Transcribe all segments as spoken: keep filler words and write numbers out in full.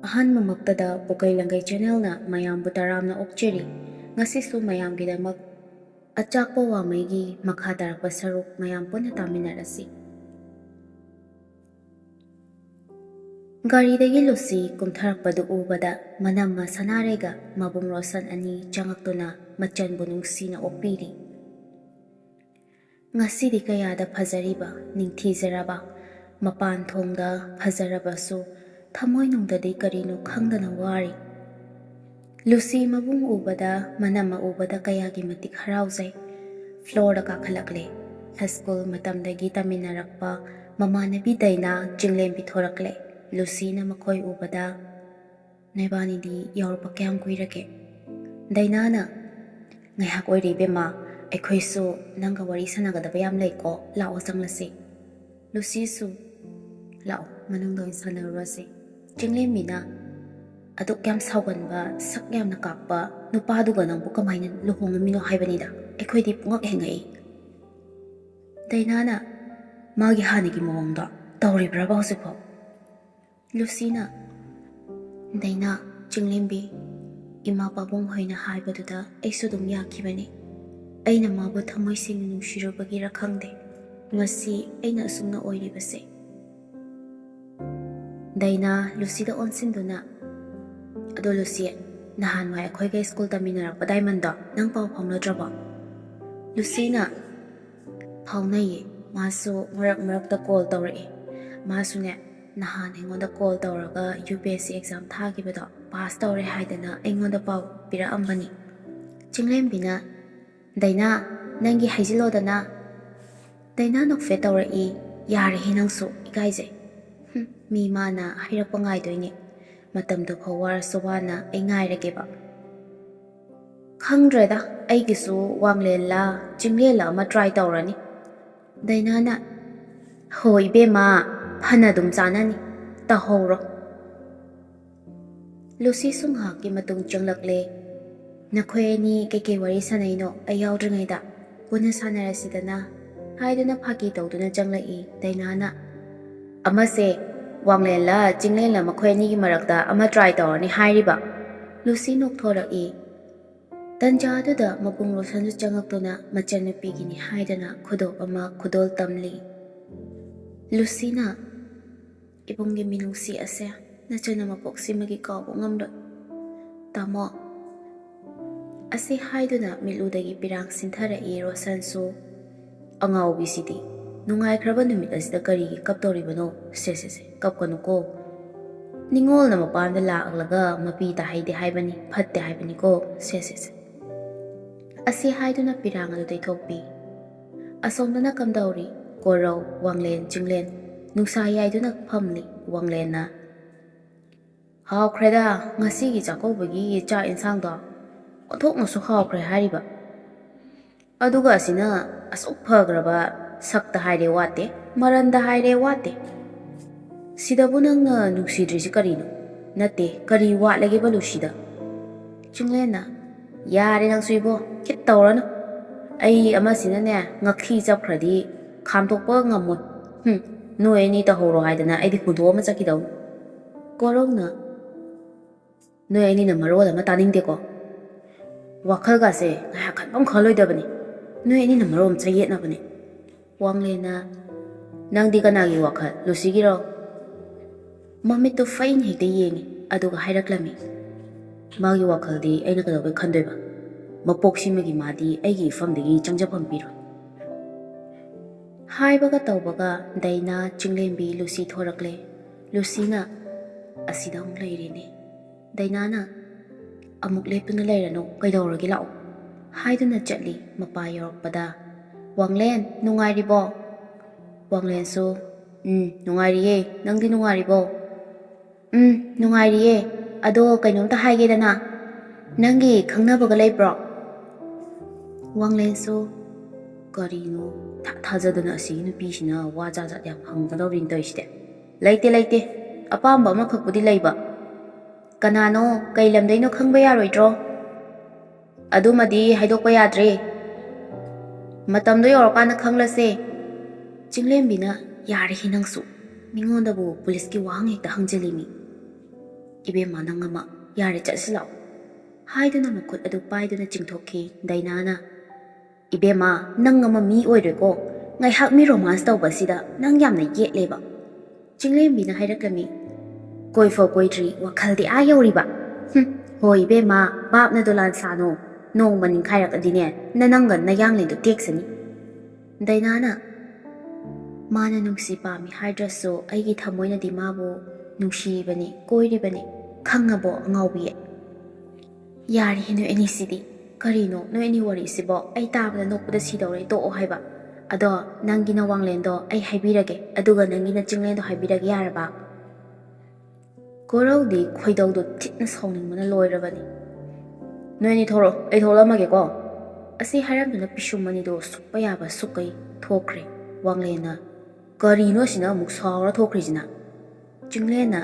ꯑꯍꯥꯟꯕꯃꯛꯇꯗ ꯄꯨꯀꯩ ꯂꯪꯒꯩ ꯆꯦꯅꯦꯜꯅ ꯃꯌꯥꯝꯕꯨ ꯇꯔꯥꯝꯅ ꯑꯣꯛꯆꯔꯤ꯫ ꯉꯁꯤꯁꯨ ꯃꯌꯥꯝꯒꯤꯗꯃꯛ ꯑꯆꯥꯛꯄ ꯋꯥꯃꯩꯒꯤ ꯃꯈꯥ ꯇꯥꯔꯛꯄ ꯁꯔꯨꯛ ꯃꯌꯥꯝ ꯄꯨꯟꯅ ꯇꯥꯃꯤꯟꯅꯔꯁꯤ꯫ ꯒꯥꯔꯤꯗꯒꯤ ꯂꯨꯁꯤ ꯀꯨꯝꯊꯔꯛꯄꯗꯨ ꯎꯕꯗ ꯃꯅꯝꯃ ꯁꯅꯥꯔꯩꯒ ꯃꯕꯨꯡ ꯔꯣꯁꯟ ꯑꯅꯤ ꯆꯪꯉꯛꯇꯨꯅ ꯃꯆꯟꯕꯨ ꯅꯨꯡꯁꯤꯅ ꯑꯣꯛꯄꯤꯔꯤ꯫ ꯉꯁꯤꯗꯤ ꯀꯌꯥꯗ ꯐꯖꯔꯤꯕ, ꯅꯤꯡꯊꯤꯖꯔꯕ, ꯃꯄꯥꯟ ꯊꯣꯡꯗ ꯐꯖꯔꯕꯁꯨ ꯊꯃꯣꯏꯅꯨꯡꯗꯗꯤ ꯀꯔꯤꯅꯣ ꯈꯪꯗꯅ ꯋꯥꯔꯤ꯫ ꯂꯨꯁꯤ ꯃꯕꯨꯡ ꯎꯕꯗ, ꯃꯅꯝꯃ ꯎꯕꯗ ꯀꯌꯥꯒꯤ ꯃꯇꯤꯛ ꯍꯔꯥꯎꯖꯩ꯫ ꯐ꯭ꯂꯣꯔꯗ ꯀꯥꯈꯠꯂꯛꯂꯦ꯫ ꯍꯥꯏ ꯁ꯭ꯀꯨꯜ ꯃꯇꯝꯗꯒꯤ ꯇꯝꯃꯤꯟꯅꯔꯛꯄ ꯃꯃꯥꯟꯅꯕꯤ ꯗꯩꯅꯥ, ꯆꯤꯡꯂꯦꯝꯕꯤ ꯊꯣꯔꯛꯂꯦ꯫ ꯂꯨꯁꯤꯅ ꯃꯈꯣꯏ ꯎꯕꯗ, "ꯅꯣꯏꯕꯥꯅꯤꯗꯤ ꯌꯥꯎꯔꯛꯄ ꯀꯌꯥꯝ ꯀꯨꯏꯔꯒꯦ?" ꯗꯩꯅꯥꯅ, "ꯉꯥꯏꯍꯥꯛ ꯑꯣꯏꯔꯦ ꯏꯕꯦꯝꯃ, ꯑꯩꯈꯣꯏꯁꯨ ꯅꯪꯒ ꯋꯥꯔꯤ ꯁꯥꯟꯅꯒꯗꯕ ꯌꯥꯝ ꯂꯩꯀꯣ, ꯂꯥꯛꯑꯣ ꯆꯪꯂꯁꯤ꯫" ꯂꯨꯁꯤꯁꯨ, "ꯂꯥꯛꯑꯣ, ꯃꯅꯨꯡꯗ ꯑꯣꯏꯅ ꯁꯥꯟꯅꯔꯨꯔꯁꯤ꯫" ꯆꯤꯡꯂꯦꯝꯕꯤꯅ, "ꯑꯗꯨꯛ ꯌꯥꯝ ꯁꯥꯎꯒꯟꯕ, ꯁꯛ ꯌꯥꯝꯅ ꯀꯥꯛꯄ ꯅꯨꯄꯥꯗꯨꯒ ꯅꯪꯕꯨ ꯀꯃꯥꯏꯅ ꯂꯨꯍꯣꯡꯉꯝꯃꯤꯅꯣ ꯍꯥꯏꯕꯅꯤꯗ? ꯑꯩꯈꯣꯏꯗꯤ ꯄꯨꯡꯉꯛ ꯍꯦꯟꯒꯛꯏ꯫" ꯗꯩꯅꯥꯅ, "ꯃꯥꯒꯤ ꯍꯥꯟꯅꯒꯤ ꯃꯑꯣꯡꯗꯣ ꯇꯧꯔꯤꯕ꯭ꯔꯕ ꯍꯧꯖꯤꯛꯐꯥꯎ?" ꯂꯨꯁꯤꯅ, "ꯗꯩꯅꯥ, ꯆꯤꯡꯂꯦꯝꯕꯤ, ꯏꯃꯥ ꯄꯥꯕꯨꯡ ꯍꯣꯏꯅ ꯍꯥꯏꯕꯗꯨꯗ ꯑꯩꯁꯨ ꯑꯗꯨꯝ ꯌꯥꯈꯤꯕꯅꯤ꯫ ꯑꯩꯅ ꯃꯥꯕꯨ ꯊꯃꯣꯏ ꯁꯦꯡꯅ ꯅꯨꯡꯁꯤꯔꯨꯕꯒꯤꯔ ꯈꯪꯗꯦ, ꯉꯁꯤ ꯑꯩꯅ ꯑꯁꯨꯝꯅ ꯑꯣꯏꯔꯤꯕꯁꯦ꯫" ꯗꯩꯅꯥ, ꯂꯨꯁꯤꯗ ꯑꯣꯟꯁꯤꯟꯗꯨꯅ, "ꯑꯗꯣ ꯂꯨꯁꯤ, ꯅꯍꯥꯟꯋꯥꯏ ꯑꯩꯈꯣꯏꯒ ꯁ꯭ꯀꯨꯜ ꯇꯝꯃꯤꯟꯅꯔꯛꯄ ꯗꯥꯏꯃꯟꯗꯣ ꯅꯪ ꯄꯥꯎ ꯐꯥꯎꯅꯗ꯭ꯔꯕꯣ?" ꯂꯨꯁꯤꯅ, "ꯐꯥꯎꯅꯩꯌꯦ, ꯃꯥꯁꯨ ꯃꯔꯛ ꯃꯔꯛꯇ ꯀꯣꯜ ꯇꯧꯔꯛꯑꯦ꯫ ꯃꯥꯁꯨꯅꯦ, ꯅꯍꯥꯟ ꯑꯩꯉꯣꯟꯗ ꯀꯣꯜ ꯇꯧꯔꯒ U P S C exam ꯊꯥꯈꯤꯕꯗꯣ pass ꯇꯧꯔꯦ ꯍꯥꯏꯗꯅ ꯑꯩꯉꯣꯟꯗ ꯄꯥꯎ ꯄꯤꯔꯛꯑꯝꯕꯅꯤ꯫" ꯆꯤꯡꯂꯦꯝꯕꯤꯅ, "ꯗꯩꯅꯥ, ꯅꯪꯒꯤ ꯍꯩꯖꯤꯜꯂꯣꯗꯅ꯫" ꯗꯩꯅꯥ ꯅꯣꯛꯐꯦꯠ ꯇꯧꯔꯛꯏ, "ꯌꯥꯔꯦꯍꯦ ꯅꯪꯁꯨ, ꯏꯀꯥꯏꯖꯩ꯫ ꯍꯨꯝ, ꯃꯤ ꯃꯥꯅ ꯍꯩꯔꯛꯄ ꯉꯥꯏꯗꯣꯏꯅꯦ, ꯃꯇꯝꯗꯨ ꯐꯥꯎ ꯋꯥꯔꯁꯨ ꯋꯥꯅ ꯑꯩ ꯉꯥꯏꯔꯒꯦꯕ꯫" "ꯈꯪꯗ꯭ꯔꯦꯗ, ꯑꯩꯒꯤꯁꯨ ꯋꯥꯡꯂꯦꯟꯂ ꯆꯤꯡꯂꯦꯟꯂ ꯑꯃ ꯇ꯭ꯔꯥꯏ ꯇꯧꯔꯅꯤ꯫" ꯗꯩꯅꯥꯅ, "ꯍꯣ ꯏꯕꯦꯝꯃ, ꯐꯅ ꯑꯗꯨꯝ ꯆꯥꯅꯅꯤ, ꯇꯧꯍꯧꯔꯣ꯫" ꯂꯨꯁꯤꯁꯨ ꯉꯥꯏꯍꯥꯛꯀꯤ ꯃꯇꯨꯡ ꯆꯪꯂꯛꯂꯦ꯫ "ꯅꯈꯣꯏ ꯑꯅꯤ ꯀꯩꯀꯩ ꯋꯥꯔꯤ ꯁꯥꯟꯅꯩꯅꯣ ꯑꯩ ꯌꯥꯎꯗ꯭ꯔꯤꯉꯩꯗ? ꯄꯨꯟꯅ ꯁꯥꯟꯅꯔꯁꯤꯗꯅ," ꯍꯥꯏꯗꯨꯅ ꯐꯥꯒꯤ ꯇꯧꯗꯨꯅ ꯆꯪꯂꯛꯏ ꯗꯩꯅꯥꯅ꯫ "ꯑꯃꯁꯦ ꯋꯥꯡꯂꯦꯟꯂ ꯆꯤꯡꯂꯦꯟꯂ ꯃꯈꯣꯏ ꯑꯅꯤꯒꯤ ꯃꯔꯛꯇ ꯑꯃ try ꯇꯧꯔꯅꯤ ꯍꯥꯏꯔꯤꯕ꯫ ꯂꯨꯁꯤ ꯅꯣꯛꯊꯣꯔꯛꯏ꯫ ꯇꯟꯖꯥꯗꯨꯗ ꯃꯕꯨꯡ ꯔꯣꯁꯟꯁꯨ ꯆꯪꯉꯛꯇꯨꯅ ꯃꯆꯟꯅꯨꯄꯤꯒꯤꯅꯤ ꯍꯥꯏꯗꯅ ꯈꯨꯗꯣꯞ ꯑꯃ ꯈꯨꯗꯣꯜ ꯇꯝꯂꯤ꯫ ꯂꯨꯁꯤꯅ, "ꯏꯕꯨꯡꯒꯤ ꯃꯤꯅꯨꯡꯁꯤ ꯑꯁꯦ ꯅꯆꯟ ꯑꯃ ꯄꯣꯛꯁꯤꯃꯒꯤ ꯀꯥꯎꯕ ꯉꯝꯂꯣꯏ꯫ ꯇꯥꯃꯣ," ꯑꯁꯤ ꯍꯥꯏꯗꯨꯅ ꯃꯤꯠꯂꯨꯗꯒꯤ ꯄꯤꯔꯥꯡ ꯁꯤꯟꯊꯔꯛꯏ ꯔꯣꯁꯟꯁꯨ꯫ "ꯑꯉꯥꯎꯕꯤꯁꯤꯗꯤ, ꯅꯨꯡꯉꯥꯏꯈ꯭ꯔꯕ ꯅꯨꯃꯤꯠ ꯑꯁꯤꯗ ꯀꯔꯤꯒꯤ ꯀꯞꯇꯧꯔꯤꯕꯅꯣ? ꯁꯦ, ꯁꯦ, ꯁꯦ, ꯀꯞꯀꯅꯨꯀꯣ꯫ ꯅꯤꯉꯣꯜꯅ ꯃꯄꯥꯝꯗ ꯂꯥꯛꯂꯒ ꯃꯄꯤ ꯇꯥꯍꯩꯗꯦ ꯍꯥꯏꯕꯅꯤ, ꯐꯠꯇꯦ ꯍꯥꯏꯕꯅꯤꯀꯣ꯫ ꯁꯦ, ꯁꯦ, ꯁꯦ꯫" ꯑꯁꯤ ꯍꯥꯏꯗꯨꯅ ꯄꯤꯔꯥꯡ ꯑꯗꯨ ꯇꯩꯊꯣꯛꯄꯤ꯫ ꯑꯁꯣꯝꯗꯅ ꯀꯝꯗꯧꯔꯤ? ꯀꯣꯔꯧ, ꯋꯥꯡꯂꯦꯟ, ꯆꯤꯡꯂꯦꯟ ꯅꯨꯡꯁꯥ ꯌꯥꯏꯗꯨꯅ ꯐꯝꯂꯤ꯫ ꯋꯥꯡꯂꯦꯟꯅ, "ꯍꯥꯎꯈ꯭ꯔꯦꯗ ꯉꯁꯤꯒꯤ ꯆꯥꯛꯀꯧꯕꯒꯤ ꯆꯥꯛ ꯏꯟꯁꯥꯡꯗꯣ꯫ ꯑꯣꯟꯊꯣꯛꯅꯁꯨ ꯍꯥꯎꯈ꯭ꯔꯦ ꯍꯥꯏꯔꯤꯕ꯫ ꯑꯗꯨꯒ ꯑꯁꯤꯅ ꯑꯁꯨꯛ ꯐꯈ꯭ꯔꯕ ꯁꯛꯇ ꯍꯥꯏꯔꯦ ꯋꯥꯠꯇꯦ, ꯃꯔꯟꯗ ꯍꯥꯏꯔꯦ ꯋꯥꯠꯇꯦ꯫ ꯁꯤꯗꯕꯨ ꯅꯪꯅ ꯅꯨꯡꯁꯤꯗ꯭ꯔꯤꯁꯤ ꯀꯔꯤꯅꯣ? ꯅꯠꯇꯦ, ꯀꯔꯤ ꯋꯥꯠꯂꯒꯦꯕ ꯂꯨꯁꯤꯗ?" ꯆꯤꯡꯂꯦꯟꯅ, "ꯌꯥꯔꯦ ꯅꯪꯁꯨ ꯏꯕꯣ, ꯈꯤꯠ ꯇꯧꯔꯅꯨ꯫ ꯑꯩ ꯑꯃꯁꯤꯅꯅꯦ ꯉꯛꯈꯤ ꯆꯞꯈ꯭ꯔꯗꯤ ꯈꯥꯝꯗꯣꯛꯄ ꯉꯝꯃꯣꯏ꯫ ꯍꯨꯝ, ꯅꯣꯏ ꯑꯅꯤ ꯇꯧꯍꯧꯔꯣ ꯍꯥꯏꯗꯅ ꯑꯩꯗꯤ ꯍꯨꯟꯗꯣꯛꯑꯝꯃ ꯆꯠꯈꯤꯗꯧꯅꯤ꯫" ꯀꯣꯔꯧꯅ, "ꯅꯣꯏ ꯑꯅꯤꯅ ꯃꯔꯣꯜ ꯑꯃ ꯇꯥꯅꯤꯡꯗꯦꯀꯣ꯫ ꯋꯥꯈꯜꯒꯁꯦ ꯉꯥꯏꯍꯥꯛ ꯈꯟꯐꯝ ꯈꯜꯂꯣꯏꯗꯕꯅꯤ꯫ ꯅꯣꯏ ꯑꯅꯤꯅ ꯃꯔꯣꯜ ꯑꯃ ꯆꯌꯦꯠꯅꯕꯅꯤ꯫" ꯋꯥꯡꯂꯦꯟꯅ, "ꯅꯪꯗꯤ ꯀꯅꯥꯒꯤ ꯋꯥꯈꯜ? ꯂꯨꯁꯤꯒꯤꯔꯣ?" ꯃꯃꯤꯠꯇꯨ ꯐꯩꯅ ꯍꯦꯛꯇ ꯌꯦꯡꯉꯤ, ꯑꯗꯨꯒ ꯍꯥꯏꯔꯛꯂꯝꯃꯤ, "ꯃꯥꯒꯤ ꯋꯥꯈꯜꯗꯤ ꯑꯩꯅ ꯀꯩꯗꯧꯕꯩ ꯈꯟꯗꯣꯏꯕ? ꯃꯄꯣꯛꯁꯤꯃꯒꯤ ꯃꯥꯗꯤ ꯑꯩꯒꯤ ꯏꯐꯝꯗꯒꯤ ꯆꯪꯖꯐꯝ ꯄꯤꯔꯣꯏ꯫" ꯍꯥꯏꯕꯒ ꯇꯧꯕꯒ ꯗꯥꯏꯅꯥ, ꯆꯤꯡꯂꯦꯝꯕꯤ, ꯂꯨꯁꯤ ꯊꯣꯔꯛꯂꯦ꯫ ꯂꯨꯁꯤꯅ, "ꯑꯁꯤꯗ ꯑꯃꯨꯛ ꯂꯩꯔꯦꯅꯦ꯫" ꯗꯥꯏꯅꯥꯅ, "ꯑꯃꯨꯛ ꯂꯦꯞꯇꯨꯅ ꯂꯩꯔꯅꯨ, ꯀꯩꯗꯧꯔꯒꯦ ꯂꯥꯛꯑꯣ" ꯍꯥꯏꯗꯨꯅ ꯆꯠꯂꯤ꯫ ꯃꯄꯥ ꯌꯧꯔꯛꯄꯗ, "ꯋꯥꯡꯂꯦꯟ, ꯅꯨꯡꯉꯥꯏꯔꯤꯕꯣ?" ꯋꯥꯡꯂꯦꯟꯁꯨ, "ꯎꯝ, ꯅꯨꯡꯉꯥꯏꯔꯤꯌꯦ, ꯅꯪꯗꯤ ꯅꯨꯡꯉꯥꯏꯔꯤꯕꯣ?" "ꯎꯝ, ꯅꯨꯡꯉꯥꯏꯔꯤꯌꯦ꯫ ꯑꯗꯣ ꯀꯩꯅꯣꯝꯇ ꯍꯥꯏꯒꯦꯗꯅ, ꯅꯪꯒꯤ ꯈꯪꯅꯕꯒ ꯂꯩꯕ꯭ꯔꯣ?" ꯋꯥꯡꯂꯦꯟꯁꯨ, "ꯀꯔꯤꯅꯣ ꯊꯥ ꯊꯥꯖꯗꯅ ꯑꯁꯤꯒꯤ ꯅꯨꯄꯤꯁꯤꯅ ꯋꯥ ꯖꯥꯠ ꯖꯥꯠ ꯌꯥꯝ ꯍꯪꯒꯗꯧꯔꯤꯅ ꯇꯧꯔꯤꯁꯤꯗꯤ?" "ꯂꯩꯇꯦ, ꯂꯩꯇꯦ꯫ ꯑꯄꯥꯝꯕ ꯑꯃꯈꯛꯄꯨꯗꯤ ꯂꯩꯕ꯫" "ꯀꯅꯥꯅꯣ? ꯀꯩ ꯂꯝꯗꯩꯅꯣ ꯈꯪꯕ ꯌꯥꯔꯣꯏꯗ꯭ꯔꯣ?" "ꯑꯗꯨꯃꯗꯤ ꯍꯥꯏꯗꯣꯛꯄ ꯌꯥꯗ꯭ꯔꯦ꯫ ꯃꯇꯝꯗꯣ ꯌꯧꯔꯀꯥꯟꯗ ꯈꯪꯂꯁꯦ꯫" ꯆꯤꯡꯂꯦꯝꯕꯤꯅ, "ꯌꯥꯔꯦꯍꯦ ꯅꯪꯁꯨ꯫ ꯃꯤꯉꯣꯟꯗꯕꯨ ꯄꯨꯂꯤꯁꯀꯤ ꯋꯥꯍꯪ ꯍꯦꯛꯇ ꯍꯪꯖꯤꯜꯂꯤꯃꯤ꯫ "ꯏꯕꯦꯝꯃ, ꯅꯪ ꯑꯃ, ꯌꯥꯔꯦ, ꯆꯠꯁꯤ ꯂꯥꯛꯑꯣ" ꯍꯥꯏꯗꯨꯅ ꯃꯈꯨꯠ ꯑꯗꯨ ꯄꯥꯏꯗꯨꯅ ꯆꯤꯡꯊꯣꯛꯈꯤ ꯗꯥꯏꯅꯥꯅ꯫ "ꯏꯕꯦꯝꯃ, ꯅꯪ ꯑꯃ ꯃꯤ ꯑꯣꯏꯔꯣꯏꯀꯣ꯫ ꯉꯥꯏꯍꯥꯛ ꯃꯤ ꯔꯣꯃꯥꯟꯁ ꯇꯧꯕꯁꯤꯗ ꯅꯪ ꯌꯥꯝꯅ ꯌꯦꯠꯂꯦꯕ꯫" ꯆꯤꯡꯂꯦꯝꯕꯤꯅ ꯍꯥꯏꯔꯛꯂꯝꯃꯤ꯫ "ꯀꯣꯏꯐꯥꯎ ꯀꯣꯏꯗ꯭ꯔꯤ, ꯋꯥꯈꯜꯗꯤ ꯑꯥ ꯌꯧꯔꯤꯕ꯫ ꯍꯨꯝ, ꯍꯣꯏ ꯏꯕꯦꯝꯃ, ꯚꯥꯞꯅ ꯗꯣꯂꯥꯟ ꯁꯥꯅꯨ꯫ ꯅꯣꯡꯃ ꯅꯤꯡꯈꯥꯏꯔꯛꯑꯗꯤꯅꯦ, ꯅꯅꯪꯒ ꯅꯌꯥꯡꯂꯦꯟꯗꯣ ꯇꯦꯛꯁꯅꯤ꯫" ꯗꯥꯏꯅꯥꯅ, "ꯃꯥꯅ ꯅꯨꯡꯁꯤ ꯄꯥꯝꯃꯤ ꯍꯥꯏꯗ꯭ꯔꯁꯨ ꯑꯩꯒꯤ ꯊꯃꯣꯏꯅꯗꯤ ꯃꯥꯕꯨ ꯅꯨꯡꯁꯤꯔꯤꯕꯅꯤ, ꯀꯣꯏꯔꯤꯕꯅꯤ꯫ ꯈꯪꯉꯕꯣ ꯑꯉꯥꯎꯕꯤ?" "ꯌꯥꯔꯦꯍꯦ ꯅꯣꯏ ꯑꯅꯤꯁꯤꯗꯤ꯫ ꯀꯔꯤꯅꯣ ꯅꯣꯏ ꯑꯅꯤ ꯋꯥꯔꯤꯁꯤꯕꯣ? ꯑꯩ ꯇꯥꯕꯗ ꯅꯣꯛꯄꯗ ꯁꯤꯗꯧꯔꯦ, ꯇꯣꯛꯑꯣ ꯍꯥꯏꯕ꯫ ꯑꯗꯣ ꯅꯪꯒꯤ ꯅꯋꯥꯡꯂꯦꯟꯗꯣ ꯑꯩ ꯍꯥꯏꯕꯤꯔꯒꯦ, ꯑꯗꯨꯒ ꯅꯪꯒꯤ ꯅꯆꯤꯡꯂꯦꯟꯗꯣ ꯍꯥꯏꯕꯤꯔꯒꯦ, ꯌꯥꯔꯕ?" ꯀꯣꯔꯧꯗꯤ ꯈꯣꯏꯗꯧꯗꯣ ꯊꯤꯅ ꯁꯥꯎꯅꯤꯡꯕꯅ ꯂꯣꯏꯔꯕꯅꯤ꯫ "ꯅꯣꯏ ꯑꯅꯤ ꯊꯣꯛꯂꯛꯑꯣ, ꯑꯩ ꯊꯣꯛꯂꯛꯑꯝꯃꯒꯦꯀꯣ꯫" ꯑꯁꯤ ꯍꯥꯏꯔꯝꯗꯨꯅ ꯄꯤꯁꯨꯝ ꯑꯅꯤꯗꯣ ꯁꯨꯛꯄ ꯌꯥꯕ ꯁꯨꯛꯀꯩ ꯊꯣꯛꯈ꯭ꯔꯦ꯫ ꯋꯥꯡꯂꯦꯟꯅ, "ꯀꯔꯤꯅꯣ ꯑꯁꯤꯅ ꯑꯃꯨꯛ ꯁꯥꯎꯔ ꯊꯣꯛꯈ꯭ꯔꯤꯁꯤꯅ?" ꯆꯤꯡꯂꯦꯟꯅ,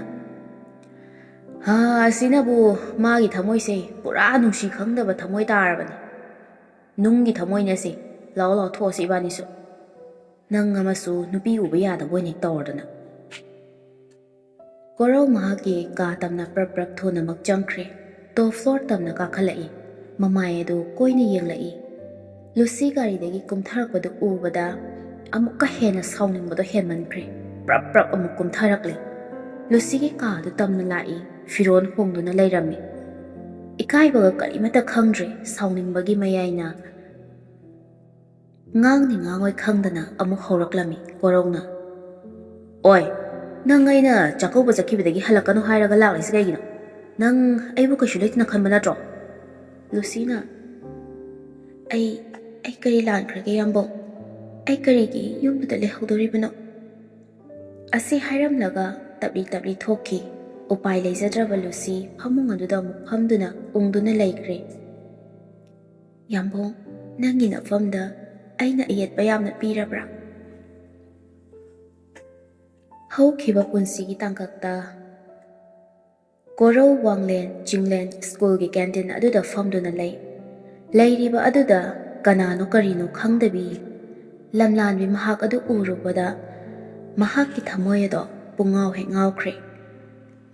"ꯍꯥ, ꯑꯁꯤꯅꯕꯨ ꯃꯥꯒꯤ ꯊꯃꯣꯏꯁꯦ ꯄꯨꯔꯥ ꯅꯨꯡꯁꯤ ꯈꯪꯗꯕ ꯊꯃꯣꯏ ꯇꯥꯔꯕꯅꯤ꯫ ꯅꯨꯡꯒꯤ ꯊꯃꯣꯏꯅꯦ ꯑꯁꯤ꯫ ꯂꯥꯛꯑꯣ, ꯂꯥꯛꯑꯣ, ꯊꯣꯛꯑꯁꯤ ꯏꯕꯥꯅꯤꯁꯨ꯫ ꯅꯪ ꯑꯃꯁꯨ ꯅꯨꯄꯤ ꯎꯕ ꯌꯥꯗꯕ ꯑꯣꯏꯅ ꯍꯦꯛ ꯇꯧꯔꯗꯅ꯫" ꯀꯣꯔꯧ ꯃꯍꯥꯛꯀꯤ ꯀꯥ ꯇꯝꯅ ꯄ꯭ꯔꯞ ꯄ꯭ꯔꯞ ꯊꯨꯅꯃꯛ ꯆꯪꯈ꯭ꯔꯦ꯫ ꯇꯣꯞ ꯐ꯭ꯂꯣꯔ ꯇꯝꯅ ꯀꯥꯈꯠꯂꯛꯏ꯫ ꯃꯃꯥꯏ ꯑꯗꯨ ꯀꯣꯏꯅ ꯌꯦꯡꯂꯛꯏ꯫ ꯂꯨꯁꯤ ꯒꯥꯔꯤꯗꯒꯤ ꯀꯨꯝꯊꯔꯛꯄꯗꯨ ꯎꯕꯗ ꯑꯃꯨꯛꯀ ꯍꯦꯟꯅ ꯁꯥꯎꯅꯤꯡꯕꯗꯣ ꯍꯦꯟꯃꯟꯈ꯭ꯔꯦ꯫ ꯄ꯭ꯔꯞ ꯄ꯭ꯔꯞ ꯑꯃꯨꯛ ꯀꯨꯝꯊꯔꯛꯂꯦ꯫ ꯂꯨꯁꯤꯒꯤ ꯀꯥ ꯑꯗꯨ ꯇꯝꯅ ꯂꯥꯛꯏ꯫ ꯐꯤꯔꯣꯜ ꯍꯣꯡꯗꯨꯅ ꯂꯩꯔꯝꯃꯤ꯫ ꯏꯀꯥꯏꯕꯒ ꯀꯔꯤꯃꯠꯇ ꯈꯪꯗ꯭ꯔꯦ꯫ ꯁꯥꯎꯅꯤꯡꯕꯒꯤ ꯃꯌꯥꯏꯅ ꯉꯥꯡꯅꯤ ꯉꯥꯡꯉꯣꯏ ꯈꯪꯗꯅ ꯑꯃꯨꯛ ꯍꯧꯔꯛꯂꯝꯃꯤ ꯀꯣꯔꯧꯅ꯫ "ꯑꯣꯏ, ꯅꯪ ꯑꯩꯅ ꯆꯥꯛꯀꯧꯕ ꯆꯠꯈꯤꯕꯗꯒꯤ ꯍꯜꯂꯛꯀꯅꯨ ꯍꯥꯏꯔꯒ ꯂꯥꯛꯂꯤꯁꯤ ꯀꯩꯒꯤꯅꯣ? ꯅꯪ ꯑꯩꯕꯨ ꯀꯩꯁꯨ ꯂꯩꯇꯅ ꯈꯟꯕ ꯅꯠꯇ꯭ꯔꯣ?" ꯂꯨꯁꯤꯅ, "ꯑꯩ, ꯑꯩ ꯀꯔꯤ ꯂꯥꯟꯈ꯭ꯔꯒꯦ ꯌꯥꯝꯕꯧ? ꯑꯩ ꯀꯔꯤꯒꯤ ꯌꯨꯝꯗꯨꯗ ꯂꯩꯍꯧꯗꯣꯔꯤꯕꯅꯣ?" ꯑꯁꯤ ꯍꯥꯏꯔꯝꯂꯒ ꯇꯞꯂꯤ ꯇꯞꯂꯤ ꯊꯣꯛꯈꯤ꯫ ꯎꯄꯥꯏ ꯂꯩꯖꯗ꯭ꯔꯕ ꯂꯨꯁꯤ ꯐꯃꯨꯡ ꯑꯗꯨꯗ ꯑꯃꯨꯛ ꯐꯝꯗꯨꯅ ꯎꯪꯗꯨꯅ ꯂꯩꯈ꯭ꯔꯦ꯫ "ꯌꯥꯝꯕꯧ, ꯅꯪꯒꯤ ꯅꯐꯝꯗ ꯑꯩꯅ ꯑꯌꯦꯠꯄ ꯌꯥꯝꯅ ꯄꯤꯔꯕ꯭ꯔꯥ?" ꯍꯧꯈꯤꯕ ꯄꯨꯟꯁꯤꯒꯤ ꯇꯥꯡꯀꯛꯇ ꯀꯣꯔꯧ ꯋꯥꯡꯂꯦꯟ ꯆꯤꯡꯂꯦꯟ ꯁ꯭ꯀꯨꯜꯒꯤ ꯀꯦꯟꯇꯤꯟ ꯑꯗꯨꯗ ꯐꯝꯗꯨꯅ ꯂꯩ꯫ ꯂꯩꯔꯤꯕ ꯑꯗꯨꯗ ꯀꯅꯥꯅꯣ ꯀꯔꯤꯅꯣ ꯈꯪꯗꯕꯤ ꯂꯝꯂꯥꯟꯕꯤ ꯃꯍꯥꯛ ꯑꯗꯨ ꯎꯔꯨꯕꯗ ꯃꯍꯥꯛꯀꯤ ꯊꯃꯣꯏ ꯑꯗꯣ ꯄꯨꯡꯉꯥꯎ ꯍꯦꯛ ꯉꯥꯎꯈ꯭ꯔꯦ꯫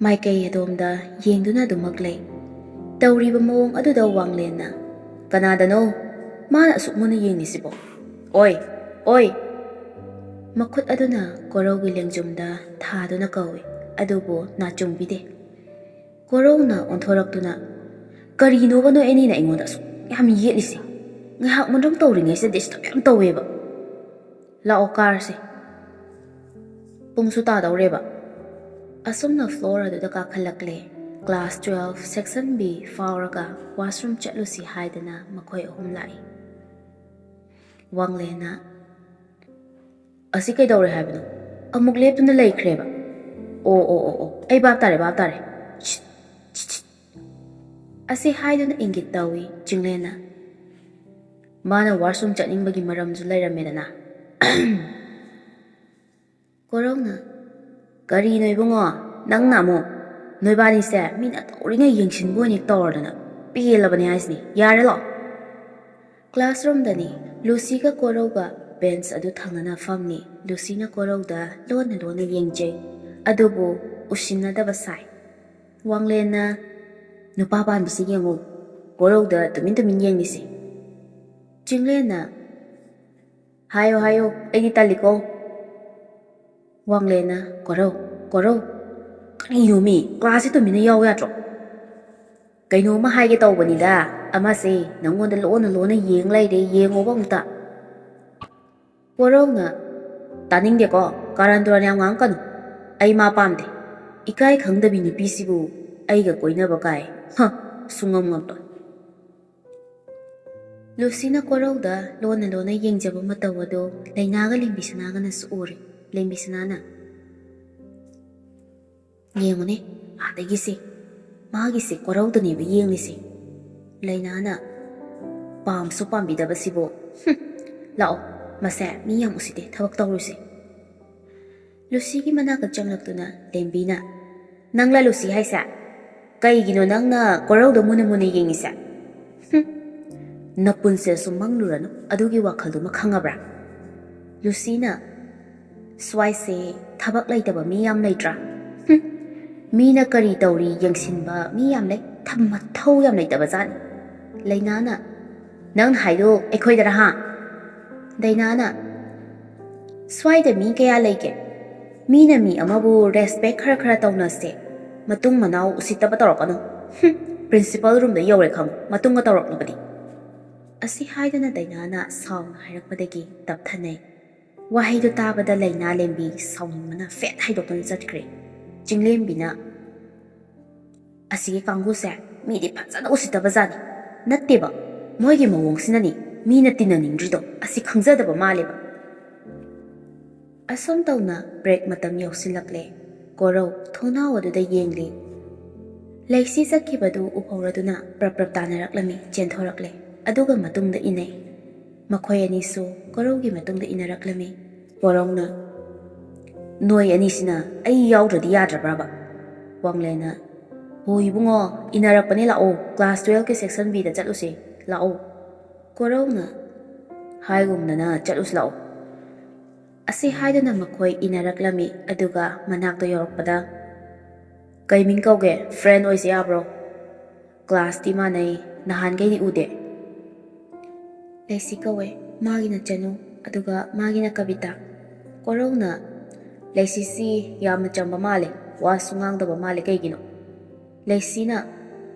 ꯃꯥꯏꯀꯩ ꯑꯗꯣꯝꯗ ꯌꯦꯡꯗꯨꯅ ꯑꯗꯨꯃꯛ ꯂꯩ꯫ ꯇꯧꯔꯤꯕ ꯃꯑꯣꯡ ꯑꯗꯨꯗ ꯋꯥꯡꯂꯦꯟꯅ, "ꯀꯅꯥꯗꯅꯣ? ꯃꯥꯅ ꯑꯁꯨꯛ ꯃꯨꯟꯅ ꯌꯦꯡꯂꯤꯁꯤꯕꯣ? ꯑꯣꯏ, ꯑꯣꯏ!" ꯃꯈꯨꯠ ꯑꯗꯨꯅ ꯀꯣꯔꯧꯒꯤ ꯂꯦꯡꯖꯨꯝꯗ ꯊꯥꯗꯨꯅ ꯀꯧꯏ, ꯑꯗꯨꯕꯨ ꯅꯥꯆꯨꯡꯕꯤꯗꯦ꯫ ꯀꯣꯔꯧꯅ ꯑꯣꯟꯊꯣꯔꯛꯇꯨꯅ, "ꯀꯔꯤꯅꯣꯕ ꯅꯣꯏ ꯑꯅꯤꯅ ꯑꯩꯉꯣꯟꯗ ꯑꯁꯨꯛ ꯌꯥꯝ ꯌꯦꯠꯂꯤꯁꯦ? ꯉꯥꯏꯍꯥꯛ ꯃꯨꯟꯗ꯭ꯔꯪ ꯇꯧꯔꯤꯉꯩꯁꯤꯗ ꯗꯤꯁꯇꯔꯕ ꯌꯥꯝ ꯇꯧꯋꯦꯕ꯫ ꯂꯥꯛꯑꯣ, ꯀꯥꯔꯁꯦ꯫ ꯄꯨꯡꯁꯨ ꯇꯥꯗꯧꯔꯦꯕ꯫" ꯑꯁꯨꯝꯅ ꯐ꯭ꯂꯣꯔ ꯑꯗꯨꯗ ꯀꯥꯈꯠꯂꯛꯂꯦ꯫ ꯀ꯭ꯂꯥꯁ ꯇꯨꯋꯦꯜꯐ, ꯁꯦꯛꯁꯟ ꯕꯤ ꯐꯥꯎꯔꯒ ꯋꯥꯁꯔꯨꯝ ꯆꯠꯂꯨꯁꯤ ꯍꯥꯏꯗꯅ ꯃꯈꯣꯏ ꯑꯍꯨꯝ ꯂꯥꯛꯏ꯫ ꯋꯥꯡꯂꯦꯟꯅ, "ꯑꯁꯤ ꯀꯩꯗꯧꯔꯦ ꯍꯥꯏꯕꯅꯣ? ꯑꯃꯨꯛ ꯂꯦꯞꯇꯨꯅ ꯂꯩꯈ꯭ꯔꯦꯕ꯫ ꯑꯣ, ꯑꯣ, ꯑꯣ, ꯑꯣ, ꯑꯩ ꯚꯥꯞ ꯇꯥꯔꯦ, ꯚꯥꯞ ꯇꯥꯔꯦ꯫ ꯁꯤꯠ, ꯁꯤꯠ, ꯁꯤꯠ꯫" ꯑꯁꯤ ꯍꯥꯏꯗꯨꯅ ꯏꯪꯒꯤꯠ ꯇꯧꯏ ꯆꯤꯡꯂꯦꯟꯅ꯫ ꯃꯥꯅ ꯋꯥꯁꯔꯨꯝ ꯆꯠꯅꯤꯡꯕꯒꯤ ꯃꯔꯝꯁꯨ ꯂꯩꯔꯝꯃꯦꯗꯅ꯫ ꯀꯣꯔꯧꯅ, "ꯀꯔꯤꯅꯣ ꯏꯕꯨꯡꯉꯣ, ꯅꯪꯅ ꯑꯃꯨꯛ? ꯅꯣꯏꯕꯥꯅꯤꯁꯦ ꯃꯤꯅ ꯇꯧꯔꯤꯉꯩ ꯌꯦꯡꯁꯤꯟꯕ ꯑꯣꯏꯅ ꯍꯦꯛ ꯇꯧꯔꯗꯅ꯫ ꯄꯦꯜꯂꯕꯅꯦ ꯍꯥꯏꯁꯤꯅꯤ꯫ ꯌꯥꯔꯦ, ꯂꯥꯛꯑꯣ꯫" ꯀ꯭ꯂꯥꯁꯔꯨꯝꯗꯅꯤ꯫ ꯂꯨꯁꯤꯒ ꯀꯣꯔꯧꯒ ꯕꯦꯟꯆ ꯑꯗꯨ ꯊꯪꯅꯅ ꯐꯝꯂꯤ꯫ ꯂꯨꯁꯤꯅ ꯀꯣꯔꯧꯗ ꯂꯣꯟꯅ ꯂꯣꯟꯅ ꯌꯦꯡꯖꯩ, ꯑꯗꯨꯕꯨ ꯎꯁꯤꯟꯅꯗꯕ ꯁꯥꯏ꯫ ꯋꯥꯡꯂꯦꯟꯅ, "ꯅꯨꯄꯥ ꯄꯥꯝꯕꯤꯁꯤ ꯌꯦꯡꯉꯨ, ꯀꯣꯔꯧꯗ ꯇꯨꯃꯤꯟ ꯇꯨꯃꯤꯟ ꯌꯦꯡꯂꯤꯁꯤ꯫" ꯆꯤꯡꯂꯦꯟꯅ, "ꯍꯥꯏꯌꯣ, ꯍꯥꯏꯌꯣ, ꯑꯩꯗꯤ ꯇꯜꯂꯤꯀꯣ꯫" ꯋꯥꯡꯂꯦꯟꯅ, "ꯀꯣꯔꯧ, ꯀꯣꯔꯧ, ꯀꯔꯤꯅꯣꯃꯤ? ꯀ꯭ꯂꯥꯁꯁꯤ ꯇꯨꯃꯤꯟꯅ ꯌꯥꯎ ꯌꯥꯗ꯭ꯔꯣ? ꯀꯩꯅꯣꯝꯃ ꯍꯥꯏꯒꯦ ꯇꯧꯕꯅꯤꯗ, ꯑꯃꯁꯦ ꯅꯪꯉꯣꯟꯗ ꯂꯣꯟꯅ ꯂꯣꯟꯅ ꯌꯦꯡ ꯂꯩꯔꯦ, ꯌꯦꯡꯉꯣꯕ ꯑꯃꯨꯛꯇ꯫" ꯀꯣꯔꯧꯅ, "ꯇꯥꯅꯤꯡꯗꯦꯀꯣ, ꯀꯥꯔꯟ ꯇꯨꯔꯟ ꯌꯥꯝ ꯉꯥꯡꯉꯛꯀꯅꯨ꯫ ꯑꯩ ꯃꯥ ꯄꯥꯝꯗꯦ꯫ ꯏꯀꯥꯏ ꯈꯪꯗꯕꯤ ꯅꯨꯄꯤꯁꯤꯕꯨ ꯑꯩꯒ ꯀꯣꯏꯅꯕ ꯀꯥꯏ꯫ ꯍ, ꯁꯨꯡꯉꯝ ꯉꯝꯂꯣꯏ꯫" ꯂꯨꯁꯤꯅ ꯀꯣꯔꯧꯗ ꯂꯣꯟꯅ ꯂꯣꯟꯅ ꯌꯦꯡꯖꯕ ꯃꯇꯧ ꯑꯗꯨ ꯂꯩꯅꯥꯒ ꯂꯦꯝꯕꯤꯁꯅꯥꯒꯅꯁꯨ ꯎꯔꯦ꯫ ꯂꯦꯝꯕꯤꯁꯅꯥꯅ, "ꯌꯦꯡꯉꯨꯅꯦ, ꯑꯥꯗꯒꯤꯁꯦ, ꯃꯥꯒꯤꯁꯦ ꯀꯣꯔꯧꯗꯅꯦꯕ ꯌꯦꯡꯂꯤꯁꯦ꯫" ꯂꯩꯅꯥꯅ, "ꯄꯥꯝꯁꯨ ꯄꯥꯝꯕꯤꯗꯕꯁꯤꯕꯨ꯫ ꯍꯨꯝ, ꯂꯥꯛꯑꯣ, ꯃꯁꯦ ꯃꯤ ꯌꯥꯝ ꯎꯁꯤꯠꯇꯦ, ꯊꯕꯛ ꯇꯧꯔꯨꯁꯦ꯫" ꯂꯨꯁꯤꯒꯤ ꯃꯅꯥꯛꯇ ꯆꯪꯂꯛꯇꯨꯅ ꯂꯦꯝꯕꯤꯅ, "ꯅꯪꯂ ꯂꯨꯁꯤ ꯍꯥꯏꯁꯦ? ꯀꯩꯒꯤꯅꯣ ꯅꯪꯅ ꯀꯣꯔꯧꯗ ꯃꯨꯟꯅ ꯃꯨꯟꯅ ꯌꯦꯡꯉꯤꯁꯦ? ꯍꯨꯝ, ꯅꯄꯨꯟꯁꯤꯗꯁꯨ ꯃꯪꯂꯨꯔꯅꯨ ꯑꯗꯨꯒꯤ ꯋꯥꯈꯜꯗꯨꯃ, ꯈꯪꯉꯕ꯭ꯔꯥ?" ꯂꯨꯁꯤꯅ, ꯁ꯭ꯋꯥꯏꯁꯦ ꯊꯕꯛ ꯂꯩꯇꯕ ꯃꯤ ꯌꯥꯝ ꯂꯩꯇ꯭ꯔꯥ? ꯍꯨꯝ, ꯃꯤꯅ ꯀꯔꯤ ꯇꯧꯔꯤ ꯌꯦꯡꯁꯤꯟꯕ ꯃꯤ ꯌꯥꯝ ꯂꯩ꯫ ꯊꯝ-, ꯃꯊꯧ ꯌꯥꯝ ꯂꯩꯇꯕ ꯖꯥꯠꯅꯤ꯫ ꯂꯩꯅꯥꯅ, "ꯅꯪ ꯍꯥꯏꯗꯣ ꯑꯩꯈꯣꯏꯗꯔ ꯍꯥ?" ꯗꯩꯅꯥꯅ, "ꯁ꯭ꯋꯥꯏꯗ ꯃꯤ ꯀꯌꯥ ꯂꯩꯒꯦ? ꯃꯤꯅ ꯃꯤ ꯑꯃꯕꯨ ꯔꯦꯁꯄꯦꯛ ꯈꯔ ꯈꯔ ꯇꯧꯅꯁꯦ꯫ ꯃꯇꯨꯡ ꯃꯅꯥꯎ ꯎꯁꯤꯠꯇꯕ ꯇꯧꯔꯛꯀꯅꯨ꯫ ꯍꯨꯝ, ꯄ꯭ꯔꯤꯟꯁꯤꯄꯜ ꯔꯨꯝꯗ ꯌꯧꯔꯦ ꯈꯪꯉꯨ, ꯃꯇꯨꯡꯒ ꯇꯧꯔꯛꯅꯕꯗꯤ"꯫ ꯑꯁꯤ ꯍꯥꯏꯗꯨꯅ ꯗꯩꯅꯥꯅ ꯁꯥꯎꯅ ꯍꯥꯏꯔꯛꯄꯗꯒꯤ ꯇꯞꯊꯅꯩ꯫ ꯋꯥꯍꯩꯗꯨ ꯇꯥꯕꯗ ꯂꯩꯅꯥ ꯂꯦꯝꯕꯤ ꯁꯥꯎꯅꯤꯡꯕꯅ ꯐꯦꯠ ꯍꯥꯏꯗꯣꯛꯇꯨꯅ ꯆꯠꯈ꯭ꯔꯦ꯫ ꯆꯤꯡꯂꯦꯝꯕꯤꯅ, "ꯑꯁꯤꯒꯤ ꯀꯥꯡꯕꯨꯁꯦ ꯃꯤꯗꯤ ꯐꯖꯅ ꯎꯁꯤꯠꯇꯕ ꯖꯥꯠꯅꯤ꯫ ꯅꯠꯇꯦꯕ, ꯃꯣꯏꯒꯤ ꯃꯑꯣꯡꯁꯤꯅꯅꯤ ꯃꯤꯅ ꯇꯤꯟꯅꯅꯤꯡꯗ꯭ꯔꯤꯗꯣ꯫ ꯑꯁꯤ ꯈꯪꯖꯗꯕ ꯃꯥꯜꯂꯦꯕ"꯫ ꯑꯁꯨꯝ ꯇꯧꯅ ꯕ꯭ꯔꯦꯛ ꯃꯇꯝ ꯌꯧꯁꯤꯜꯂꯛꯂꯦ꯫ ꯀꯣꯔꯧ ꯊꯣꯡꯅꯥꯎ ꯑꯗꯨꯗ ꯌꯦꯡꯂꯤ꯫ ꯂꯩꯁꯤ ꯆꯠꯈꯤꯕꯗꯨ ꯎꯍꯧꯔꯗꯨꯅ ꯄ꯭ꯔꯞ ꯄ꯭ꯔꯞ ꯇꯥꯅꯔꯛꯂꯝꯃꯤ, ꯆꯦꯟꯊꯣꯔꯛꯂꯦ꯫ ꯑꯗꯨꯒ ꯃꯇꯨꯡꯗ ꯏꯟꯅꯩ꯫ ꯃꯈꯣꯏ ꯑꯅꯤꯁꯨ ꯀꯣꯔꯧꯒꯤ ꯃꯇꯨꯡꯗ ꯏꯟꯅꯔꯛꯂꯝꯃꯤ꯫ ꯀꯣꯔꯧꯅ, "ꯅꯣꯏ ꯑꯅꯤꯁꯤꯅ ꯑꯩ ꯌꯥꯎꯗ꯭ꯔꯗꯤ ꯌꯥꯗ꯭ꯔꯕ꯭ꯔꯕ?" ꯋꯥꯡꯂꯦꯟꯅ, "ꯍꯣ ꯏꯕꯨꯡꯉꯣ, ꯏꯟꯅꯔꯛꯄꯅꯦ, ꯂꯥꯛꯑꯣ, ꯀ꯭ꯂꯥꯁ ꯇꯨꯌꯦꯜꯐꯀꯤ ꯁꯦꯛꯁꯟ ꯕꯤꯗ ꯆꯠꯂꯨꯁꯦ, ꯂꯥꯛꯑꯣ"꯫ ꯀꯣꯔꯧꯅ, "ꯍꯥꯏꯒꯨꯝꯗꯅ ꯆꯠꯂꯨꯁꯤ ꯂꯥꯛꯑꯣ"꯫ ꯑꯁꯤ ꯍꯥꯏꯗꯨꯅ ꯃꯈꯣꯏ ꯏꯟꯅꯔꯛꯂꯝꯃꯤ꯫ ꯑꯗꯨꯒ ꯃꯅꯥꯛꯇ ꯌꯧꯔꯛꯄꯗ, "ꯀꯩ ꯃꯤꯡ ꯀꯧꯒꯦ? ꯐ꯭ꯔꯦꯟ ꯑꯣꯏꯁꯦ ꯌꯥꯕ꯭ꯔꯣ? ꯀ꯭ꯂꯥꯁꯇꯤ ꯃꯥꯟꯅꯩ, ꯅꯍꯥꯟꯈꯩꯗꯤ ꯎꯗꯦ"꯫ "ꯂꯩꯁꯤ ꯀꯧꯋꯦ, ꯃꯥꯒꯤꯅ ꯆꯅꯨ, ꯑꯗꯨꯒ ꯃꯥꯒꯤꯅ ꯀꯕꯤꯇꯥ"꯫ ꯀꯣꯔꯧꯅ, "ꯂꯩꯁꯤꯁꯤ ꯌꯥꯝꯅ ꯆꯝꯕ ꯃꯥꯜꯂꯦ, ꯋꯥꯁꯨ ꯉꯥꯡꯗꯕ ꯃꯥꯜꯂꯦ, ꯀꯩꯒꯤꯅꯣ?" ꯂꯩꯁꯤꯅ,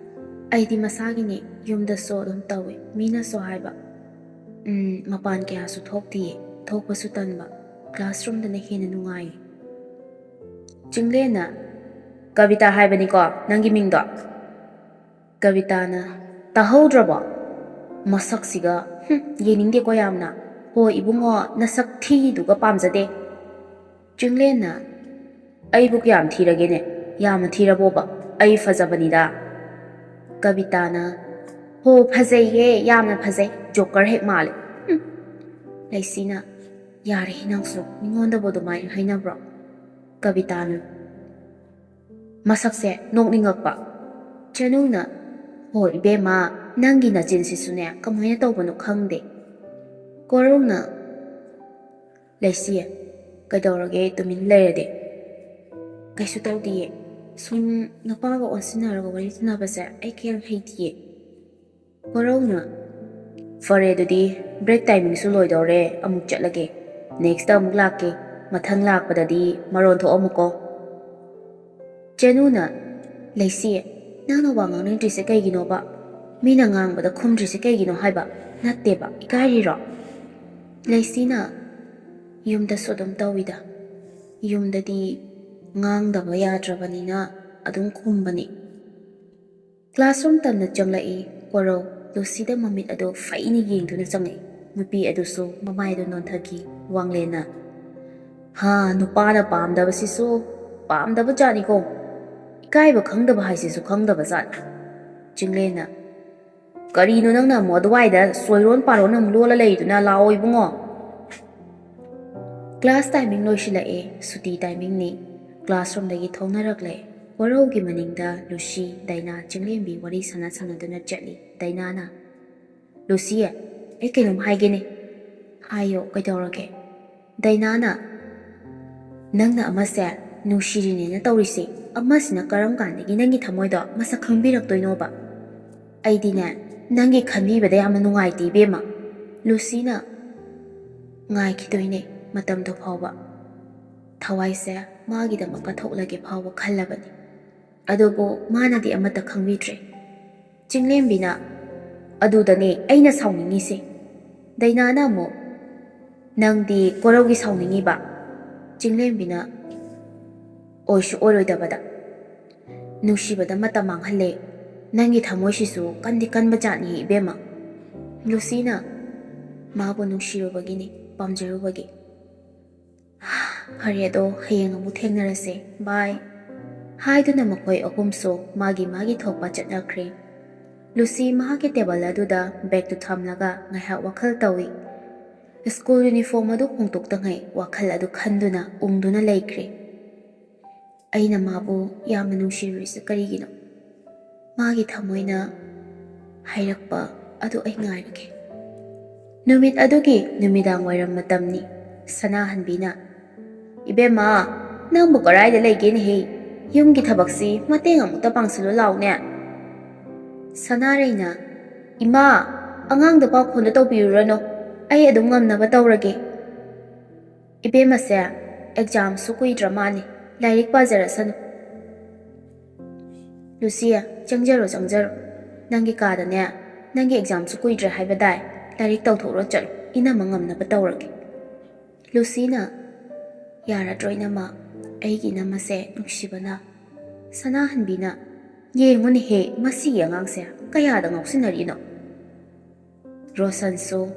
"ꯑꯩꯗꯤ ꯃꯁꯥꯒꯤꯅꯤ, ꯌꯨꯝꯗꯁꯨ ꯑꯗꯨꯝ ꯇꯧꯏ, ꯃꯤꯅꯁꯨ ꯍꯥꯏꯕ꯫ ꯎꯝ, ꯃꯄꯥꯟ ꯀꯌꯥꯁꯨ ꯊꯣꯛꯇꯤꯌꯦ, ꯊꯣꯛꯄꯁꯨ ꯇꯟꯕ, ꯀ꯭ꯂꯥꯁꯔꯨꯝꯗꯅ ꯍꯦꯟꯅ ꯅꯨꯡꯉꯥꯏꯌꯦ"꯫ ꯆꯤꯡꯂꯦꯟꯅ, "ꯀꯕꯤꯇꯥ ꯍꯥꯏꯕꯅꯤꯀꯣ ꯅꯪꯒꯤ ꯃꯤꯡꯗꯣ"꯫ ꯀꯕꯤꯇꯥꯅ, "ꯇꯥꯍꯧꯗ꯭ꯔꯕꯣ? ꯃꯁꯛꯁꯤꯒ, ꯍꯨꯝ, ꯌꯦꯡꯅꯤꯡꯗꯦꯀꯣ ꯌꯥꯝꯅ꯫ ꯍꯣ ꯏꯕꯨꯡꯉꯣ, ꯅꯁꯛ ꯊꯤꯗꯨꯒ ꯄꯥꯝꯖꯗꯦ"꯫ ꯆꯤꯡꯂꯦꯟꯅ, "ꯑꯩꯕꯨ ꯀꯌꯥꯝ ꯊꯤꯔꯒꯦꯅꯦ? ꯌꯥꯝꯅ ꯊꯤꯔꯕꯣꯕ? ꯑꯩ ꯐꯖꯕꯅꯤꯗ"꯫ ꯀꯕꯤꯇꯥꯅ, "ꯍꯣ, ꯐꯖꯩꯌꯦ, ꯌꯥꯝꯅ ꯐꯖꯩ, ꯖꯣꯀꯔ ꯍꯦꯛ ꯃꯥꯜꯂꯦ꯫ ꯍꯨꯝ"꯫ ꯂꯩꯁꯤꯅ, "ꯌꯥꯔꯦ, ꯅꯪꯁꯨ ꯃꯤꯉꯣꯟꯗꯕꯨ ꯑꯗꯨꯃꯥꯏꯅ ꯍꯥꯏꯅꯕ꯭ꯔꯣ?" ꯀꯕꯤꯇꯥꯅ, ꯃꯁꯛꯁꯦ ꯅꯣꯛꯅꯤꯡꯉꯛꯄ꯫ ꯆꯅꯨꯅ, "ꯍꯣ ꯏꯕꯦꯝꯃ, ꯅꯪꯒꯤ ꯅꯆꯤꯟꯁꯤꯁꯨꯅꯦ ꯀꯃꯥꯏꯅ ꯇꯧꯕꯅꯣ ꯈꯪꯗꯦ"꯫ ꯀꯣꯔꯧꯅ, "ꯂꯩꯁꯤ, "ꯀꯩꯗꯧꯔꯒꯦ ꯇꯨꯃꯤꯟ ꯂꯩꯔꯗꯤ?" "ꯀꯩꯁꯨ ꯇꯧꯗꯤꯌꯦ꯫ ꯁꯨꯝ ꯅꯨꯄꯥꯒ ꯑꯣꯟꯁꯤꯟꯅꯔꯒ ꯋꯥꯔꯤ ꯁꯥꯟꯅꯕꯁꯦ ꯑꯩ ꯀꯌꯥꯝ ꯍꯩꯇꯤꯌꯦ꯫" ꯀꯣꯔꯧꯅ, "ꯐꯔꯦ ꯑꯗꯨꯗꯤ, ꯕ꯭ꯔꯦꯛ ꯇꯥꯏꯃꯤꯡꯁꯨ ꯂꯣꯏꯗꯧꯔꯦ, ꯑꯃꯨꯛ ꯆꯠꯂꯒꯦ꯫ ꯅꯦꯛꯁꯇ ꯑꯃꯨꯛ ꯂꯥꯛꯀꯦ꯫ ꯃꯊꯪ ꯂꯥꯛꯄꯗꯗꯤ ꯃꯔꯣꯟ ꯊꯣꯛꯑꯝꯃꯨꯀꯣ꯫" ꯆꯦꯅꯨꯅ, "ꯂꯩꯁꯤ, ꯅꯪꯅ ꯋꯥ ꯉꯥꯡꯅꯤꯡꯗ꯭ꯔꯤꯁꯦ ꯀꯩꯒꯤꯅꯣꯕ? ꯃꯤꯅ ꯉꯥꯡꯕꯗ ꯈꯨꯝꯗ꯭ꯔꯤꯁꯦ ꯀꯩꯒꯤꯅꯣ ꯍꯥꯏꯕ? ꯅꯠꯇꯦꯕ, ꯏꯀꯥꯏꯔꯤꯔꯣ?" ꯂꯩꯁꯤꯅ, "ꯌꯨꯝꯗꯁꯨ ꯑꯗꯨꯝ ꯇꯧꯋꯤꯗ꯫ ꯌꯨꯝꯗꯗꯤ ꯉꯥꯡꯗꯕ ꯌꯥꯗ꯭ꯔꯕꯅꯤꯅ ꯑꯗꯨꯝ ꯈꯨꯝꯕꯅꯤ꯫" ꯀ꯭ꯂꯥꯁꯔꯨꯝ ꯇꯝꯅ ꯆꯪꯂꯛꯏ꯫ ꯀꯣꯔꯧ ꯂꯨꯁꯤꯗ ꯃꯃꯤꯠ ꯑꯗꯨ ꯐꯩꯅ ꯌꯦꯡꯗꯨꯅ ꯆꯪꯂꯛꯏ꯫ ꯅꯨꯄꯤ ꯑꯗꯨꯁꯨ ꯃꯃꯥꯏꯗꯨ ꯅꯣꯟꯊꯈꯤ꯫ ꯋꯥꯡꯂꯦꯟꯅ, "ꯍꯥ, ꯅꯨꯄꯥꯅ ꯄꯥꯝꯗꯕꯁꯤꯁꯨ ꯄꯥꯝꯗꯕ ꯖꯥꯠꯅꯤꯀꯣ꯫ ꯏꯀꯥꯏꯕ ꯈꯪꯗꯕ ꯍꯥꯏꯁꯤꯁꯨ ꯈꯪꯗꯕ ꯖꯥꯠꯅꯤ꯫" ꯆꯤꯡꯂꯦꯟꯅ, "ꯀꯔꯤꯅꯣ ꯅꯪꯅ ꯑꯃꯨꯛ ꯑꯗꯨꯋꯥꯏꯗ ꯁꯣꯏꯔꯣꯟ ꯄꯥꯔꯣꯟ ꯑꯃꯨꯛ ꯂꯣꯜꯂ ꯂꯩꯔꯤꯗꯨꯅ? ꯂꯥꯛꯑꯣ ꯏꯕꯨꯡꯉꯣ꯫" ꯀ꯭ꯂꯥꯁ ꯇꯥꯏꯃꯤꯡ ꯂꯣꯏꯁꯤꯜꯂꯛꯑꯦ, ꯁꯨꯇꯤ ꯇꯥꯏꯃꯤꯡꯅꯤ꯫ ꯀ꯭ꯂꯥꯁꯔꯨꯝꯗꯒꯤ ꯊꯣꯛꯅꯔꯛꯂꯦ꯫ ꯀꯣꯔꯧꯒꯤ ꯃꯅꯤꯡꯗ ꯂꯨꯁꯤ, ꯗꯥꯏꯅꯥ, ꯆꯤꯡꯂꯦꯝꯕꯤ ꯋꯥꯔꯤ ꯁꯥꯟꯅ ꯁꯥꯟꯅꯗꯨꯅ ꯆꯠꯂꯤ꯫ ꯗꯥꯏꯅꯥꯅ, "ꯂꯨꯁꯤ, ꯑꯩ ꯀꯩꯅꯣꯝ ꯍꯥꯏꯒꯦꯅꯦ꯫" "ꯍꯥꯏꯌꯣ, ꯀꯩꯗꯧꯔꯒꯦ?" ꯗꯥꯏꯅꯥꯅ, "ꯅꯪꯅ ꯑꯃꯁꯦ ꯅꯨꯡꯁꯤꯔꯤꯅꯦꯅ ꯇꯧꯔꯤꯁꯦ, ꯑꯃꯁꯤꯅ ꯀꯔꯝ ꯀꯥꯟꯗꯒꯤ ꯅꯪꯒꯤ ꯊꯃꯣꯏꯗꯣ ꯃꯁꯛ ꯈꯪꯕꯤꯔꯛꯇꯣꯏꯅꯣꯕ? ꯑꯩꯗꯤꯅꯦ, ꯅꯪꯒꯤ ꯈꯟꯕꯤꯕꯗ ꯌꯥꯝꯅ ꯅꯨꯡꯉꯥꯏꯇꯦ ꯏꯕꯦꯝꯃ꯫" ꯂꯨꯁꯤꯅ, "ꯉꯥꯏꯈꯤꯗꯣꯏꯅꯦ ꯃꯇꯝꯗꯣ ꯐꯥꯎꯕ꯫ ꯊꯋꯥꯏꯁꯦ ꯃꯥꯒꯤꯗꯃꯛ ꯀꯠꯊꯣꯛꯂꯒꯦ ꯐꯥꯎꯕ ꯈꯜꯂꯕꯅꯤ꯫ ꯑꯗꯨꯕꯨ ꯃꯥꯅꯗꯤ ꯑꯃꯠꯇ ꯈꯪꯕꯤꯗ꯭ꯔꯦ꯫" ꯆꯤꯡꯂꯦꯝꯕꯤꯅ, "ꯑꯗꯨꯗꯅꯦ ꯑꯩꯅ ꯁꯥꯎꯅꯤꯡꯉꯤꯁꯦ꯫" ꯗꯥꯏꯅꯥꯅ ꯑꯃꯨꯛ, "ꯅꯪꯗꯤ ꯀꯣꯔꯧꯒꯤ ꯁꯥꯎꯅꯤꯡꯉꯤꯕ?" ꯆꯤꯡꯂꯦꯝꯕꯤꯅ, "ꯑꯣꯏꯁꯨ ꯑꯣꯏꯔꯣꯏꯗꯕꯗ꯫ ꯅꯨꯡꯁꯤꯕꯗ ꯃꯇꯝ ꯃꯥꯡꯍꯜꯂꯦ꯫ ꯅꯪꯒꯤ ꯊꯃꯣꯏꯁꯤꯁꯨ ꯀꯟꯗꯤ ꯀꯟꯕ ꯖꯥꯠꯅꯤ ꯏꯕꯦꯝꯃ꯫" ꯂꯨꯁꯤꯅ, "ꯃꯥꯕꯨ ꯅꯨꯡꯁꯤꯔꯨꯕꯒꯤꯅꯤ, ꯄꯥꯝꯖꯔꯨꯕꯒꯤ꯫ ꯐꯔꯦ ꯑꯗꯣ, ꯍꯌꯦꯡ ꯑꯃꯨꯛ ꯊꯦꯡꯅꯔꯁꯦ꯫ ꯕꯥꯏ꯫" ꯍꯥꯏꯗꯨꯅ ꯃꯈꯣꯏ ꯑꯍꯨꯝꯁꯨ ꯃꯥꯒꯤ ꯃꯥꯒꯤ ꯊꯣꯛꯄ ꯆꯠꯅꯈ꯭ꯔꯦ꯫ ꯂꯨꯁꯤ ꯃꯍꯥꯛꯀꯤ ꯇꯦꯕꯜ ꯑꯗꯨꯗ ꯕꯦꯒꯇꯨ ꯊꯝꯂꯒ ꯉꯥꯏꯍꯥꯛ ꯋꯥꯈꯜ ꯇꯧꯏ꯫ ꯁ꯭ꯀꯨꯜ ꯌꯨꯅꯤꯐꯣꯔꯝ ꯑꯗꯨ ꯍꯣꯡꯗꯣꯛꯇꯉꯩ ꯋꯥꯈꯜ ꯑꯗꯨ ꯈꯟꯗꯨꯅ ꯎꯪꯗꯨꯅ ꯂꯩꯈ꯭ꯔꯦ꯫ "ꯑꯩꯅ ꯃꯥꯕꯨ ꯌꯥꯝꯅ ꯅꯨꯡꯁꯤꯔꯨꯔꯤꯁꯦ ꯀꯔꯤꯒꯤꯅꯣ? ꯃꯥꯒꯤ ꯊꯃꯣꯏꯅ ꯍꯥꯏꯔꯛꯄ ꯑꯗꯨ ꯑꯩ ꯉꯥꯏꯔꯒꯦ꯫" ꯅꯨꯃꯤꯠ ꯑꯗꯨꯒꯤ ꯅꯨꯃꯤꯗꯥꯡ ꯋꯥꯏꯔꯝ ꯃꯇꯝꯅꯤ꯫ ꯁꯅꯥꯍꯟꯕꯤꯅ, "ꯏꯕꯦꯝꯃ, ꯅꯪꯕꯨ ꯀꯔꯥꯏꯗ ꯂꯩꯒꯦꯅꯦꯍꯦ? ꯌꯨꯝꯒꯤ ꯊꯕꯛꯁꯤ ꯃꯇꯦꯡ ꯑꯃꯨꯛꯇ ꯄꯥꯡꯁꯤꯜꯂꯨ ꯂꯥꯎꯅꯦ꯫" ꯁꯅꯥꯔꯩꯅ, "ꯏꯃꯥ, ꯑꯉꯥꯡꯗ ꯄꯥꯎꯈꯣꯟꯗꯣ ꯇꯧꯕꯤꯔꯨꯔꯅꯨ, ꯑꯩ ꯑꯗꯨꯝ ꯉꯝꯅꯕ ꯇꯧꯔꯒꯦ꯫ ꯏꯕꯦꯝꯃꯁꯦ ꯑꯦꯛꯖꯥꯝꯁꯨ ꯀꯨꯏꯗ꯭ꯔ ꯃꯥꯜꯂꯦ, ꯂꯥꯏꯔꯤꯛ ꯄꯥꯖꯔꯁꯅꯨ꯫" "ꯂꯨꯁꯤꯌꯥ, ꯆꯪꯖꯔꯣ, ꯆꯪꯖꯔꯣ꯫ ꯅꯪꯒꯤ ꯀꯥꯗꯅꯦ, ꯅꯪꯒꯤ ꯑꯦꯛꯖꯥꯝꯁꯨ ꯀꯨꯏꯗ꯭ꯔꯦ ꯍꯥꯏꯕꯗꯥꯏ? ꯂꯥꯏꯔꯤꯛ ꯇꯧꯊꯣꯛꯎꯔꯣ ꯆꯠꯂꯣ, ꯏꯅꯝꯃ ꯉꯝꯅꯕ ꯇꯧꯔꯒꯦ꯫" ꯂꯨꯁꯤꯅ, "ꯌꯥꯔꯗ꯭ꯔꯣ ꯏꯅꯝꯃ? ꯑꯩꯒꯤ ꯏꯅꯝꯃꯁꯦ ꯅꯨꯡꯁꯤꯕꯅ꯫" ꯁꯅꯥꯍꯟꯕꯤꯅ, "ꯌꯦꯡꯉꯨꯅꯦꯍꯦ, ꯃꯁꯤꯒꯤ ꯑꯉꯥꯡꯁꯦ ꯀꯌꯥꯗ ꯉꯥꯎꯁꯤꯟꯅꯔꯤꯅꯣ?" ꯔꯣꯁꯟꯁꯨ,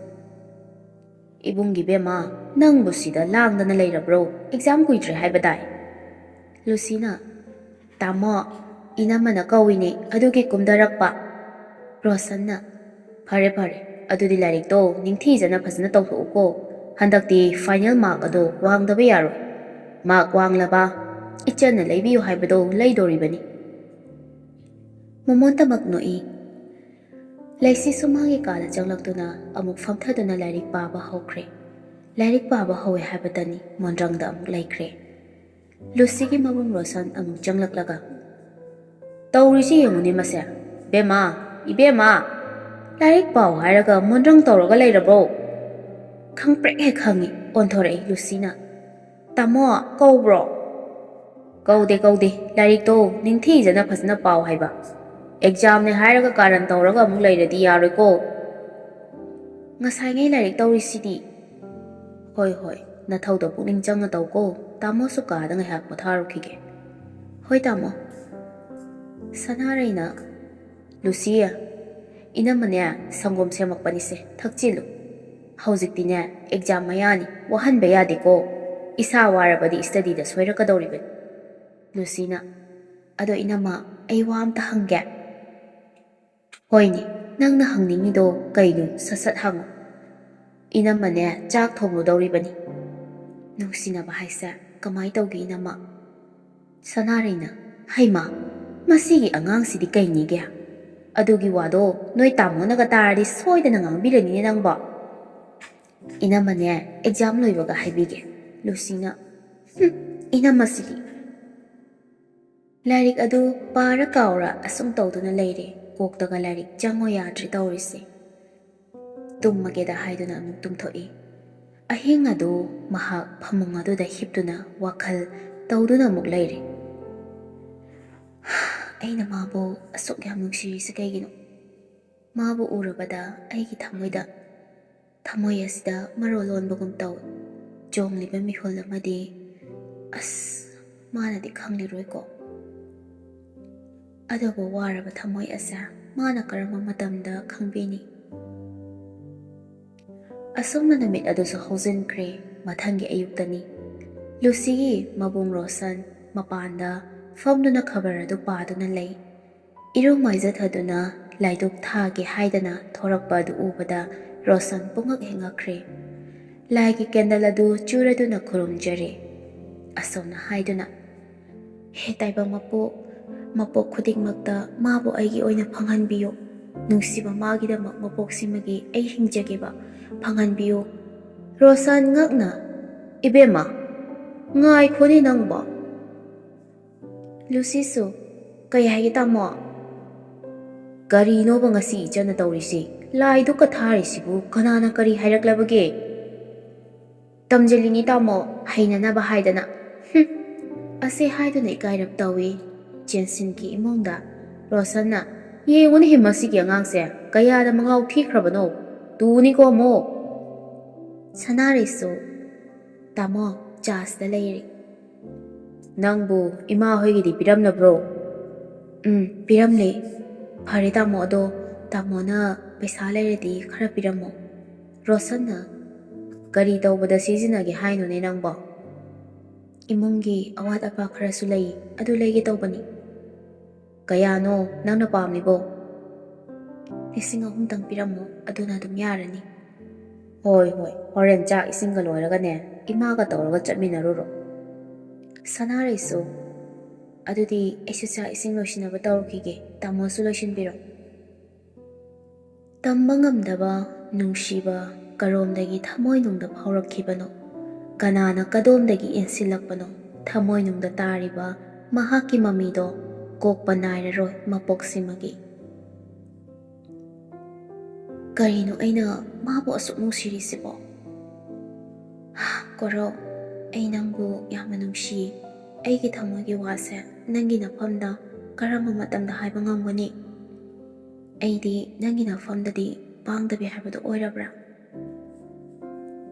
"ꯏꯕꯨꯡꯒꯤ ꯕꯦꯝꯃ, ꯅꯪꯕꯨ ꯁꯤꯗ ꯂꯥꯡꯗꯅ ꯂꯩꯔꯕ꯭ꯔꯣ? ꯑꯦꯛꯖꯥꯝ ꯀꯨꯏꯗ꯭ꯔꯦ ꯍꯥꯏꯕꯗꯥꯏ?" ꯂꯨꯁꯤꯅ, "ꯇꯥꯃꯣ, ꯏꯅꯝꯃꯅ ꯀꯧꯏꯅꯦ, ꯑꯗꯨꯒꯤ ꯀꯨꯝꯊꯔꯛꯄ꯫" ꯔꯣꯁꯟꯅ, "ꯐꯔꯦ ꯐꯔꯦ, ꯑꯗꯨꯗꯤ ꯂꯥꯏꯔꯤꯛꯇꯣ ꯅꯤꯡꯊꯤꯖꯅ ꯐꯖꯅ ꯇꯧꯊꯣꯛꯎꯀꯣ꯫ ꯍꯟꯗꯛꯇꯤ ꯐꯥꯏꯅꯦꯜ ꯃꯥꯔꯛ ꯑꯗꯣ ꯋꯥꯡꯗꯕ ꯌꯥꯔꯣꯏ꯫ ꯃꯥꯔꯛ ꯋꯥꯡꯂꯕ ꯏꯆꯟꯅ ꯂꯩꯕꯤꯌꯨ ꯍꯥꯏꯕꯗꯣ ꯂꯩꯗꯣꯔꯤꯕꯅꯤ꯫" ꯃꯃꯣꯟꯇꯃꯛ ꯅꯣꯛꯏ꯫ ꯂꯩꯁꯤꯁꯨ ꯃꯥꯒꯤ ꯀꯥꯗ ꯆꯪꯂꯛꯇꯨꯅ ꯑꯃꯨꯛ ꯐꯝꯊꯗꯨꯅ ꯂꯥꯏꯔꯤꯛ ꯄꯥꯕ ꯍꯧꯈ꯭ꯔꯦ꯫ ꯂꯥꯏꯔꯤꯛ ꯄꯥꯕ ꯍꯧꯋꯦ ꯍꯥꯏꯕꯇꯅꯤ ꯃꯣꯟꯗ꯭ꯔꯪꯗ ꯑꯃꯨꯛ ꯂꯩꯈ꯭ꯔꯦ꯫ ꯂꯨꯁꯤꯒꯤ ꯃꯕꯨꯡ ꯔꯣꯁꯟ ꯑꯃꯨꯛ ꯆꯪꯂꯛꯂꯒ, "ꯇꯧꯔꯤꯁꯤ ꯌꯦꯡꯉꯨꯅꯦ ꯃꯁꯦ꯫ ꯕꯦꯝꯃ, ꯏꯕꯦꯝꯃ, ꯂꯥꯏꯔꯤꯛ ꯄꯥꯎ ꯍꯥꯏꯔꯒ ꯃꯣꯟꯗ꯭ꯔꯪ ꯇꯧꯔꯒ ꯂꯩꯔꯕꯣ?" ꯈꯪꯄ꯭ꯔꯦꯛ ꯍꯦꯛ ꯈꯪꯉꯤ ꯑꯣꯟꯊꯣꯔꯛꯏ ꯂꯨꯁꯤꯅ꯫ "ꯇꯥꯃꯣ, ꯀꯧꯕ꯭ꯔꯣ?" "ꯀꯧꯗꯦ, ꯀꯧꯗꯦ꯫ ꯂꯥꯏꯔꯤꯛꯇꯣ ꯅꯤꯡꯊꯤꯖꯅ ꯐꯖꯅ ꯄꯥꯎ ꯍꯥꯏꯕ꯫ ꯑꯦꯛꯖꯥꯝꯅꯦ ꯍꯥꯏꯔꯒ ꯀꯥꯔꯟ ꯇꯧꯔꯒ ꯑꯃꯨꯛ ꯂꯩꯔꯗꯤ ꯌꯥꯔꯣꯏꯀꯣ꯫" "ꯉꯁꯥꯏꯉꯩ ꯂꯥꯏꯔꯤꯛ ꯇꯧꯔꯤꯁꯤꯗꯤ?" "ꯍꯣꯏ, ꯍꯣꯏ, ꯅꯊꯧꯗꯣ ꯄꯨꯛꯅꯤꯡ ꯆꯪꯅ ꯇꯧꯀꯣ꯫ ꯇꯥꯃꯣꯁꯨ ꯀꯥꯗ ꯉꯥꯏꯍꯥꯛ ꯄꯣꯊꯥꯔꯨꯈꯤꯒꯦ꯫" "ꯍꯣꯏ, ꯇꯥꯃꯣ꯫" ꯁꯅꯥꯔꯩꯅ, "ꯂꯨꯁꯤ, ꯏꯅꯝꯃꯅꯦ ꯁꯪꯒꯣꯝ ꯁꯦꯝꯃꯛꯄꯅꯤꯁꯦ, ꯊꯛꯆꯤꯜꯂꯨ꯫ ꯍꯧꯖꯤꯛꯇꯤꯅꯦ ꯑꯦꯛꯖꯥꯝ ꯃꯌꯥꯅꯤ, ꯋꯥꯍꯟꯕ ꯌꯥꯗꯦꯀꯣ꯫ ꯏꯁꯥ ꯋꯥꯔꯕꯗꯤ ꯁ꯭ꯇꯗꯤꯗ ꯁꯣꯏꯔꯛꯀꯗꯧꯔꯤꯕꯅꯤ꯫" ꯂꯨꯁꯤꯅ, "ꯑꯗꯣ ꯏꯅꯝꯃ, ꯑꯩ ꯋꯥ ꯑꯝꯇ ꯍꯪꯒꯦ꯫" "ꯍꯣꯏꯅꯦ, ꯅꯪꯅ ꯍꯪꯅꯤꯡꯉꯤꯗꯣ ꯀꯩꯅꯣ? ꯁꯠ ꯁꯠ ꯍꯪꯉꯨ꯫" "ꯏꯅꯝꯃꯅꯦ ꯆꯥꯛ ꯊꯣꯡꯂꯨꯗꯧꯔꯤꯕꯅꯤ꯫" "ꯅꯨꯡꯁꯤꯅꯕ ꯍꯥꯏꯁꯦ ꯀꯃꯥꯏ ꯇꯧꯒꯦ ꯏꯅꯝꯃ?" ꯁꯅꯥꯔꯩꯅ, "ꯍꯩꯃꯥ, ꯃꯁꯤꯒꯤ ꯑꯉꯥꯡꯁꯤꯗꯤ ꯀꯩꯅꯤꯒꯦ? ꯑꯗꯨꯒꯤ ꯋꯥꯗꯣ ꯅꯣꯏ ꯇꯥꯃꯣꯅꯒ ꯇꯥꯔꯗꯤ ꯁꯣꯏꯗꯅ ꯉꯥꯡꯕꯤꯔꯅꯤꯅꯦ ꯅꯪꯕꯣ꯫" "ꯏꯅꯝꯃꯅꯦ ꯑꯦꯛꯖꯥꯝ ꯂꯣꯏꯕꯒ ꯍꯥꯏꯕꯤꯒꯦ꯫" ꯂꯨꯁꯤꯅ, ꯏꯅꯝꯃꯁꯤꯗꯤ꯫ ꯂꯥꯏꯔꯤꯛ ꯑꯗꯨ ꯄꯥꯔ ꯀꯥꯎꯔ ꯑꯁꯨꯝ ꯇꯧꯗꯨꯅ ꯂꯩꯔꯦ꯫ ꯀꯣꯛꯇꯒ ꯂꯥꯏꯔꯤꯛ ꯆꯪꯉꯣ ꯌꯥꯗ꯭ꯔꯦ ꯇꯧꯔꯤꯁꯦ꯫ ꯇꯨꯝꯃꯒꯦꯗ ꯍꯥꯏꯗꯨꯅ ꯑꯃꯨꯛ ꯇꯨꯝꯊꯣꯛꯏ꯫ ꯑꯍꯤꯡ ꯑꯗꯨ ꯃꯍꯥꯛ ꯐꯃꯨꯡ ꯑꯗꯨꯗ ꯍꯤꯞꯇꯨꯅ ꯋꯥꯈꯜ ꯇꯧꯗꯨꯅ ꯑꯃꯨꯛ ꯂꯩꯔꯦ꯫ "ꯑꯩꯅ ꯃꯥꯕꯨ ꯑꯁꯨꯛ ꯌꯥꯝ ꯅꯨꯡꯁꯤꯔꯤꯁꯤ ꯀꯩꯒꯤꯅꯣ? ꯃꯥꯕꯨ ꯎꯔꯕꯗ ꯑꯩꯒꯤ ꯊꯃꯣꯏꯗ, ꯊꯃꯣꯏ ꯑꯁꯤꯗ ꯃꯔꯣꯜ ꯂꯣꯟꯕꯒꯨꯝ ꯇꯧꯏ꯫ ꯆꯣꯡꯂꯤꯕ ꯃꯤꯍꯨꯜ ꯑꯃꯗꯤ, ꯑꯁ, ꯃꯥꯅꯗꯤ ꯈꯪꯂꯤꯔꯣꯏꯀꯣ꯫ ꯑꯗꯨꯕꯨ ꯋꯥꯔꯕ ꯊꯃꯣꯏ ꯑꯁꯦ ꯃꯥꯅ ꯀꯔꯝꯕ ꯃꯇꯝꯗ ꯈꯪꯕꯤꯅꯤ?" ꯑꯁꯨꯝꯅ ꯅꯨꯃꯤꯠ ꯑꯗꯨꯁꯨ ꯍꯧꯖꯤꯟꯈ꯭ꯔꯦ꯫ ꯃꯊꯪꯒꯤ ꯑꯌꯨꯛꯇꯅꯤ꯫ ꯂꯨꯁꯤꯒꯤ ꯃꯕꯨꯡ ꯔꯣꯁꯟ ꯃꯄꯥꯟꯗ ꯐꯝꯗꯨꯅ ꯈꯕꯔ ꯑꯗꯨ ꯄꯥꯗꯨꯅ ꯂꯩ꯫ ꯏꯔꯨ ꯃꯥꯏꯖꯊꯗꯨꯅ ꯂꯥꯏꯗꯨꯛ ꯊꯥꯒꯦ ꯍꯥꯏꯗꯅ ꯊꯣꯔꯛꯄ ꯑꯗꯨ ꯎꯕꯗ ꯔꯣꯁꯟ ꯄꯨꯡꯉꯛ ꯍꯦꯛ ꯉꯛꯈ꯭ꯔꯦ꯫ ꯂꯥꯏꯒꯤ ꯀꯦꯟꯗꯜ ꯑꯗꯨ ꯆꯨꯔꯗꯨꯅ ꯈꯨꯔꯨꯝꯖꯔꯦ꯫ ꯑꯁꯨꯝꯅ ꯍꯥꯏꯗꯨꯅ, "ꯍꯦ ꯇꯥꯏꯕꯪ ꯃꯄꯣꯛ, ꯃꯄꯣꯛ ꯈꯨꯗꯤꯡꯃꯛꯇ ꯃꯥꯕꯨ ꯑꯩꯒꯤ ꯑꯣꯏꯅ ꯐꯪꯍꯟꯕꯤꯌꯨ꯫ ꯅꯨꯡꯁꯤꯕ ꯃꯥꯒꯤꯗꯃꯛ ꯃꯄꯣꯛꯁꯤꯃꯒꯤ ꯑꯩ ꯍꯤꯡꯖꯒꯦꯕ, ꯐꯪꯍꯟꯕꯤꯌꯨ꯫" ꯔꯣꯁꯟ ꯉꯛꯅ, "ꯏꯕꯦꯝꯃ, ꯉꯥꯏꯈꯣꯅꯦ ꯅꯪꯕꯣ꯫" ꯂꯨꯁꯤꯁꯨ, "ꯀꯩ ꯍꯥꯏꯒꯦ ꯇꯥꯃꯣ?" "ꯀꯔꯤꯅꯣꯕ ꯉꯁꯤ ꯏꯆꯟꯅ ꯇꯧꯔꯤꯁꯤ? ꯂꯥꯏꯗꯨꯛꯀ ꯊꯥꯔꯤꯁꯤꯕꯨ ꯀꯅꯥꯅ ꯀꯔꯤ ꯍꯥꯏꯔꯛꯂꯕꯒꯦ?" "ꯇꯝꯖꯤꯜꯂꯤꯅꯤ ꯇꯥꯃꯣ, ꯍꯩꯅꯅꯕ ꯍꯥꯏꯗꯅ꯫" "ꯍꯨꯝ!" ꯑꯁꯤ ꯍꯥꯏꯗꯨꯅ ꯏꯀꯥꯏꯔꯞ ꯇꯧꯏ꯫ ꯆꯦꯟꯁꯤꯟꯈꯤ ꯏꯃꯨꯡꯗ꯫ ꯔꯣꯁꯟꯅ, "ꯌꯦꯡꯉꯨꯅꯦꯍꯦ ꯃꯁꯤꯒꯤ ꯑꯉꯥꯡꯁꯦ, ꯀꯌꯥꯗ ꯃꯉꯥꯎ ꯊꯤꯈ꯭ꯔꯕꯅꯣ? ꯇꯨꯅꯤꯀꯣ ꯑꯃꯨꯛ!" ꯁꯅꯥꯔꯩꯁꯨ, "ꯇꯥꯃꯣ, ꯆꯥꯁꯤꯗ ꯂꯩꯔꯤ꯫" "ꯅꯪꯕꯨ ꯏꯃꯥ ꯍꯣꯏꯒꯤꯗꯤ ꯄꯤꯔꯝꯂꯕ꯭ꯔꯣ?" "ꯎꯝ, ꯄꯤꯔꯝꯂꯦ꯫" "ꯐꯔꯦ ꯇꯥꯃꯣ, ꯑꯗꯣ ꯇꯥꯃꯣꯅ ꯄꯩꯁꯥ ꯂꯩꯔꯗꯤ ꯈꯔ ꯄꯤꯔꯝꯃꯣ꯫" ꯔꯣꯁꯟꯅ, "ꯀꯔꯤ ꯇꯧꯕꯗ ꯁꯤꯖꯤꯟꯅꯒꯦ ꯍꯥꯏꯅꯣꯅꯦ ꯅꯪꯕꯣ?" "ꯏꯃꯨꯡꯒꯤ ꯑꯋꯥꯠ ꯑꯄꯥ ꯈꯔꯁꯨ ꯂꯩ, ꯑꯗꯨ ꯂꯩꯒꯦ ꯇꯧꯕꯅꯤ꯫" "ꯀꯌꯥꯅꯣ ꯅꯪꯅ ꯄꯥꯝꯂꯤꯕꯣ?" "ꯂꯤꯁꯤꯡ ꯑꯍꯨꯝꯇꯪ ꯄꯤꯔꯝꯃꯣ, ꯑꯗꯨꯅ ꯑꯗꯨꯝ ꯌꯥꯔꯅꯤ꯫" "ꯍꯣꯏ, ꯍꯣꯏ, ꯍꯣꯔꯦꯟ ꯆꯥꯛ ꯏꯁꯤꯡꯒ ꯂꯣꯏꯔꯒꯅꯦ, ꯏꯃꯥꯒ ꯇꯧꯔꯒ ꯆꯠꯃꯤꯟꯅꯔꯨꯔꯣ꯫" ꯁꯅꯥꯔꯩꯁꯨ, "ꯑꯗꯨꯗꯤ ꯑꯩꯁꯨ ꯆꯥꯛ ꯏꯁꯤꯡ ꯂꯣꯏꯁꯤꯟꯅꯕ ꯇꯧꯔꯨꯈꯤꯒꯦ, ꯇꯥꯃꯣꯁꯨ ꯂꯣꯏꯁꯤꯟꯕꯤꯔꯣ꯫" ꯇꯝꯕ ꯉꯝꯗꯕ ꯅꯨꯡꯁꯤꯕ ꯀꯔꯣꯝꯗꯒꯤ ꯊꯃꯣꯏꯅꯨꯡꯗ ꯐꯥꯎꯔꯛꯈꯤꯕꯅꯣ? ꯀꯅꯥꯅ ꯀꯗꯣꯝꯗꯒꯤ ꯏꯟꯁꯤꯜꯂꯛꯄꯅꯣ? ꯊꯃꯣꯏꯅꯨꯡꯗ ꯇꯥꯔꯤꯕ ꯃꯍꯥꯛꯀꯤ ꯃꯃꯤꯗꯣ ꯀꯣꯛꯄ ꯅꯥꯏꯔꯔꯣꯏ ꯃꯄꯣꯛꯁꯤꯃꯒꯤ꯫ ꯀꯔꯤꯅꯣ ꯑꯩꯅ ꯃꯥꯕꯨ ꯑꯁꯨꯛ ꯅꯨꯡꯁꯤꯔꯤꯁꯤꯕꯣ? ꯀꯣꯔꯧ, ꯑꯩ ꯅꯪꯕꯨ ꯌꯥꯝꯅ ꯅꯨꯡꯁꯤꯌꯦ꯫ ꯑꯩꯒꯤ ꯊꯃꯣꯏꯒꯤ ꯋꯥꯁꯦ ꯅꯪꯒꯤ ꯅꯐꯝꯗ ꯀꯔꯝꯕ ꯃꯇꯝꯗ ꯍꯥꯏꯕ ꯉꯝꯒꯅꯤ? ꯑꯩꯗꯤ ꯅꯪꯒꯤ ꯅꯐꯝꯗꯗꯤ ꯄꯥꯡꯗꯕꯤ ꯍꯥꯏꯕꯗꯨ ꯑꯣꯏꯔꯕ꯭ꯔꯥ?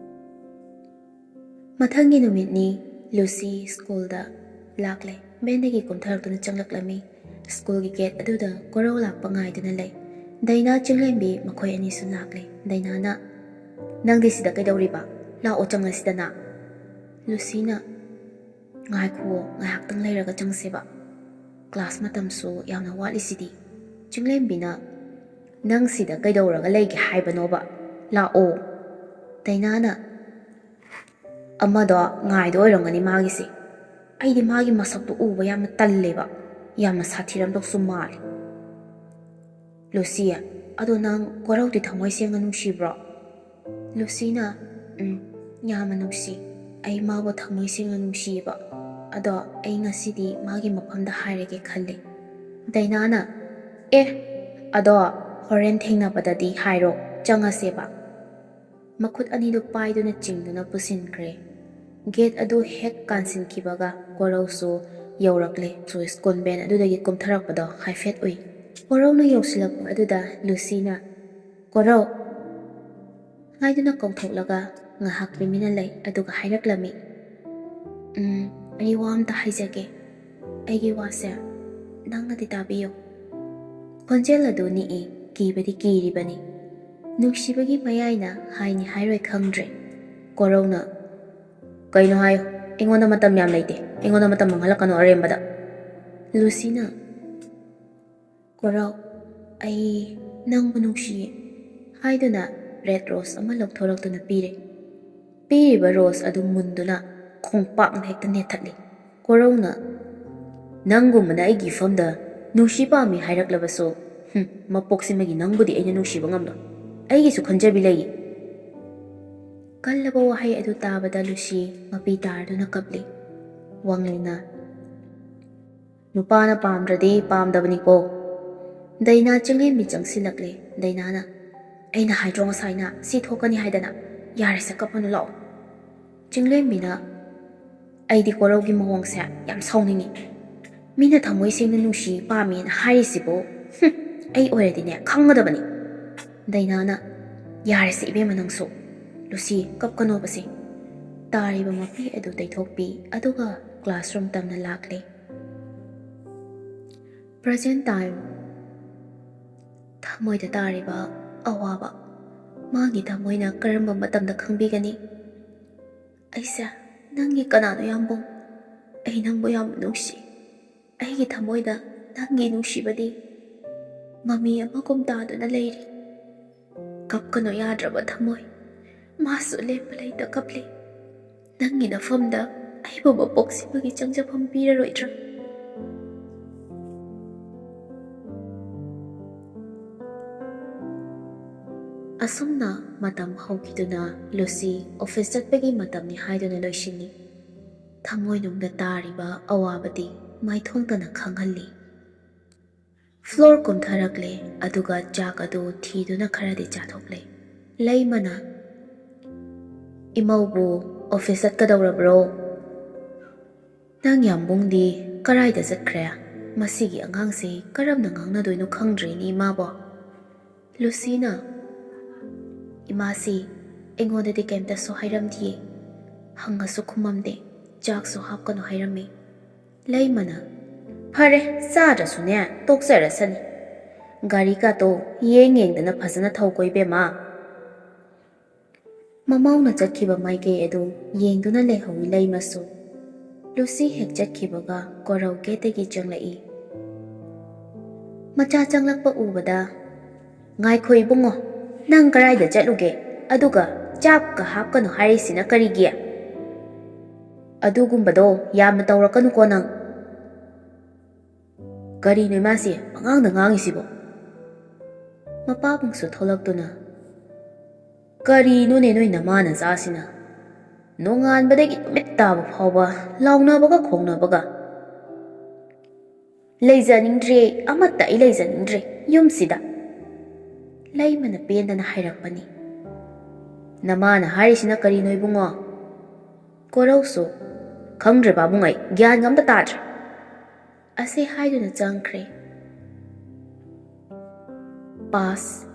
ꯃꯊꯪꯒꯤ ꯅꯨꯃꯤꯠꯅꯤ꯫ ꯂꯨꯁꯤ ꯁ꯭ꯀꯨꯜꯗ ꯂꯥꯛꯂꯦ꯫ ꯚꯦꯟꯗꯒꯤ ꯀꯨꯝꯊꯔꯛꯇꯨꯅ ꯆꯪꯂꯛꯂꯝꯃꯤ꯫ ꯁ꯭ꯀꯨꯜꯒꯤ ꯒꯦꯠ ꯑꯗꯨꯗ ꯀꯣꯔꯧ ꯂꯥꯛꯄ ꯉꯥꯏꯗꯨꯅ ꯂꯩ꯫ ꯗꯥꯏꯅꯥ, ꯆꯤꯡꯂꯦꯝꯕꯤ ꯃꯈꯣꯏ ꯑꯅꯤꯁꯨ ꯂꯥꯛꯂꯦ꯫ ꯗꯥꯏꯅꯥꯅ, "ꯅꯪꯗꯤ ꯁꯤꯗ ꯀꯩꯗꯧꯔꯤꯕ? ꯂꯥꯛꯑꯣ, ꯆꯪꯉꯁꯤꯗꯅ꯫" ꯂꯨꯁꯤꯅ, "ꯉꯥꯏꯈꯨꯑꯣ, ꯉꯥꯏꯍꯥꯛꯇꯪ ꯂꯩꯔꯒ ꯆꯪꯁꯦꯕ꯫ ꯀ꯭ꯂꯥꯁ ꯃꯇꯝꯁꯨ ꯌꯥꯝꯅ ꯋꯥꯠꯂꯤꯁꯤꯗꯤ꯫" ꯆꯤꯡꯂꯦꯝꯕꯤꯅ, "ꯅꯪ ꯁꯤꯗ ꯀꯩꯗꯧꯔꯒ ꯂꯩꯒꯦ ꯍꯥꯏꯕꯅꯣꯕ? ꯂꯥꯛꯑꯣ꯫" ꯗꯥꯏꯅꯥꯅ, "ꯑꯃꯗꯣ ꯉꯥꯏꯗ ꯑꯣꯏꯔꯝꯒꯅꯤ ꯃꯥꯒꯤꯁꯦ꯫ ꯑꯩꯗꯤ ꯃꯥꯒꯤ ꯃꯁꯛꯇꯣ ꯎꯕ ꯌꯥꯝꯅ ꯇꯜꯂꯦꯕ꯫ ꯌꯥꯝꯅ ꯁꯥꯊꯤꯔꯝꯗꯧꯁꯨ ꯃꯥꯜꯂꯦ꯫" ꯂꯨꯁꯤ, "ꯑꯗꯣ ꯅꯪ ꯀꯣꯔꯧꯗꯤ ꯊꯃꯣꯏ ꯁꯦꯡꯅ ꯅꯨꯡꯁꯤꯕ꯭ꯔꯣ?" ꯂꯨꯁꯤꯅ, "ꯎꯝ, ꯌꯥꯝꯅ ꯅꯨꯡꯁꯤ꯫ ꯑꯩ ꯃꯥꯕꯨ ꯊꯃꯣꯏ ꯁꯦꯡꯅ ꯅꯨꯡꯁꯤꯌꯦꯕ꯫ ꯑꯗꯣ ꯑꯩ ꯉꯁꯤꯗꯤ ꯃꯥꯒꯤ ꯃꯐꯝꯗ ꯍꯥꯏꯔꯒꯦ ꯈꯜꯂꯦ꯫" ꯗꯥꯏꯅꯥꯅ, "ꯑꯦ, ꯑꯗꯣ ꯍꯣꯔꯦꯟ ꯊꯦꯡꯅꯕꯗꯗꯤ ꯍꯥꯏꯔꯣ, ꯆꯪꯉꯁꯦꯕ꯫" ꯃꯈꯨꯠ ꯑꯅꯤꯗꯨ ꯄꯥꯏꯗꯨꯅ ꯆꯤꯡꯗꯨꯅ ꯄꯨꯁꯤꯟꯈ꯭ꯔꯦ꯫ ꯒꯦꯠ ꯑꯗꯨ ꯍꯦꯛ ꯀꯥꯟꯁꯤꯟꯈꯤꯕꯒ ꯀꯣꯔꯧꯁꯨ ꯌꯧꯔꯛꯂꯦ꯫ ꯁ꯭ꯀꯨꯜ ꯚꯦꯟ ꯑꯗꯨꯗꯒꯤ ꯀꯨꯝꯊꯔꯛꯄꯗꯣ ꯍꯥꯏꯐꯦꯠ ꯎꯏ꯫ ꯀꯣꯔꯧꯅ ꯌꯧꯁꯤꯜꯂꯛꯄ ꯑꯗꯨꯗ ꯂꯨꯁꯤꯅ, "ꯀꯣꯔꯧ!" ꯍꯥꯏꯗꯨꯅ ꯀꯧꯊꯣꯛꯂꯒ ꯉꯥꯏꯍꯥꯛ ꯇꯨꯃꯤꯟꯅ ꯂꯩ, ꯑꯗꯨꯒ ꯍꯥꯏꯔꯛꯂꯝꯃꯤ, "ꯎꯝ, ꯑꯩ ꯋꯥ ꯑꯝꯇ ꯍꯥꯏꯖꯒꯦ꯫ ꯑꯩꯒꯤ ꯋꯥꯁꯦ ꯅꯪꯅꯗꯤ ꯇꯥꯕꯤꯌꯨ꯫" ꯈꯣꯟꯖꯦꯜ ꯑꯗꯨ ꯅꯤꯛꯏ, ꯀꯤꯕꯗꯤ ꯀꯤꯔꯤꯕꯅꯤ꯫ ꯅꯨꯡꯁꯤꯕꯒꯤ ꯃꯌꯥꯏꯅ ꯍꯥꯏꯅꯤ ꯍꯥꯏꯔꯣꯏ ꯈꯪꯗ꯭ꯔꯦ꯫ ꯀꯣꯔꯧꯅ, "ꯀꯩꯅꯣ ꯍꯥꯏꯌꯨ, ꯑꯩꯉꯣꯟꯗ ꯃꯇꯝ ꯌꯥꯝ ꯂꯩꯇꯦ, ꯑꯩꯉꯣꯟꯗ ꯃꯇꯝ ꯃꯥꯡꯍꯜꯂꯛꯀꯅꯨ ꯑꯔꯦꯝꯕꯗ꯫" ꯂꯨꯁꯤꯅ, "ꯀꯣꯔꯧ, ꯑꯩ ꯅꯪꯕꯨ ꯅꯨꯡꯁꯤꯌꯦ" ꯍꯥꯏꯗꯨꯅ ꯔꯦꯗ ꯔꯣꯁ ꯑꯃ ꯂꯧꯊꯣꯔꯛꯇꯨꯅ ꯄꯤꯔꯦ꯫ ꯄꯤꯔꯤꯕ ꯔꯣꯁ ꯑꯗꯨ ꯃꯨꯟꯗꯨꯅ ꯈꯣꯡꯄꯥꯛꯅ ꯍꯦꯛꯇ ꯅꯦꯠꯊꯠꯂꯤ꯫ ꯀꯣꯔꯧꯅ, "ꯅꯪꯒꯨꯝꯕꯅ ꯑꯩꯒꯤ ꯏꯐꯝꯗ ꯅꯨꯡꯁꯤ ꯄꯥꯝꯃꯤ ꯍꯥꯏꯔꯛꯂꯕꯁꯨ, ꯍꯨꯝ, ꯃꯄꯣꯛꯁꯤꯃꯒꯤ ꯅꯪꯕꯨꯗꯤ ꯑꯩꯅ ꯅꯨꯡꯁꯤꯕ ꯉꯝꯂꯣꯏ꯫ ꯑꯩꯒꯤꯁꯨ ꯈꯟꯖꯕꯤ ꯂꯩ꯫" ꯀꯜꯂꯕ ꯋꯥꯍꯩ ꯑꯗꯨ ꯇꯥꯕꯗ ꯂꯨꯁꯤ ꯃꯄꯤ ꯇꯥꯔꯗꯨꯅ ꯀꯞꯂꯤ꯫ ꯋꯥꯡꯂꯦꯟꯅ, "ꯅꯨꯄꯥꯅ ꯄꯥꯝꯗ꯭ꯔꯗꯤ ꯄꯥꯝꯗꯕꯅꯤꯀꯣ꯫" ꯗꯩꯅꯥ ꯆꯤꯡꯂꯦꯝꯕꯤ ꯆꯪꯁꯤꯜꯂꯛꯂꯦ꯫ ꯗꯩꯅꯥꯅ, "ꯑꯩꯅ ꯍꯥꯏꯗ꯭ꯔꯣ ꯉꯁꯥꯏꯅ ꯁꯤ ꯊꯣꯛꯀꯅꯤ ꯍꯥꯏꯗꯅ? ꯌꯥꯔꯦꯁꯦ, ꯀꯞꯄꯅꯨ ꯂꯥꯛꯑꯣ꯫" ꯆꯤꯡꯂꯦꯝꯕꯤꯅ, "ꯑꯩꯗꯤ ꯀꯣꯔꯧꯒꯤ ꯃꯑꯣꯡꯁꯦ ꯌꯥꯝ ꯁꯥꯎꯅꯤꯡꯉꯤ꯫ ꯃꯤꯅ ꯊꯃꯣꯏ ꯁꯦꯡꯅ ꯅꯨꯡꯁꯤ ꯄꯥꯝꯃꯦꯅ ꯍꯥꯏꯔꯤꯁꯤꯕꯨ, ꯍꯨꯝ, ꯑꯩ ꯑꯣꯏꯔꯗꯤꯅꯦ ꯈꯪꯒꯗꯕꯅꯤ꯫" ꯗꯩꯅꯥꯅ, "ꯌꯥꯔꯦꯁꯦ ꯏꯕꯦꯝꯃ ꯅꯪꯁꯨ꯫" ꯂꯨꯁꯤ ꯀꯞꯀꯅꯣꯕꯁꯦ꯫ ꯇꯥꯔꯤꯕ ꯃꯄꯤ ꯑꯗꯨ ꯇꯩꯊꯣꯛꯄꯤ, ꯑꯗꯨꯒ classroom ꯇꯝꯅ ꯂꯥꯛꯂꯦ꯫ Present time꯫ ꯊꯃꯣꯏꯗ ꯇꯥꯔꯤꯕ ꯑꯋꯥꯕ ꯃꯥꯒꯤ ꯊꯃꯣꯏꯅ ꯀꯔꯝꯕ ꯃꯇꯝꯗ ꯈꯪꯕꯤꯒꯅꯤ? "ꯑꯩꯁꯦ ꯅꯪꯒꯤ ꯀꯅꯥꯅꯣ ꯌꯥꯝꯕꯨꯡ? ꯑꯩ ꯅꯪꯕꯨ ꯌꯥꯝ ꯅꯨꯡꯁꯤ꯫ ꯑꯩꯒꯤ ꯊꯃꯣꯏꯗ ꯅꯪꯒꯤ ꯅꯨꯡꯁꯤꯕꯗꯤ ꯃꯃꯤ ꯑꯃꯒꯨꯝ ꯇꯥꯗꯨꯅ ꯂꯩꯔꯤ꯫ ꯀꯞꯀꯅꯨ ꯌꯥꯗ꯭ꯔꯕ ꯊꯃꯣꯏ꯫" ꯃꯥꯁꯨ ꯂꯦꯞꯄ ꯂꯩꯇ ꯀꯞꯂꯤ꯫ "ꯅꯪꯒꯤ ꯅꯐꯝꯗ ꯑꯩꯕꯨ ꯃꯄꯣꯛ ꯁꯤꯕꯒꯤ ꯆꯪꯖꯐꯝ ꯄꯤꯔꯔꯣꯏꯗ꯭ꯔꯥ?" ꯑꯁꯨꯝꯅ ꯃꯇꯝ ꯍꯧꯈꯤꯗꯨꯅ ꯂꯨꯁꯤ office ꯆꯠꯄꯒꯤ ꯃꯇꯝꯅꯤ ꯍꯥꯏꯗꯨꯅ ꯂꯣꯏꯁꯤꯜꯂꯤ꯫ ꯊꯃꯣꯏꯅꯨꯡꯗ ꯇꯥꯔꯤꯕ ꯑꯋꯥꯕꯗꯤ ꯃꯥꯏꯊꯣꯡꯗꯅ ꯈꯪꯍꯜꯂꯤ꯫ Floor ꯀꯨꯝꯊꯔꯛꯂꯦ, ꯑꯗꯨꯒ ꯆꯥꯛ ꯑꯗꯨ ꯊꯤꯗꯨꯅ ꯈꯔꯗꯤ ꯆꯥꯊꯣꯛꯂꯦ꯫ ꯂꯩꯃꯅ, "ꯏꯃꯧꯕꯨ office ꯆꯠꯀꯗꯧꯔꯕ꯭ꯔꯣ?" "ꯅꯪ ꯌꯥꯝꯕꯨꯡꯗꯤ ꯀꯔꯥꯏꯗ ꯆꯠꯈ꯭ꯔꯦ? ꯃꯁꯤꯒꯤ ꯑꯉꯥꯡꯁꯤ ꯀꯔꯝꯅ ꯉꯥꯡꯅꯗꯣꯏꯅꯣ ꯈꯪꯗ꯭ꯔꯦꯅꯦ ꯏꯃꯥꯕꯣ꯫" ꯂꯨꯁꯤꯅ, "ꯏꯃꯥꯁꯤ ꯑꯩꯉꯣꯟꯗꯗꯤ ꯀꯩꯝꯇꯁꯨ ꯍꯥꯏꯔꯝꯗꯤꯌꯦ꯫ ꯍꯪꯉꯁꯨ ꯈꯨꯝꯃꯝꯗꯦ꯫ ꯆꯥꯛꯁꯨ ꯍꯥꯞꯀꯅꯨ ꯍꯥꯏꯔꯝꯃꯤ꯫" ꯂꯩꯃꯅ, "ꯐꯔꯦ, ꯆꯥꯗ꯭ꯔꯁꯨꯅꯦ, ꯇꯣꯛꯆꯔꯁꯅꯤ꯫ ꯒꯥꯔꯤ ꯀꯥꯇꯣ ꯌꯦꯡ ꯌꯦꯡꯗꯅ ꯐꯖꯅ ꯊꯧꯀꯣ ꯏꯕꯦꯝꯃ꯫" ꯃꯃꯧꯅ ꯆꯠꯈꯤꯕ ꯃꯥꯏꯀꯩ ꯑꯗꯨ ꯌꯦꯡꯗꯨꯅ ꯂꯩꯍꯧꯏ ꯂꯩꯃꯁꯨ꯫ ꯂꯨꯁꯤ ꯍꯦꯛ ꯆꯠꯈꯤꯕꯒ ꯀꯣꯔꯧ gateꯇꯒꯤ ꯆꯪꯂꯛꯏ꯫ ꯃꯆꯥ ꯆꯪꯂꯛꯄ ꯎꯕꯗ, "ꯉꯥꯏꯈꯣ ꯏꯕꯨꯡꯉꯣ, ꯅꯪ ꯀꯔꯥꯏꯗ ꯆꯠꯂꯨꯒꯦ? ꯑꯗꯨꯒ ꯆꯥꯛꯀ ꯍꯥꯞꯀꯅꯨ ꯍꯥꯏꯔꯤꯁꯤꯅ ꯀꯔꯤꯒꯤ? ꯑꯗꯨꯒꯨꯝꯕꯗꯣ ꯌꯥꯝꯅ ꯇꯧꯔꯛꯀꯅꯨꯀꯣ ꯅꯪ꯫" "ꯀꯔꯤꯅꯣ ꯏꯃꯥꯁꯤ ꯄꯉꯥꯡꯗ ꯉꯥꯡꯉꯤꯁꯤꯕꯣ?" ꯃꯄꯥꯕꯨꯡꯁꯨ ꯊꯣꯛꯂꯛꯇꯨꯅ, "ꯀꯔꯤꯅꯣꯅꯦ ꯅꯣꯏ ꯅꯃꯥ ꯅꯆꯥꯁꯤꯅ? ꯅꯣꯡꯉꯥꯟꯕꯗꯒꯤ ꯅꯨꯃꯤꯠ ꯇꯥꯕ ꯐꯥꯎꯕ ꯂꯥꯎꯅꯕꯒ ꯈꯣꯡꯅꯕꯒ꯫ ꯂꯩꯖꯅꯤꯡꯗ꯭ꯔꯦ, ꯑꯃꯠꯇ ꯑꯩ ꯂꯩꯖꯅꯤꯡꯗ꯭ꯔꯦ ꯌꯨꯝꯁꯤꯗ", ꯂꯩꯃꯅ ꯄꯦꯟꯗꯅ ꯍꯥꯏꯔꯛꯄꯅꯤ꯫ "ꯅꯃꯥꯅ ꯍꯥꯏꯔꯤꯁꯤꯅ ꯀꯔꯤꯅꯣ ꯏꯕꯨꯡꯉꯣ?" ꯀꯣꯔꯧꯁꯨ, "ꯈꯪꯗ꯭ꯔꯦ ꯄꯥꯕꯨꯡ, ꯑꯩ ꯒ꯭ꯌꯥꯟꯒ ꯑꯝꯇ ꯇꯥꯗ꯭ꯔꯦ", ꯑꯁꯤ ꯍꯥꯏꯗꯨꯅ ꯆꯪꯈ꯭ꯔꯦ꯫ ꯄꯥꯁ꯫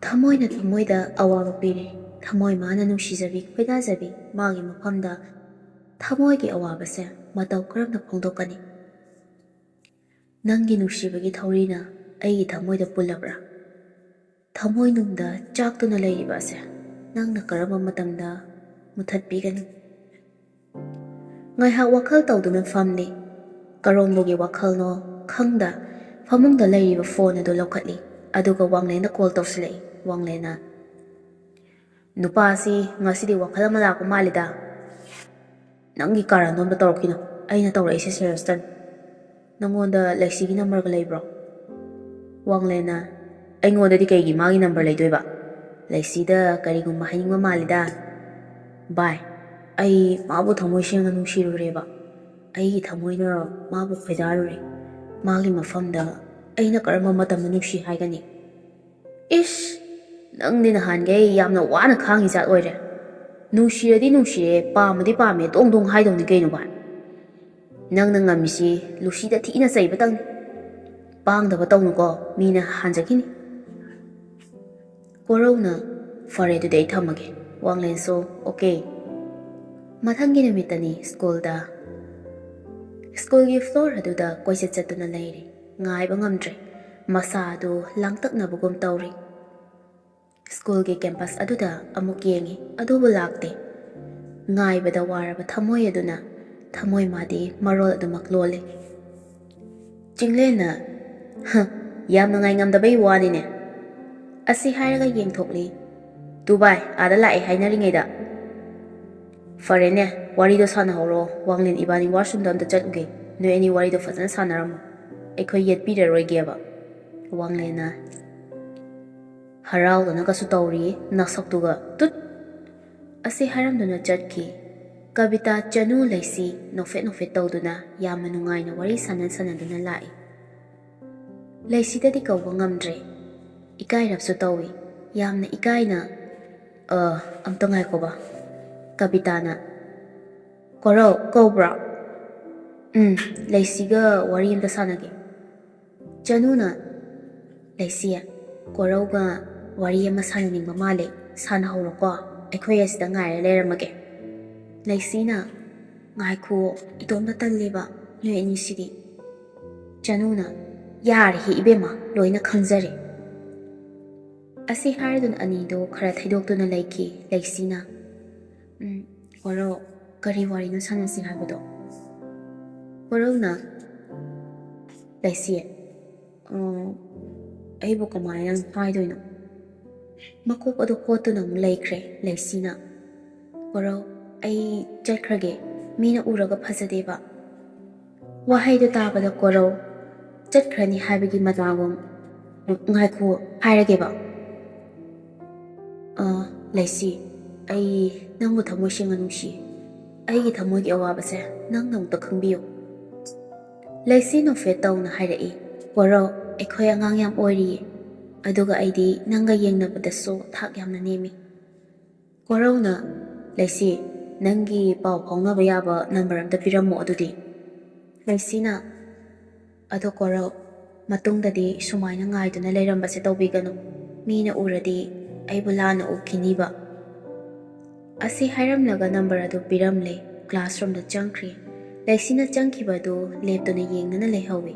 ꯊꯃꯣꯏꯅ ꯊꯃꯣꯏꯗ ꯑꯋꯥꯕ ꯄꯤꯔꯦ꯫ ꯊꯃꯣꯏ ꯃꯥꯅ ꯅꯨꯡꯁꯤꯖꯕꯤ, ꯈꯣꯏꯗꯥꯖꯕꯤ ꯃꯥꯒꯤ ꯃꯐꯝꯗ ꯊꯃꯣꯏꯒꯤ ꯑꯋꯥꯕꯁꯦ ꯃꯇꯧ ꯀꯔꯝꯅ ꯐꯣꯡꯗꯣꯛꯀꯅꯤ? ꯅꯪꯒꯤ ꯅꯨꯡꯁꯤꯕꯒꯤ ꯊꯧꯔꯤꯅ ꯑꯩꯒꯤ ꯊꯃꯣꯏꯗ ꯄꯨꯜꯂꯕ꯭ꯔꯥ? ꯊꯃꯣꯏꯅꯨꯡꯗ ꯆꯥꯛꯇꯨꯅ ꯂꯩꯔꯤꯕ ꯑꯁꯦ ꯅꯪꯅ ꯀꯔꯝꯕ ꯃꯇꯝꯗ ꯃꯨꯊꯠꯄꯤꯒꯅꯤ? ꯉꯥꯏꯍꯥꯛ ꯋꯥꯈꯜ ꯇꯧꯗꯨꯅ ꯐꯝꯂꯤ꯫ ꯀꯔꯣꯝꯕꯒꯤ ꯋꯥꯈꯜꯅꯣ ꯈꯪꯗ ꯐꯃꯨꯡꯗ ꯂꯩꯔꯤꯕ ꯐꯣꯟ ꯑꯗꯨ ꯂꯧꯈꯠꯂꯤ꯫ ꯑꯗꯨꯒ ꯋꯥꯡꯂꯦꯟꯗ ꯀꯣꯜ ꯇꯧꯁꯤꯜꯂꯛꯏ꯫ ꯋꯥꯡꯂꯦꯟꯅ, "ꯅꯨꯄꯥꯁꯤ ꯉꯁꯤꯗꯤ ꯋꯥꯈꯜ ꯑꯃ ꯂꯥꯛꯄ ꯃꯥꯜꯂꯤꯗ꯫ ꯅꯪꯒꯤ ꯀꯥꯔꯟꯗꯣ ꯑꯝꯇ ꯇꯧꯔꯛꯈꯤꯅꯣ꯫ ꯑꯩꯅ ꯇꯧꯔꯛꯏꯁꯦ ꯁꯦꯔꯁꯇꯅꯤ꯫ ꯅꯪꯉꯣꯟꯗ ꯂꯩꯁꯤꯒꯤ ꯅꯝꯕꯔꯒ ꯂꯩꯕ꯭ꯔꯣ?" ꯋꯥꯡꯂꯦꯟꯅ, "ꯑꯩꯉꯣꯟꯗꯗꯤ ꯀꯩꯒꯤ ꯃꯥꯒꯤ ꯅꯝꯕꯔ ꯂꯩꯗꯣꯏꯕ? ꯂꯩꯁꯤꯗ ꯀꯔꯤꯒꯨꯝꯕ ꯍꯥꯏꯅꯤꯡꯕ ꯃꯥꯜꯂꯤꯗ꯫ ꯚꯥꯏ, ꯑꯩ ꯃꯥꯕꯨ ꯊꯃꯣꯏ ꯁꯦꯡꯅ ꯅꯨꯡꯁꯤꯔꯨꯔꯦꯕ꯫ ꯑꯩꯒꯤ ꯊꯃꯣꯏꯅ ꯃꯥꯕꯨ ꯈꯣꯏꯗꯥꯔꯨꯔꯦ꯫ ꯃꯥꯒꯤ ꯃꯐꯝꯗ ꯑꯩꯅ ꯀꯔꯝꯕ ꯃꯇꯝꯗ ꯅꯨꯡꯁꯤ ꯍꯥꯏꯒꯅꯤ?" "ꯏꯁ, ꯅꯪꯗꯤ ꯅꯍꯥꯟꯈꯩ ꯌꯥꯝꯅ ꯋꯥꯅ ꯈꯥꯡꯉꯤ ꯖꯥꯠ ꯑꯣꯏꯔꯦ꯫ ꯅꯨꯡꯁꯤꯔꯗꯤ ꯅꯨꯡꯁꯤꯔꯦ, ꯄꯥꯝꯃꯗꯤ ꯄꯥꯝꯃꯦ, ꯗꯣꯡ ꯗꯣꯡ ꯍꯥꯏꯗꯧꯅꯤ ꯀꯩꯅꯣ ꯚꯥꯏ꯫ ꯅꯪꯅ ꯉꯝꯃꯤꯁꯤ ꯂꯨꯁꯤꯗ ꯊꯤꯅ ꯆꯩꯕꯇꯪꯅꯤ꯫ ꯄꯥꯡꯗꯕ ꯇꯧꯅꯨꯀꯣ, ꯃꯤꯅ ꯍꯥꯟꯖꯈꯤꯅꯤ꯫" ꯀꯣꯔꯧꯅ, "ꯐꯔꯦ, ꯑꯗꯨꯗꯤ ꯑꯩ ꯊꯝꯃꯒꯦ꯫" ꯋꯥꯡꯂꯦꯟꯁꯨ, "ꯑꯣꯀꯦ꯫" ꯃꯊꯪꯒꯤ ꯅꯨꯃꯤꯠꯇꯅꯤ ꯁ꯭ꯀꯨꯜꯗ꯫ ꯁ꯭ꯀꯨꯜꯒꯤ ꯐ꯭ꯂꯣꯔ ꯑꯗꯨꯗ ꯀꯣꯏꯆꯠ ꯆꯠꯇꯨꯅ ꯂꯩꯔꯤ꯫ ꯉꯥꯏꯕ ꯉꯝꯗ꯭ꯔꯦ꯫ ꯃꯁꯥ ꯑꯗꯨ ꯂꯥꯡꯇꯛꯅꯕꯒꯨꯝ ꯇꯧꯔꯤ꯫ ꯁ꯭ꯀꯨꯜꯒꯤ ꯀꯦꯝꯄꯁ ꯑꯗꯨꯗ ꯑꯃꯨꯛ ꯌꯦꯡꯉꯤ, ꯑꯗꯨꯕꯨ ꯂꯥꯛꯇꯦ꯫ ꯉꯥꯏꯕꯗ ꯋꯥꯔꯕ ꯊꯃꯣꯏ ꯑꯗꯨꯅ ꯊꯃꯣꯏ ꯃꯥꯗꯤ ꯃꯔꯣꯜ ꯑꯗꯨꯃꯛ ꯂꯣꯜꯂꯤ꯫ ꯆꯤꯡꯂꯦꯟꯅ, "ꯍ, ꯌꯥꯝꯅ ꯉꯥꯏꯉꯝꯗꯕꯩ ꯋꯥꯅꯤꯅꯦ꯫" ꯑꯁꯤ ꯍꯥꯏꯔꯒ ꯌꯦꯡꯊꯣꯛꯂꯤ꯫ "ꯇꯨ ꯚꯥꯏ, ꯑꯥꯗ ꯂꯥꯛꯑꯦ ꯍꯥꯏꯅꯔꯤꯉꯩꯗ꯫" "ꯐꯔꯦꯅꯦ, ꯋꯥꯔꯤꯗꯣ ꯁꯥꯟꯅꯍꯧꯔꯣ꯫ ꯋꯥꯡꯂꯦꯟ, ꯏꯕꯥꯅꯤ ꯋꯥꯁꯔꯨꯝꯗ ꯑꯝꯇ ꯆꯠꯂꯨꯒꯦ꯫ ꯅꯣꯏ ꯑꯅꯤ ꯋꯥꯔꯤꯗꯣ ꯐꯖꯅ ꯁꯥꯟꯅꯔꯝꯃꯣ꯫ ꯑꯩꯈꯣꯏ ꯌꯦꯠꯄꯤꯔꯔꯣꯏꯒꯦꯕ꯫" ꯋꯥꯡꯂꯦꯟꯅ, ꯍꯔꯥꯎꯗꯅꯒꯁꯨ ꯇꯧꯔꯤ ꯅꯁꯛꯇꯨꯒ, ꯇꯨꯠ!" ꯑꯁꯤ ꯍꯥꯏꯔꯝꯗꯨꯅ ꯆꯠꯈꯤ꯫ ꯀꯕꯤꯇꯥ, ꯆꯅꯨ, ꯂꯩꯁꯤ ꯅꯣꯛꯐꯦꯠ ꯅꯣꯛꯐꯦꯠ ꯇꯧꯗꯨꯅ ꯌꯥꯝꯅ ꯅꯨꯡꯉꯥꯏꯅ ꯋꯥꯔꯤ ꯁꯥꯟꯅ ꯁꯥꯟꯅꯗꯨꯅ ꯂꯥꯛꯏ꯫ ꯂꯩꯁꯤꯗꯗꯤ ꯀꯧꯕ ꯉꯝꯗ꯭ꯔꯦ꯫ ꯏꯀꯥꯏꯔꯞꯁꯨ ꯇꯧꯏ꯫ ꯌꯥꯝꯅ ꯏꯀꯥꯏꯅ, "ꯑ, ꯑꯝꯇ ꯉꯥꯏꯈꯣꯕ꯫" ꯀꯕꯤꯇꯥꯅ, "ꯀꯣꯔꯧ ꯀꯧꯕ꯭ꯔꯣ? ꯎꯝ, ꯂꯩꯁꯤꯒ ꯋꯥꯔꯤ ꯑꯝꯇ ꯁꯥꯟꯅꯒꯦ꯫" ꯆꯅꯨꯅ, "ꯂꯩꯁꯤ, ꯀꯣꯔꯧꯒ ꯋꯥꯔꯤ ꯑꯃ ꯁꯥꯟꯅꯅꯤꯡꯕ ꯃꯥꯜꯂꯦ, ꯁꯥꯟꯅꯍꯧꯔꯣꯀꯣ, ꯑꯩꯈꯣꯏ ꯑꯁꯤꯗ ꯉꯥꯏꯔ ꯂꯩꯔꯝꯃꯒꯦ꯫" ꯂꯩꯁꯤꯅ, "ꯉꯥꯏꯈꯨꯑꯣ, ꯏꯇꯣꯝꯇ ꯇꯜꯂꯦꯕ ꯅꯣꯏ ꯑꯅꯤꯁꯤꯗꯤ꯫" ꯆꯅꯨꯅ, "ꯌꯥꯔꯦꯍꯦ ꯏꯕꯦꯝꯃ, ꯂꯣꯏꯅ ꯈꯪꯖꯔꯦ꯫" ꯑꯁꯤ ꯍꯥꯏꯔꯗꯨꯅ ꯑꯅꯤꯗꯣ ꯈꯔ ꯊꯩꯗꯣꯛꯇꯨꯅ ꯂꯩꯈꯤ꯫ ꯂꯩꯁꯤꯅ, "ꯎꯝ, ꯀꯣꯔꯧ, ꯀꯔꯤ ꯋꯥꯔꯤꯅꯣ ꯁꯥꯟꯅꯁꯤ ꯍꯥꯏꯕꯗꯣ?" ꯀꯣꯔꯧꯅ, "ꯂꯩꯁꯤ, ꯑ, ꯑꯩꯕꯨ ꯀꯃꯥꯏꯅ ꯍꯥꯏꯗꯣꯏꯅꯣ?" ꯃꯀꯣꯛ ꯑꯗꯨ ꯍꯣꯠꯇꯨꯅ ꯑꯃꯨꯛ ꯂꯩꯈ꯭ꯔꯦ꯫ ꯂꯩꯁꯤꯅ, "ꯀꯣꯔꯧ, ꯑꯩ ꯆꯠꯈ꯭ꯔꯒꯦ, ꯃꯤꯅ ꯎꯔꯒ ꯐꯖꯗꯦꯕ꯫" ꯋꯥꯍꯩꯗꯨ ꯇꯥꯕꯗ ꯀꯣꯔꯧ ꯆꯠꯈ꯭ꯔꯅꯤ ꯍꯥꯏꯕꯒꯤ ꯃꯇꯥꯒꯨꯝ, "ꯉꯥꯏꯈꯣ, ꯍꯥꯏꯔꯒꯦꯕ꯫" "ꯑ, ꯂꯩꯁꯤ, ꯑꯩ ꯅꯪꯕꯨ ꯊꯃꯣꯏ ꯁꯦꯡꯅ ꯅꯨꯡꯁꯤ꯫ ꯑꯩꯒꯤ ꯊꯃꯣꯏꯒꯤ ꯑꯋꯥꯕꯁꯦ ꯅꯪꯅ ꯑꯃꯨꯛꯇ ꯈꯪꯕꯤꯌꯨ꯫" ꯂꯩꯁꯤ ꯅꯣꯛꯐꯦꯠ ꯇꯧꯅ ꯍꯥꯏꯔꯛꯏ, "ꯀꯣꯔꯧ, ꯑꯩꯈꯣꯏ ꯑꯉꯥꯡ ꯌꯥꯝ ꯑꯣꯏꯔꯤꯌꯦ, ꯑꯗꯨꯒ ꯑꯩꯗꯤ ꯅꯪꯒ ꯌꯦꯡꯅꯕꯗꯁꯨ ꯊꯥꯛ ꯌꯥꯝꯅ ꯅꯦꯝꯃꯤ꯫" ꯀꯣꯔꯧꯅ, "ꯂꯩꯁꯤ, ꯅꯪꯒꯤ ꯄꯥꯎ ꯐꯥꯎꯅꯕ ꯌꯥꯕ ꯅꯝꯕꯔ ꯑꯝꯇ ꯄꯤꯔꯝꯃꯣ ꯑꯗꯨꯗꯤ꯫" ꯂꯩꯁꯤꯅ, "ꯑꯗꯣ ꯀꯣꯔꯧ, ꯃꯇꯨꯡꯗꯗꯤ ꯁꯨꯃꯥꯏꯅ ꯉꯥꯏꯗꯨꯅ ꯂꯩꯔꯝꯕꯁꯦ ꯇꯧꯕꯤꯒꯅꯨ꯫ ꯃꯤꯅ ꯎꯔꯗꯤ ꯑꯩꯕꯨ ꯂꯥꯟꯅ ꯎꯈꯤꯅꯤꯕ꯫" ꯑꯁꯤ ꯍꯥꯏꯔꯝꯂꯒ ꯅꯝꯕꯔ ꯑꯗꯨ ꯄꯤꯔꯝꯂꯦ꯫ ꯀ꯭ꯂꯥꯁꯔꯨꯝꯗ ꯆꯪꯈ꯭ꯔꯤ꯫ ꯂꯩꯁꯤꯅ ꯆꯪꯈꯤꯕ ꯑꯗꯨ ꯂꯦꯞꯇꯨꯅ ꯌꯦꯡꯗꯨꯅ ꯂꯩꯍꯧꯏ꯫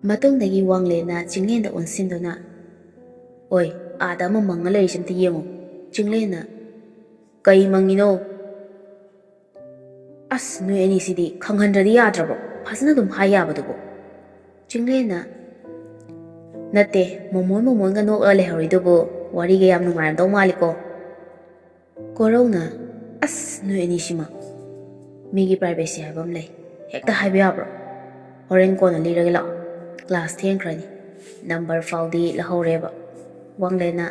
ꯃꯇꯨꯡꯗꯒꯤ ꯋꯥꯡꯂꯦꯟꯅ ꯆꯤꯡꯂꯦꯟꯗ ꯑꯣꯟꯁꯤꯟꯗꯨꯅ, "ꯑꯣꯏ, ꯑꯥꯗ ꯑꯃ ꯃꯪꯉ ꯂꯩꯔꯤꯁꯦ ꯑꯝꯇ ꯌꯦꯡꯉꯨ꯫" ꯆꯤꯡꯂꯦꯟꯅ, "ꯀꯩ ꯃꯪꯉꯤꯅꯣ?" "ꯑꯁ, ꯅꯣꯏ ꯑꯅꯤꯁꯤꯗꯤ ꯈꯪꯍꯟꯗ꯭ꯔꯗꯤ ꯌꯥꯗ꯭ꯔꯕꯣ? ꯐꯖꯅ ꯑꯗꯨꯝ ꯍꯥꯏ ꯌꯥꯕꯗꯨꯕꯨ꯫" ꯆꯤꯡꯂꯦꯟꯅ, "ꯅꯠꯇꯦ, ꯃꯣꯃꯣꯟ ꯃꯣꯃꯣꯟꯒ ꯅꯣꯛꯂꯒ ꯂꯩꯍꯧꯔꯤꯗꯨꯕꯨ ꯋꯥꯔꯤꯒ ꯌꯥꯝ ꯅꯨꯡꯉꯥꯏꯔꯝꯗꯧ ꯃꯥꯜꯂꯤꯀꯣ꯫" ꯀꯣꯔꯧꯅ, "ꯑꯁ, ꯅꯣꯏ ꯑꯅꯤꯁꯤꯃ꯫ ꯃꯤꯒꯤ ꯄ꯭ꯔꯥꯏꯚꯦꯁꯤ ꯍꯥꯏꯕ ꯑꯃ ꯂꯩ꯫ ꯍꯦꯛꯇ ꯍꯥꯏꯕ ꯌꯥꯕ꯭ꯔꯣ? ꯍꯣꯔꯦꯟ ꯀꯣꯟꯅ ꯂꯤꯔꯒꯦ ꯂꯥꯛꯑꯣ꯫ ꯀ꯭ꯂꯥꯁ ꯊꯦꯡꯈ꯭ꯔꯅꯤ꯫" ꯅꯝꯕꯔ ꯐꯥꯎꯗꯤ ꯂꯧꯍꯧꯔꯦꯕ꯫ ꯋꯥꯡꯂꯦꯟꯅ,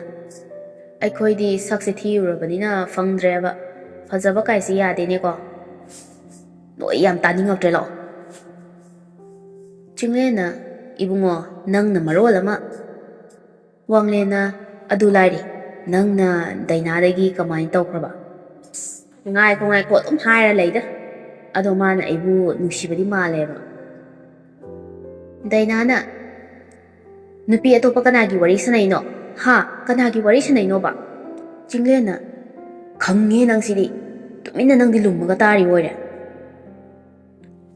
ꯑꯩꯈꯣꯏꯗꯤ ꯁꯛꯁꯦ ꯊꯤꯔꯨꯔꯕꯅꯤꯅ ꯐꯪꯗ꯭ꯔꯦꯕ꯫ ꯐꯖꯕ ꯀꯥꯏꯁꯦ ꯌꯥꯗꯦꯅꯦꯀꯣ꯫ ꯅꯣꯏ ꯌꯥꯝ ꯇꯥꯅꯤꯡꯉꯛꯇ꯭ꯔꯦ, ꯂꯥꯛꯑꯣ꯫ ꯆꯤꯡꯂꯦꯟꯅ, ꯏꯕꯨꯡꯉꯣ, ꯅꯪꯅ ꯃꯔꯣꯜ ꯑꯃ꯫ ꯋꯥꯡꯂꯦꯟꯅ, ꯑꯗꯨ ꯂꯥꯏꯔꯤ, ꯅꯪꯅ ꯗꯥꯏꯅꯥꯗꯒꯤ ꯀꯃꯥꯏꯅ ꯇꯧꯈ꯭ꯔꯕ? ꯉꯥꯏꯈꯣ ꯉꯥꯏꯈꯣ ꯑꯗꯨꯝ ꯍꯥꯏꯔ ꯂꯩꯗ꯫ ꯑꯗꯣ ꯃꯥꯅ ꯑꯩꯕꯨ ꯅꯨꯡꯁꯤꯕꯗꯤ ꯃꯥꯜꯂꯦꯕ꯫ ꯗꯥꯏꯅꯥꯅ, ꯅꯨꯄꯤ ꯑꯇꯣꯞꯄ ꯀꯅꯥꯒꯤ ꯋꯥꯔꯤ ꯁꯥꯟꯅꯩꯅꯣ? ꯍꯥ? ꯀꯅꯥꯒꯤ ꯋꯥꯔꯤ ꯁꯥꯟꯅꯩꯅꯣꯕ? ꯆꯤꯡꯂꯦꯟꯅ, ꯈꯪꯉꯦ ꯅꯪꯁꯤꯗꯤ, ꯇꯨꯃꯤꯟꯅ ꯅꯪꯗꯤ ꯂꯨꯝꯃꯒ ꯇꯥꯔꯤ ꯑꯣꯏꯔꯦ꯫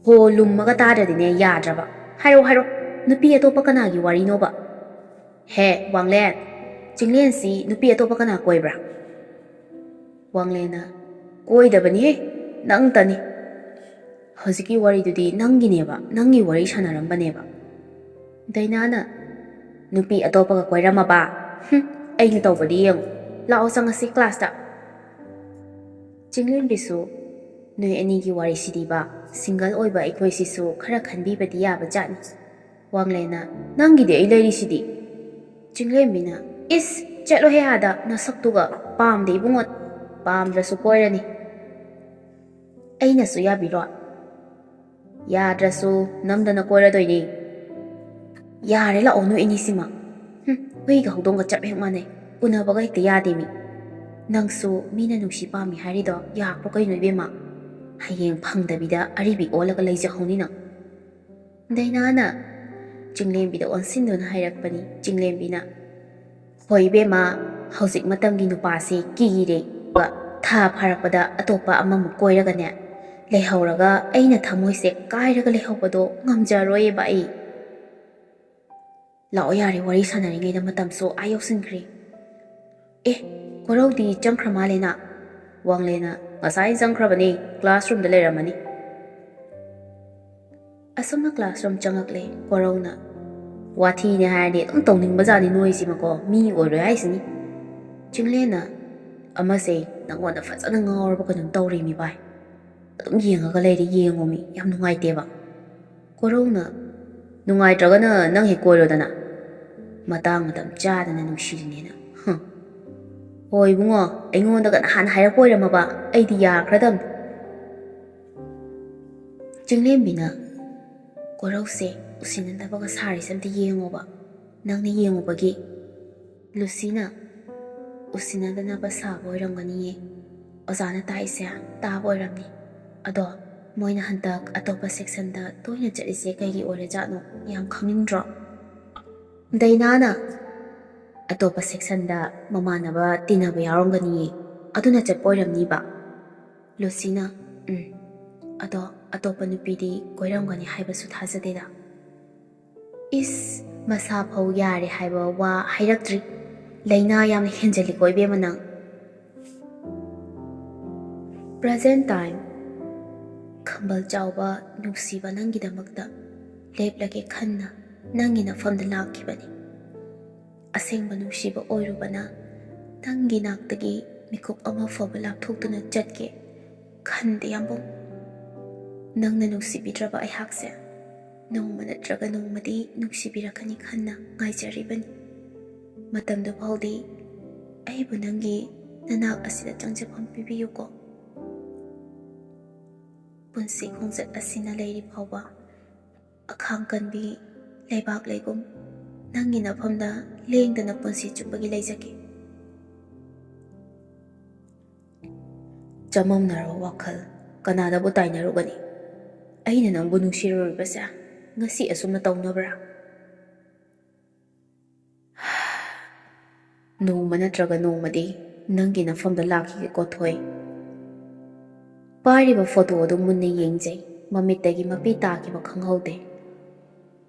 ꯍꯣ, ꯂꯨꯝꯃꯒ ꯇꯥꯗ꯭ꯔꯗꯤꯅꯦ ꯌꯥꯗ꯭ꯔꯕ꯫ ꯍꯥꯏꯔꯣ ꯍꯥꯏꯔꯣ, ꯅꯨꯄꯤ ꯑꯇꯣꯞꯄ ꯀꯅꯥꯒꯤ ꯋꯥꯔꯤꯅꯣꯕ? ꯍꯦ ꯋꯥꯡꯂꯦꯟ, ꯆꯤꯡꯂꯦꯟꯁꯤ ꯅꯨꯄꯤ ꯑꯇꯣꯞꯄ ꯀꯅꯥ ꯀꯣꯏꯕ꯭ꯔꯥ? ꯋꯥꯡꯂꯦꯟꯅ, ꯀꯣꯏꯗꯕꯅꯤꯍꯦ, ꯅꯪꯇꯅꯤ꯫ ꯍꯧꯖꯤꯛꯀꯤ ꯋꯥꯔꯤꯗꯨꯗꯤ ꯅꯪꯒꯤꯅꯦꯕ, ꯅꯪꯒꯤ ꯋꯥꯔꯤ ꯁꯥꯟꯅꯔꯝꯕꯅꯦꯕ꯫ ꯗꯥꯏꯅꯥꯅ, ꯅꯨꯄꯤ ꯑꯇꯣꯞꯄꯒ ꯀꯣꯏꯔꯝꯃꯕ? ꯍꯨꯝ, ꯑꯩꯅ ꯇꯧꯕꯗꯤ ꯌꯦꯡꯉꯨ꯫ ꯂꯥꯛꯑꯣ ꯆꯪꯉꯁꯤ ꯀ꯭ꯂꯥꯁꯇ꯫ ꯆꯤꯡꯂꯦꯟꯕꯤꯁꯨ, ꯅꯣꯏ ꯑꯅꯤꯒꯤ ꯋꯥꯔꯤꯁꯤꯗꯤꯕ, ꯁꯤꯡꯒꯜ ꯑꯣꯏꯕ ꯑꯩꯈꯣꯏꯁꯤꯁꯨ ꯈꯔ ꯈꯟꯕꯤꯕꯗꯤ ꯌꯥꯕ ꯖꯥꯠꯅꯤ꯫ ꯋꯥꯡꯂꯦꯟꯅ, ꯅꯪꯒꯤꯗꯤ ꯑꯩ ꯂꯩꯔꯤꯁꯤꯗꯤ꯫ ꯆꯤꯡꯂꯦꯟꯕꯤꯅ, ꯏꯁ, ꯆꯠꯂꯣꯍꯦ ꯑꯥꯗ, ꯅꯁꯛꯇꯨꯒ꯫ ꯄꯥꯝꯗꯦ ꯏꯕꯨꯡꯉꯣ, ꯄꯥꯝꯗ꯭ꯔꯁꯨ ꯀꯣꯏꯔꯅꯤ꯫ ꯑꯩꯅꯁꯨ ꯌꯥꯕꯤꯔꯣ? ꯌꯥꯗ꯭ꯔꯁꯨ ꯅꯝꯗꯅ ꯀꯣꯏꯔꯗꯣꯏꯅꯤ꯫ ꯌꯥꯔꯦ, ꯂꯥꯛꯑꯣ ꯅꯣꯏ ꯑꯅꯤꯁꯤꯃ꯫ ꯍꯨꯝ, ꯍꯨꯏꯒ ꯍꯧꯗꯣꯡꯒ ꯆꯞ ꯍꯦꯛ ꯃꯥꯟꯅꯩ, ꯎꯅꯕꯒ ꯍꯦꯛꯇ ꯌꯥꯗꯦ ꯃꯤ꯫ ꯅꯪꯁꯨ ꯃꯤꯅ ꯅꯨꯡꯁꯤ ꯄꯥꯝꯃꯤ ꯍꯥꯏꯔꯤꯗꯣ ꯌꯥꯕ꯭ꯔꯣ ꯀꯩꯅꯣ ꯏꯕꯦꯝꯃ? ꯍꯌꯦꯡ ꯐꯪꯗꯕꯤꯗ ꯑꯔꯤꯕꯤ ꯑꯣꯜꯂꯒ ꯂꯩꯖꯍꯧꯅꯤ ꯅꯪ꯫ ꯗꯥꯏꯅꯥꯅ ꯆꯤꯡꯂꯦꯝꯕꯤꯗ ꯑꯣꯟꯁꯤꯟꯗꯨꯅ ꯍꯥꯏꯔꯛꯄꯅꯤ꯫ ꯆꯤꯡꯂꯦꯝꯕꯤꯅ, ꯍꯣꯏ ꯏꯕꯦꯝꯃ, ꯍꯧꯖꯤꯛ ꯃꯇꯝꯒꯤ ꯅꯨꯄꯥꯁꯦ ꯀꯤꯔꯦ꯫ ꯊꯥ ꯐꯥꯔꯛꯄꯗ ꯑꯇꯣꯞꯄ ꯑꯃꯃꯨꯛ ꯀꯣꯏꯔꯒꯅꯦ, ꯂꯩꯍꯧꯔꯒ ꯑꯩꯅ ꯊꯃꯣꯏꯁꯦ ꯀꯥꯏꯔꯒ ꯂꯩꯍꯧꯕꯗꯣ ꯉꯝꯖꯔꯣꯏꯌꯦꯕ ꯑꯩ꯫ ꯂꯥꯛꯑꯣ ꯌꯥꯔꯦ, ꯋꯥꯔꯤ ꯁꯥꯟꯅꯔꯤꯉꯩꯗ ꯃꯇꯝꯁꯨ ꯑꯥ ꯌꯧꯁꯤꯟꯈ꯭ꯔꯦ꯫ ꯑꯦ, ꯀꯣꯔꯧꯗꯤ ꯆꯪꯈ꯭ꯔ ꯃꯥꯜꯂꯦꯅ꯫ ꯋꯥꯡꯂꯦꯟꯅ, ꯉꯁꯥꯏ ꯆꯪꯈ꯭ꯔꯕꯅꯤ, classroomꯗ ꯂꯩꯔꯝꯃꯅꯤ꯫ ꯑꯁꯨꯝꯅ classroom ꯆꯪꯉꯛꯂꯦ ꯀꯣꯔꯧꯅ꯫ ꯋꯥꯊꯤꯅꯦ ꯍꯥꯏꯔꯗꯤ ꯑꯗꯨꯝ ꯇꯧꯅꯤꯡꯕꯖꯥꯠꯅꯤ ꯅꯣꯏꯁꯤꯃꯀꯣ, ꯃꯤ ꯑꯣꯏꯔꯣꯏ ꯍꯥꯏꯁꯤꯅꯤ꯫ ꯆꯤꯡꯂꯦꯟꯅ, ꯑꯃꯁꯦ ꯅꯪꯉꯣꯟꯗ ꯐꯖꯅ ꯉꯥꯎꯔꯕ ꯀꯩꯅꯣꯝ ꯇꯧꯔꯦꯃꯤ ꯚꯥꯏ꯫ ꯑꯗꯨꯝ ꯌꯦꯡꯉꯒ ꯂꯩꯔꯦ, ꯌꯦꯡꯉꯣꯃꯤ, ꯌꯥꯝ ꯅꯨꯡꯉꯥꯏꯇꯦꯕ꯫ ꯀꯣꯔꯧꯅ, ꯅꯨꯡꯉꯥꯏꯇ꯭ꯔꯒꯅ ꯅꯪ ꯍꯦꯛ ꯀꯣꯏꯔꯣꯗꯅ꯫ ꯃꯇꯥꯡ ꯃꯇꯝ ꯆꯥꯗꯅ ꯅꯨꯡꯁꯤꯔꯤꯅꯦꯅ꯫ ꯍꯨꯝ꯫ ꯍꯣꯏ ꯏꯕꯨꯡꯉꯣ, ꯑꯩꯉꯣꯟꯗꯒ ꯅꯍꯥꯟ ꯍꯥꯏꯔꯛꯄ ꯑꯣꯏꯔꯝꯃꯕ ꯑꯩꯗꯤ ꯌꯥꯈ꯭ꯔꯗꯝꯅꯤ꯫ ꯆꯤꯡꯂꯦꯝꯕꯤꯅ, "ꯀꯣꯔꯧꯁꯦ ꯎꯁꯤꯟꯅꯗꯕꯒ ꯁꯥꯔꯤꯁꯦ ꯑꯝꯇ ꯌꯦꯡꯉꯣꯕ, ꯅꯪꯅ ꯌꯦꯡꯉꯨꯕꯒꯤ꯫" ꯂꯨꯁꯤꯅ, "ꯎꯁꯤꯟꯅꯗꯅꯕ ꯁꯥꯕ ꯑꯣꯏꯔꯝꯒꯅꯤꯌꯦ꯫ ꯑꯣꯖꯥꯅ ꯇꯥꯛꯏꯁꯦ ꯇꯥꯕ ꯑꯣꯏꯔꯝꯅꯤ꯫ ꯑꯗꯣ ꯃꯣꯏꯅ ꯍꯟꯗꯛ ꯑꯇꯣꯞꯄ ꯁꯦꯛꯁꯟꯗ ꯇꯣꯏꯅ ꯆꯠꯂꯤꯁꯦ ꯀꯩꯒꯤ ꯑꯣꯏꯔꯖꯥꯠꯅꯣ? ꯌꯥꯝ ꯈꯪꯅꯤꯡꯗ꯭ꯔꯣ?" ꯗꯩꯅꯥꯅ, "ꯑꯇꯣꯞꯄ ꯁꯦꯛꯁꯟꯗ ꯃꯃꯥꯟꯅꯕ ꯇꯤꯟꯅꯕ ꯌꯥꯎꯔꯝꯒꯅꯤꯌꯦ, ꯑꯗꯨꯅ ꯆꯠꯄ ꯑꯣꯏꯔꯝꯅꯤꯕ꯫" ꯂꯨꯁꯤꯅ, "ꯎꯝ, ꯑꯗꯣ ꯑꯇꯣꯞꯄ ꯅꯨꯄꯤꯗꯤ ꯀꯣꯏꯔꯝꯒꯅꯤ ꯍꯥꯏꯕꯁꯨ ꯊꯥꯖꯗꯦꯗ꯫" ꯏꯁ, ꯃꯁꯥ ꯐꯧ ꯌꯥꯔꯦ ꯍꯥꯏꯕ ꯋꯥ ꯍꯥꯏꯔꯛꯇ꯭ꯔꯤ꯫ ꯂꯩꯅꯥ ꯌꯥꯝꯅ ꯍꯦꯟꯖꯜꯂꯤꯀꯣ ꯏꯕꯦꯝꯃ ꯅꯪ꯫ Present time꯫ ꯈꯝꯕꯜ ꯆꯥꯎꯕ ꯅꯨꯡꯁꯤꯕ ꯅꯪꯒꯤꯗꯃꯛꯇ ꯂꯦꯞꯂꯒꯦ ꯈꯟꯅ ꯅꯪꯒꯤ ꯅꯐꯝꯗ ꯂꯥꯛꯈꯤꯕꯅꯤ꯫ ꯑꯁꯦꯡꯕ ꯅꯨꯡꯁꯤꯕ ꯑꯣꯏꯔꯨꯕꯅ ꯅꯪꯒꯤ ꯅꯥꯛꯇꯒꯤ ꯃꯤꯀꯨꯞ ꯑꯃ ꯐꯥꯎꯕ ꯂꯥꯞꯊꯣꯛꯇꯨꯅ ꯆꯠꯀꯦ ꯈꯟꯗꯦ ꯌꯥꯝꯕꯨꯡ꯫ ꯅꯪꯅ ꯅꯨꯡꯁꯤꯕꯤꯗ꯭ꯔꯕ ꯑꯩꯍꯥꯛꯁꯦ ꯅꯣꯡꯃ ꯅꯠꯇ꯭ꯔꯒ ꯅꯣꯡꯃꯗꯤ ꯅꯨꯡꯁꯤꯕꯤꯔꯛꯀꯅꯤ ꯈꯟꯅ ꯉꯥꯏꯖꯔꯤꯕꯅꯤ꯫ ꯃꯇꯝꯗꯨ ꯐꯥꯎꯗꯤ ꯑꯩꯕꯨ ꯅꯪꯒꯤ ꯅꯅꯥꯛ ꯑꯁꯤꯗ ꯆꯪꯖꯐꯝ ꯄꯤꯕꯤꯌꯨꯀꯣ꯫ ꯄꯨꯟꯁꯤ ꯈꯣꯡꯆꯠ ꯑꯁꯤꯅ ꯂꯩꯔꯤ ꯐꯥꯎꯕ ꯑꯈꯥꯡ ꯀꯟꯕꯤ ꯂꯩꯕꯥꯛ ꯂꯩꯒꯨꯝ ꯅꯪꯒꯤ ꯅꯐꯝꯗ ꯂꯦꯡꯗꯅ ꯄꯨꯟꯁꯤ ꯆꯨꯞꯄꯒꯤ ꯂꯩꯖꯒꯦ꯫ ꯆꯃꯝꯅꯔꯕ ꯋꯥꯈꯜ ꯀꯅꯥꯗꯕꯨ ꯇꯥꯏꯅꯔꯨꯒꯅꯤ? ꯑꯩꯅ ꯅꯪꯕꯨ ꯅꯨꯡꯁꯤꯔꯨꯔꯤꯕꯁꯦ ꯉꯁꯤ ꯑꯁꯨꯝꯅ ꯇꯧꯅꯕ꯭ꯔꯥ? ꯅꯣꯡꯃ ꯅꯠꯇ꯭ꯔꯒ ꯅꯣꯡꯃꯗꯤ ꯅꯪꯒꯤ ꯅꯐꯝꯗ ꯂꯥꯛꯈꯤꯒꯦꯀꯣ ꯊꯣꯏ꯫ ꯄꯥꯏꯔꯤꯕ ꯐꯣꯇꯣ ꯑꯗꯨ ꯃꯨꯟꯅ ꯌꯦꯡꯖꯩ꯫ ꯃꯃꯤꯠꯇꯒꯤ ꯃꯄꯤ ꯇꯥꯈꯤꯕ ꯈꯪꯍꯧꯗꯦ꯫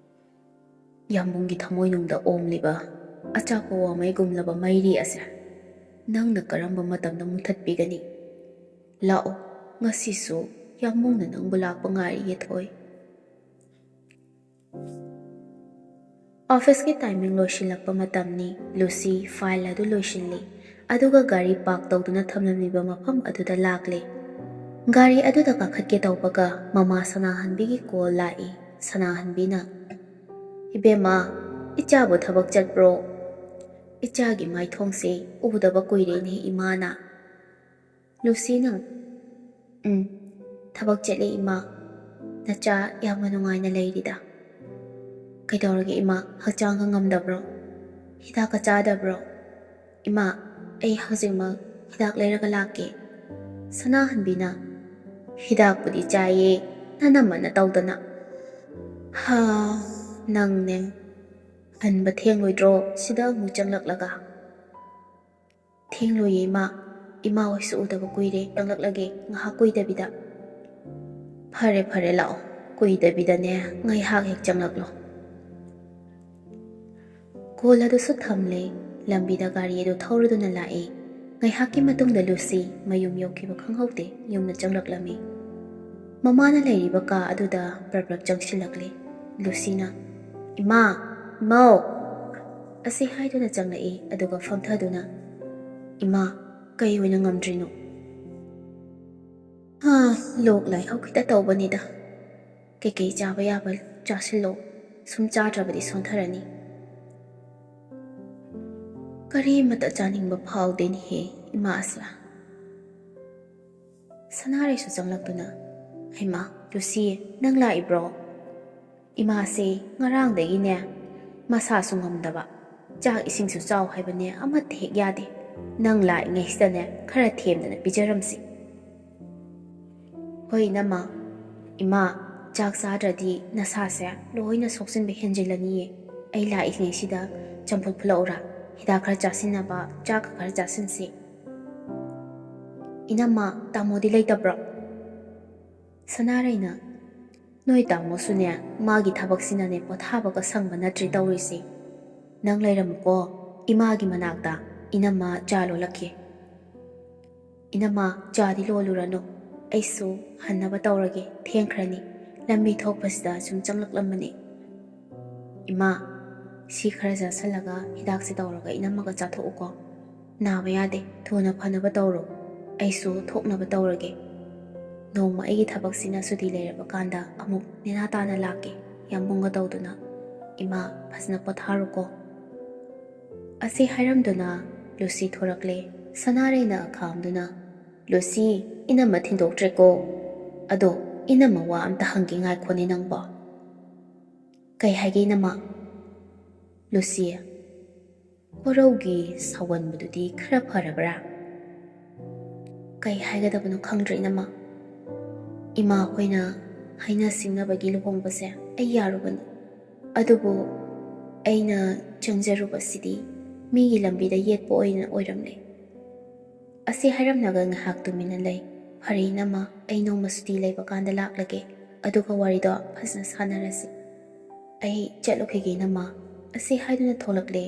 ꯌꯥꯝꯕꯨꯡꯒꯤ ꯊꯃꯣꯏꯅꯨꯡꯗ ꯑꯣꯝꯂꯤꯕ ꯑꯆꯥꯛꯄ ꯋꯥꯃꯩꯒꯨꯝꯂꯕ ꯃꯩꯔꯤ ꯑꯁꯦ ꯅꯪꯅ ꯀꯔꯝꯕ ꯃꯇꯝꯗ ꯃꯨꯊꯠꯄꯤꯒꯅꯤ? ꯂꯥꯛꯑꯣ, ꯉꯁꯤꯁꯨ ꯌꯥꯝꯕꯨꯡꯅ ꯅꯪꯕꯨ ꯂꯥꯛꯄ ꯉꯥꯏꯔꯤꯌꯦ ꯊꯣꯏ꯫ ꯑꯣꯐꯤꯁꯀꯤ ꯇꯥꯏꯃꯤꯡ ꯂꯣꯏꯁꯤꯜꯂꯛꯄ ꯃꯇꯝꯅꯤ꯫ ꯂꯨꯁꯤ ꯐꯥꯏꯜ ꯑꯗꯨ ꯂꯣꯏꯁꯤꯜꯂꯤ, ꯑꯗꯨꯒ ꯒꯥꯔꯤ ꯄꯥꯔꯛ ꯇꯧꯗꯨꯅ ꯊꯝꯂꯝꯂꯤꯕ ꯃꯐꯝ ꯑꯗꯨꯗ ꯂꯥꯛꯂꯦ꯫ ꯒꯥꯔꯤ ꯑꯗꯨꯗ ꯀꯥꯈꯠꯀꯦ ꯇꯧꯕꯒ ꯃꯃꯥ ꯁꯅꯥꯍꯟꯕꯤꯒꯤ ꯀꯣꯜ ꯂꯥꯛꯏ꯫ ꯁꯅꯥꯍꯟꯕꯤꯅ, "ꯏꯕꯦꯝꯃ, "ꯏꯆꯥꯕꯨ ꯊꯕꯛ ꯆꯠꯄ꯭ꯔꯣ? ꯏꯆꯥꯒꯤ ꯃꯥꯏꯊꯣꯡꯁꯦ ꯎꯗꯕ ꯀꯨꯏꯔꯦꯅꯦ, ꯏꯃꯥꯅ꯫" ꯂꯨꯁꯤꯅ, "ꯎꯝ, ꯊꯕꯛ ꯆꯠꯂꯦ, ꯏꯃꯥ꯫ ꯅꯆꯥ ꯌꯥꯝꯅ ꯅꯨꯡꯉꯥꯏꯅ ꯂꯩꯔꯤꯗ꯫" "ꯀꯩꯗꯧꯔꯒꯦ, ꯏꯃꯥ? ꯍꯛꯆꯥꯡꯒ ꯉꯝꯗꯕ꯭ꯔꯣ? ꯍꯤꯗꯥꯛꯀ ꯆꯥꯗꯕ꯭ꯔꯣ?" "ꯏꯃꯥ, ꯑꯩ ꯍꯧꯖꯤꯛꯃꯛ ꯍꯤꯗꯥꯛ ꯂꯩꯔꯒ ꯂꯥꯛꯀꯦ꯫" ꯁꯅꯥꯍꯟꯕꯤꯅ, "ꯍꯤꯗꯥꯛꯄꯨꯗꯤ ꯆꯥꯏꯌꯦ, ꯅꯅꯝꯃꯅ ꯇꯧꯗꯅ꯫" "ꯍꯥ, ꯅꯪꯅꯦ꯫ ꯍꯟꯕ ꯊꯦꯡꯂꯣꯏꯗ꯭ꯔꯣ ꯁꯤꯗ ꯑꯃꯨꯛ ꯆꯪꯂꯛꯂꯒ?" "ꯊꯦꯡꯂꯣꯏꯌꯦ, ꯏꯃꯥ꯫ ꯏꯃꯥ ꯍꯣꯏꯁꯨ ꯎꯗꯕ ꯀꯨꯏꯔꯦ꯫ ꯆꯪꯂꯛꯂꯒꯦ ꯉꯥꯏꯍꯥꯛ ꯀꯨꯏꯗꯕꯤꯗ꯫" "ꯐꯔꯦ, ꯐꯔꯦ, ꯂꯥꯛꯑꯣ꯫ ꯀꯨꯏꯗꯕꯤꯗꯅꯦ ꯉꯥꯏꯍꯥꯛ ꯍꯦꯛ ꯆꯪꯂꯛꯂꯣ꯫" ꯀꯣꯜ ꯑꯗꯨꯁꯨ ꯊꯝꯂꯦ꯫ ꯂꯝꯕꯤꯗ ꯒꯥꯔꯤ ꯑꯗꯨ ꯊꯧꯔꯗꯨꯅ ꯂꯥꯛꯏ꯫ ꯉꯥꯏꯍꯥꯛꯀꯤ ꯃꯇꯨꯡꯗ ꯂꯨꯁꯤ ꯃꯌꯨꯝ ꯌꯧꯈꯤꯕ ꯈꯪꯍꯧꯗꯦ, ꯌꯨꯝꯗ ꯆꯪꯂꯛꯂꯝꯃꯤ꯫ ꯃꯃꯥꯅ ꯂꯩꯔꯤꯕ ꯀꯥ ꯑꯗꯨꯗ ꯄ꯭ꯔꯞ ꯄ꯭ꯔꯞ ꯆꯪꯁꯤꯜꯂꯛꯂꯦ꯫ ꯂꯨꯁꯤꯅ, "ꯏꯃꯥ, ꯏꯃꯧ!" ꯑꯁꯤ ꯍꯥꯏꯗꯨꯅ ꯆꯪꯂꯛꯏ, ꯑꯗꯨꯒ ꯐꯝꯊꯗꯨꯅ, "ꯏꯃꯥ, ꯀꯩ ꯑꯣꯏꯅ ꯉꯝꯗ꯭ꯔꯤꯅꯣ?" "ꯍꯥ, ꯂꯣꯛ ꯂꯥꯏꯍꯧ ꯈꯤꯇ ꯇꯧꯕꯅꯤꯗ꯫ ꯀꯩꯀꯩ ꯆꯥꯕ ꯌꯥꯕ ꯆꯥꯁꯤꯜꯂꯣ, ꯁꯨꯝ ꯆꯥꯗ꯭ꯔꯕꯗꯤ ꯁꯣꯟꯊꯔꯅꯤ꯫" "ꯀꯔꯤꯃꯇ ꯆꯥꯅꯤꯡꯕ ꯐꯥꯎꯗꯦꯅꯦꯍꯦ, ꯏꯃꯥꯁꯦ꯫" ꯁꯅꯥꯔꯩꯁꯨ ꯆꯪꯂꯛꯇꯨꯅ, "ꯍꯩꯃꯥ, ꯂꯨꯁꯤ, ꯅꯪ ꯂꯥꯛꯏꯕ꯭ꯔꯣ? ꯏꯃꯥꯁꯦ ꯉꯔꯥꯡꯗꯒꯤꯅꯦ ꯃꯁꯥꯁꯨ ꯉꯝꯗꯕ, ꯆꯥꯛ ꯏꯁꯤꯡꯁꯨ ꯆꯥꯎ ꯍꯥꯏꯕꯅꯦ, ꯑꯃꯠꯇ ꯍꯦꯛ ꯌꯥꯗꯦ꯫ ꯅꯪ ꯂꯥꯛꯏꯉꯩꯁꯤꯗꯅꯦ ꯈꯔ ꯊꯦꯝꯗꯅ ꯄꯤꯖꯔꯝꯁꯤ꯫" "ꯍꯣꯏ ꯏꯅꯝꯃ, ꯏꯃꯥ, ꯆꯥꯛ ꯆꯥꯗ꯭ꯔꯗꯤ ꯅꯁꯥꯁꯦ ꯂꯣꯏꯅ ꯁꯣꯛꯆꯤꯟꯕ ꯍꯦꯟꯖꯤꯜꯂꯅꯤꯌꯦ꯫ ꯑꯩ ꯂꯥꯛꯏꯉꯩꯁꯤꯗ ꯆꯝꯐꯨꯠ ꯐꯨꯠꯂꯛꯎꯔꯥ? ꯍꯤꯗꯥꯛ ꯈꯔ ꯆꯥꯁꯤꯟꯅꯕ ꯆꯥꯛꯀ ꯈꯔ ꯆꯥꯁꯤꯟꯁꯤ꯫" "ꯏꯅꯝꯃ, ꯇꯥꯃꯣꯗꯤ ꯂꯩꯇꯕ꯭ꯔꯣ?" ꯁꯅꯥꯔꯩꯅ, "ꯅꯣꯏ ꯇꯥꯃꯣꯁꯨꯅꯦ, ꯃꯥꯒꯤ ꯊꯕꯛꯁꯤꯅꯅꯦ ꯄꯣꯊꯥꯕꯒ ꯁꯪꯕ ꯅꯠꯇ꯭ꯔꯦ ꯇꯧꯔꯤꯁꯦ꯫ ꯅꯪ ꯂꯩꯔꯝꯃꯨꯀꯣ, ꯏꯃꯥꯒꯤ ꯃꯅꯥꯛꯇ, ꯏꯅꯝꯃ ꯆꯥ ꯂꯣꯜꯂꯛꯀꯦ꯫" "ꯏꯅꯝꯃ, ꯆꯥꯗꯤ ꯂꯣꯜꯂꯨꯔꯅꯨ, ꯑꯩꯁꯨ ꯍꯟꯅꯕ ꯇꯧꯔꯒꯦ, ꯊꯦꯡꯈ꯭ꯔꯅꯤ꯫ ꯂꯝꯕꯤ ꯊꯣꯛꯄꯁꯤꯗ ꯁꯨꯝ ꯆꯪꯂꯛꯂꯝꯕꯅꯤ꯫" "ꯏꯃꯥ, ꯁꯤ ꯈꯔ ꯆꯥꯁꯤꯜꯂꯒ ꯍꯤꯗꯥꯛꯁꯦ ꯇꯧꯔꯒ ꯏꯅꯝꯃꯒ ꯆꯥꯊꯣꯛꯎꯀꯣ꯫ ꯅꯥꯕ ꯌꯥꯗꯦ, ꯊꯨꯅ ꯐꯅꯕ ꯇꯧꯔꯣ꯫ ꯑꯩꯁꯨ ꯊꯣꯛꯅꯕ ꯇꯧꯔꯒꯦ꯫ ꯅꯣꯡꯃ ꯑꯩꯒꯤ ꯊꯕꯛꯁꯤꯅ ꯁꯨꯇꯤ ꯂꯩꯔꯕ ꯀꯥꯟꯗ ꯑꯃꯨꯛ ꯅꯦꯅꯥ ꯇꯥꯅ ꯂꯥꯛꯀꯦ", ꯌꯥꯝꯕꯨꯡꯒ ꯇꯧꯗꯨꯅ "ꯏꯃꯥ, ꯐꯖꯅ ꯄꯣꯊꯥꯔꯣꯀꯣ꯫" ꯑꯁꯤ ꯍꯥꯏꯔꯝꯗꯨꯅ ꯂꯨꯁꯤ ꯊꯣꯔꯛꯂꯦ꯫ ꯁꯅꯥꯔꯩꯅ ꯈꯥꯝꯗꯨꯅ, "ꯂꯨꯁꯤ, ꯏꯅꯝꯃ ꯊꯤꯟꯗꯣꯛꯇ꯭ꯔꯦꯀꯣ꯫ ꯑꯗꯣ, ꯏꯅꯝꯃ ꯋꯥ ꯑꯝꯇ ꯍꯪꯒꯦ ꯉꯥꯏꯈꯣꯅꯦ ꯅꯪꯕꯣ꯫" "ꯀꯩ ꯍꯥꯏꯒꯦ ꯏꯅꯝꯃ?" "ꯂꯨꯁꯤ, ꯀꯣꯔꯧꯒꯤ ꯁꯥꯎꯒꯟꯕꯗꯨꯗꯤ ꯈꯔ ꯐꯔꯕ꯭ꯔꯥ?" "ꯀꯩ ꯍꯥꯏꯒꯗꯕꯅꯣ ꯈꯪꯗ꯭ꯔꯦ ꯏꯅꯝꯃ꯫ ꯏꯃꯥ ꯍꯣꯏꯅ ꯍꯥꯏꯅ ꯁꯤꯡꯅꯕꯒꯤ ꯂꯨꯍꯣꯡꯕꯁꯦ ꯑꯩ ꯌꯥꯔꯨꯕꯅꯤ꯫ ꯑꯗꯨꯕꯨ ꯑꯩꯅ ꯆꯪꯖꯔꯨꯕꯁꯤꯗꯤ ꯃꯤꯒꯤ ꯂꯝꯕꯤꯗ ꯌꯦꯠꯄ ꯑꯣꯏꯅ ꯑꯣꯏꯔꯝꯂꯦ꯫" ꯑꯁꯤ ꯍꯥꯏꯔꯝꯂꯒ ꯉꯥꯏꯍꯥꯛ ꯇꯨꯃꯤꯟꯅ ꯂꯩ꯫ "ꯐꯔꯦ ꯏꯅꯝꯃ, ꯑꯩ ꯅꯣꯡꯃ ꯁꯨꯇꯤ ꯂꯩꯕ ꯀꯥꯟꯗ ꯂꯥꯛꯂꯒꯦ, ꯑꯗꯨꯒ ꯋꯥꯔꯤꯗꯣ ꯐꯖꯅ ꯁꯥꯟꯅꯔꯁꯤ꯫ ꯑꯩ ꯆꯠꯂꯨꯈꯤꯒꯦ ꯏꯅꯝꯃ꯫" ꯑꯁꯤ ꯍꯥꯏꯗꯨꯅ ꯊꯣꯛꯂꯛꯂꯦ꯫